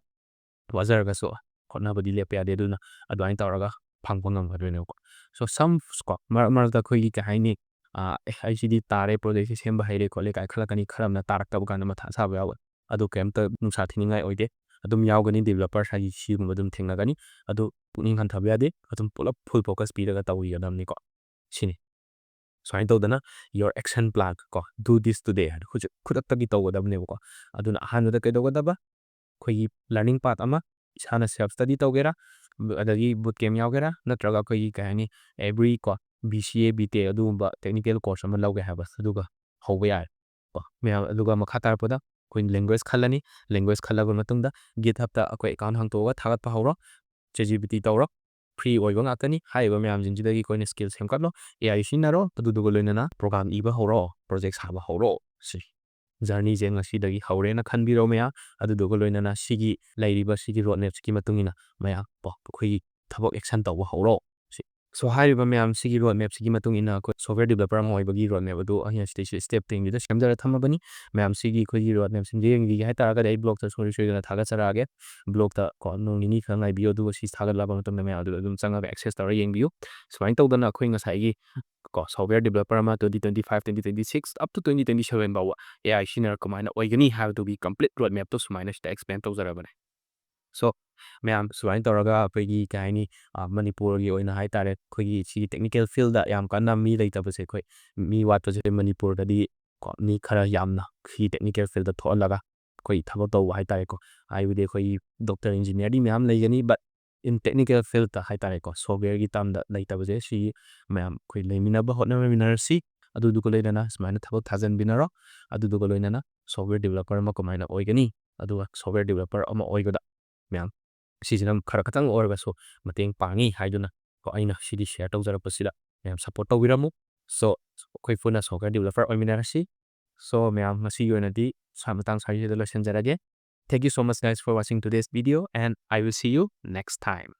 ꯋꯥꯖꯔꯒꯁꯨ ꯍꯣꯠꯅꯕꯗꯤ ꯂꯦꯞꯄ ꯌꯥꯗꯦ꯫ ꯑꯗꯨꯅ ꯑꯗꯨꯃꯥꯏꯅ ꯇꯧꯔꯒ ꯐꯪꯕ ꯉꯝꯒꯗꯣꯏꯅꯦꯕꯀꯣ꯫ So some ꯀꯣ, ꯃꯔꯛ ꯃꯔꯛꯇ ꯑꯩꯈꯣꯏꯒꯤ ꯀꯩ ꯍꯥꯏꯅꯤ, ꯑꯥ, "ꯑꯦ, ꯑꯩ ꯁꯤꯗꯤ ꯇꯥꯔꯦ, project ꯁꯤ ꯁꯦꯝꯕ ꯍꯩꯔꯦ ꯈꯣꯠꯂꯦ" ꯀꯥꯏꯅ ꯈꯜꯂꯛꯀꯅꯤ, ꯈꯔ ꯑꯃꯅ ꯇꯥꯔꯛꯇꯕ ꯀꯥꯟꯗ ꯃꯊꯥ ꯁꯥꯕ ꯌꯥꯎꯋꯦ꯫ ꯑꯗꯨ ꯀꯩꯝꯇ ꯅꯨꯡꯁꯥ ꯊꯤꯅꯤꯡꯉꯥꯏ ꯑꯣꯏꯗꯦ꯫ ꯑꯗꯨꯝ ꯌꯥꯎꯒꯅꯤ, developers ꯍꯥꯏꯗꯤ ꯁꯤꯒꯨꯝꯕ ꯑꯗꯨꯝ ꯊꯦꯡꯅꯒꯅꯤ꯫ ꯑꯗꯨ ꯄꯨꯛꯅꯤꯡ ꯍꯟꯊꯕ ꯌꯥꯗꯦ, ꯑꯗꯨꯝ ꯄꯨꯂꯞ full focus ꯄꯤꯔꯒ ꯇꯧꯕꯤꯒꯗꯕꯅꯤꯀꯣ꯫ ꯁꯤꯅꯤ꯫ ꯁꯨꯃꯥꯏꯅ ꯇꯧꯗꯅ your action plan ꯀꯣ, do this today ꯍꯥꯏꯅ ꯍꯧꯖꯤꯛ ꯈꯨꯗꯛꯇꯒꯤ ꯇꯧꯒꯗꯕꯅꯦꯕꯀꯣ꯫ ꯑꯗꯨꯅ ꯑꯍꯥꯟꯕꯗ ꯀꯩꯗꯧꯒꯗꯕ? ꯑꯩꯈꯣꯏꯒꯤ learning path ꯑꯃ ꯏꯁꯥꯅ self study ꯇꯧꯒꯦꯔꯥ, ꯑꯗꯒꯤ boot camp ꯌꯥꯎꯒꯦꯔꯥ, ꯅꯠꯇ꯭ꯔꯒ ꯑꯩꯈꯣꯏꯒꯤ ꯀꯩ ꯍꯥꯏꯅꯤ, every ꯀꯣ, B C A, B Tech ꯑꯗꯨꯒꯨꯝꯕ technical course ꯑꯃ ꯂꯧꯒꯦ ꯍꯥꯏꯕ, ꯑꯗꯨꯒ ꯍꯧꯕ ꯌꯥꯔꯦ ꯀꯣ ꯃꯌꯥꯝ꯫ ꯑꯗꯨꯒ ꯃꯈꯥ ꯇꯥꯔꯛꯄꯗ ꯑꯩꯈꯣꯏ language ꯈꯜꯂꯅꯤ꯫ Language ꯈꯜꯂꯕ ꯃꯇꯨꯡꯗ GitHubꯇ ꯑꯩꯈꯣꯏ account ꯍꯥꯡꯇꯣꯛꯑꯒ ꯊꯥꯒꯠꯄ ꯍꯧꯔꯣ꯫ ChatGPT ꯇꯧꯔꯣ꯫ Free ꯑꯣꯏꯕ ꯉꯥꯛꯇꯅꯤ꯫ ꯍꯥꯏꯔꯤꯕ ꯃꯌꯥꯝꯁꯤꯡꯁꯤꯗꯒꯤ ꯑꯩꯈꯣꯏꯅ skill ꯁꯦꯝꯒꯠꯂꯣ, A I ꯁꯤꯖꯤꯟꯅꯔꯣ, ꯑꯗꯨꯗꯨꯒ ꯂꯣꯏꯅꯅ program ꯏꯕ ꯍꯧꯔꯣ, project ꯁꯥꯕ ꯍꯧꯔꯣ꯫ ꯁꯤ journeyꯁꯦ ꯉꯁꯤꯗꯒꯤ ꯍꯧꯔꯦꯅ ꯈꯟꯕꯤꯔꯣ ꯃꯌꯥꯝ꯫ ꯑꯗꯨꯗꯨꯒ ꯂꯣꯏꯅꯅ ꯁꯤꯒꯤ ꯂꯩꯔꯤꯕ ꯁꯤꯒꯤ road mapꯁꯤꯒꯤ ꯃꯇꯨꯡ ꯏꯟꯅ ꯃꯌꯥꯝ ꯀꯣ ꯑꯩꯈꯣꯏꯒꯤ ꯊꯕꯛ action ꯇꯧꯕ ꯍꯧꯔꯣ꯫ ꯁꯤ꯫ So, ꯍꯥꯏꯔꯤꯕ ꯃꯌꯥꯝꯁꯤꯒꯤ road mapꯁꯤꯒꯤ ꯃꯇꯨꯡ ꯏꯟꯅ ꯑꯩꯈꯣꯏ software developer ꯑꯃ ꯑꯣꯏꯕꯒꯤ road map ꯑꯗꯨ ꯑꯩꯅ ꯁꯤꯗꯩꯁꯤꯗ step ꯇꯦꯟꯒꯤꯗ ꯁꯦꯝꯖꯔ ꯊꯝꯃꯕꯅꯤ꯫ ꯃꯌꯥꯝꯁꯤꯒꯤ ꯑꯩꯈꯣꯏꯒꯤ road mapꯁꯤꯡꯁꯦ ꯌꯦꯡꯕꯤꯒꯦ ꯍꯥꯏ ꯇꯥꯔꯒꯗꯤ ꯑꯩ blogꯇ ꯁꯣꯏ ꯁꯣꯏꯗꯅ ꯊꯥꯒꯠꯆꯔꯛꯑꯒꯦ꯫ Blogꯇ ꯀꯣ ꯅꯣꯡ ꯅꯤꯅꯤ ꯈꯔ ꯉꯥꯏꯕꯤꯌꯨ, ꯑꯗꯨꯒ ꯁꯤ ꯊꯥꯒꯠꯂꯕ ꯃꯇꯨꯡꯗ ꯃꯌꯥꯝ ꯑꯗꯨꯗ ꯑꯗꯨꯝ ꯆꯪꯉꯒ access ꯇꯧꯔꯒ ꯌꯦꯡꯕꯤꯌꯨ꯫ ꯁꯨꯃꯥꯏꯅ ꯇꯧꯗꯅ ꯑꯩꯈꯣꯏ ꯉꯁꯥꯏꯒꯤ ꯀꯣ software developer ꯑꯃ twenty twenty five, twenty twenty six up to twenty twenty seven ꯐꯥꯎꯕ A I ꯁꯤꯖꯤꯟꯅꯔ ꯀꯃꯥꯏꯅ ꯑꯣꯏꯒꯅꯤ ꯍꯥꯏꯕꯗꯨꯒꯤ complete road mapꯇꯣ ꯁꯨꯃꯥꯏꯅ ꯁꯤꯗ explain ꯇꯧꯖꯔꯕꯅꯦ꯫ So, ꯃꯌꯥꯝ ꯁꯨꯃꯥꯏꯅ ꯇꯧꯔꯒ ꯑꯩꯈꯣꯏꯒꯤ ꯀꯩ ꯍꯥꯏꯅꯤ, ꯑ, ꯃꯅꯤꯄꯨꯔꯒꯤ ꯑꯣꯏꯅ ꯍꯥꯏ ꯇꯥꯔꯦ, ꯑꯩꯈꯣꯏꯒꯤ ꯁꯤꯒꯤ technical fieldꯗ ꯌꯥꯝ ꯀꯟꯅ ꯃꯤ ꯂꯩꯇꯕꯁꯦ, ꯑꯩꯈꯣꯏ ꯃꯤ ꯋꯥꯠꯄꯁꯦ ꯃꯅꯤꯄꯨꯔꯗꯗꯤ ꯀꯣ ꯃꯤ ꯈꯔ ꯌꯥꯝꯅ ꯁꯤ technical fieldꯗ ꯊꯣꯛꯍꯜꯂꯒ ꯑꯩꯈꯣꯏ ꯊꯕꯛ ꯇꯧꯕ ꯍꯥꯏ ꯇꯥꯔꯦꯀꯣ꯫ ꯍꯥꯏꯕꯗꯤ ꯑꯩꯈꯣꯏꯒꯤ doctor engineerꯗꯤ ꯃꯌꯥꯝ ꯂꯩꯒꯅꯤ, but in technical fieldꯇ ꯍꯥꯏ ꯇꯥꯔꯦꯀꯣ, softwareꯒꯤ termꯗ ꯂꯩꯇꯕꯁꯦ, ꯁꯤ ꯃꯌꯥꯝ ꯑꯩꯈꯣꯏ ꯂꯩꯃꯤꯟꯅꯕ ꯍꯣꯠꯅꯃꯤꯟꯅꯔꯁꯤ꯫ ꯑꯗꯨꯗꯨꯒ ꯂꯣꯏꯅꯅ ꯁꯨꯃꯥꯏꯅ ꯊꯕꯛ ꯊꯥꯖꯟꯕꯤꯅꯔꯣ꯫ ꯑꯗꯨꯗꯨꯒ ꯂꯣꯏꯅꯅ software developer ꯑꯃ ꯀꯃꯥꯏꯅ ꯑꯣꯏꯒꯅꯤ, ꯑꯗꯨꯒ software developer ꯑꯃ ꯑꯣꯏꯕꯗ ꯃꯌꯥꯝ ꯁꯤꯁꯤꯅ ꯈꯔ ꯈꯛꯇꯪ ꯑꯣꯏꯔꯒꯁꯨ ꯃꯇꯦꯡ ꯄꯥꯡꯉꯤ ꯍꯥꯏꯗꯨꯅ ꯀꯣ ꯑꯩꯅ ꯁꯤꯗꯤ share ꯇꯧꯖꯔꯛꯄꯁꯤꯗ ꯃꯌꯥꯝ support ꯇꯧꯕꯤꯔꯝꯃꯨ꯫ So, ꯑꯩꯈꯣꯏ ꯄꯨꯟꯅ software developer ꯑꯣꯏꯃꯤꯟꯅꯔꯁꯤ꯫ So, ꯃꯌꯥꯝ ꯉꯁꯤꯒꯤ ꯑꯣꯏꯅꯗꯤ ꯁ꯭ꯋꯥꯏ ꯃꯇꯥꯡ ꯁ꯭ꯋꯥꯏꯁꯤꯗ ꯂꯣꯏꯁꯤꯟꯖꯔꯒꯦ꯫ Thank you so much, guys, for watching today's video, and I will see you next time.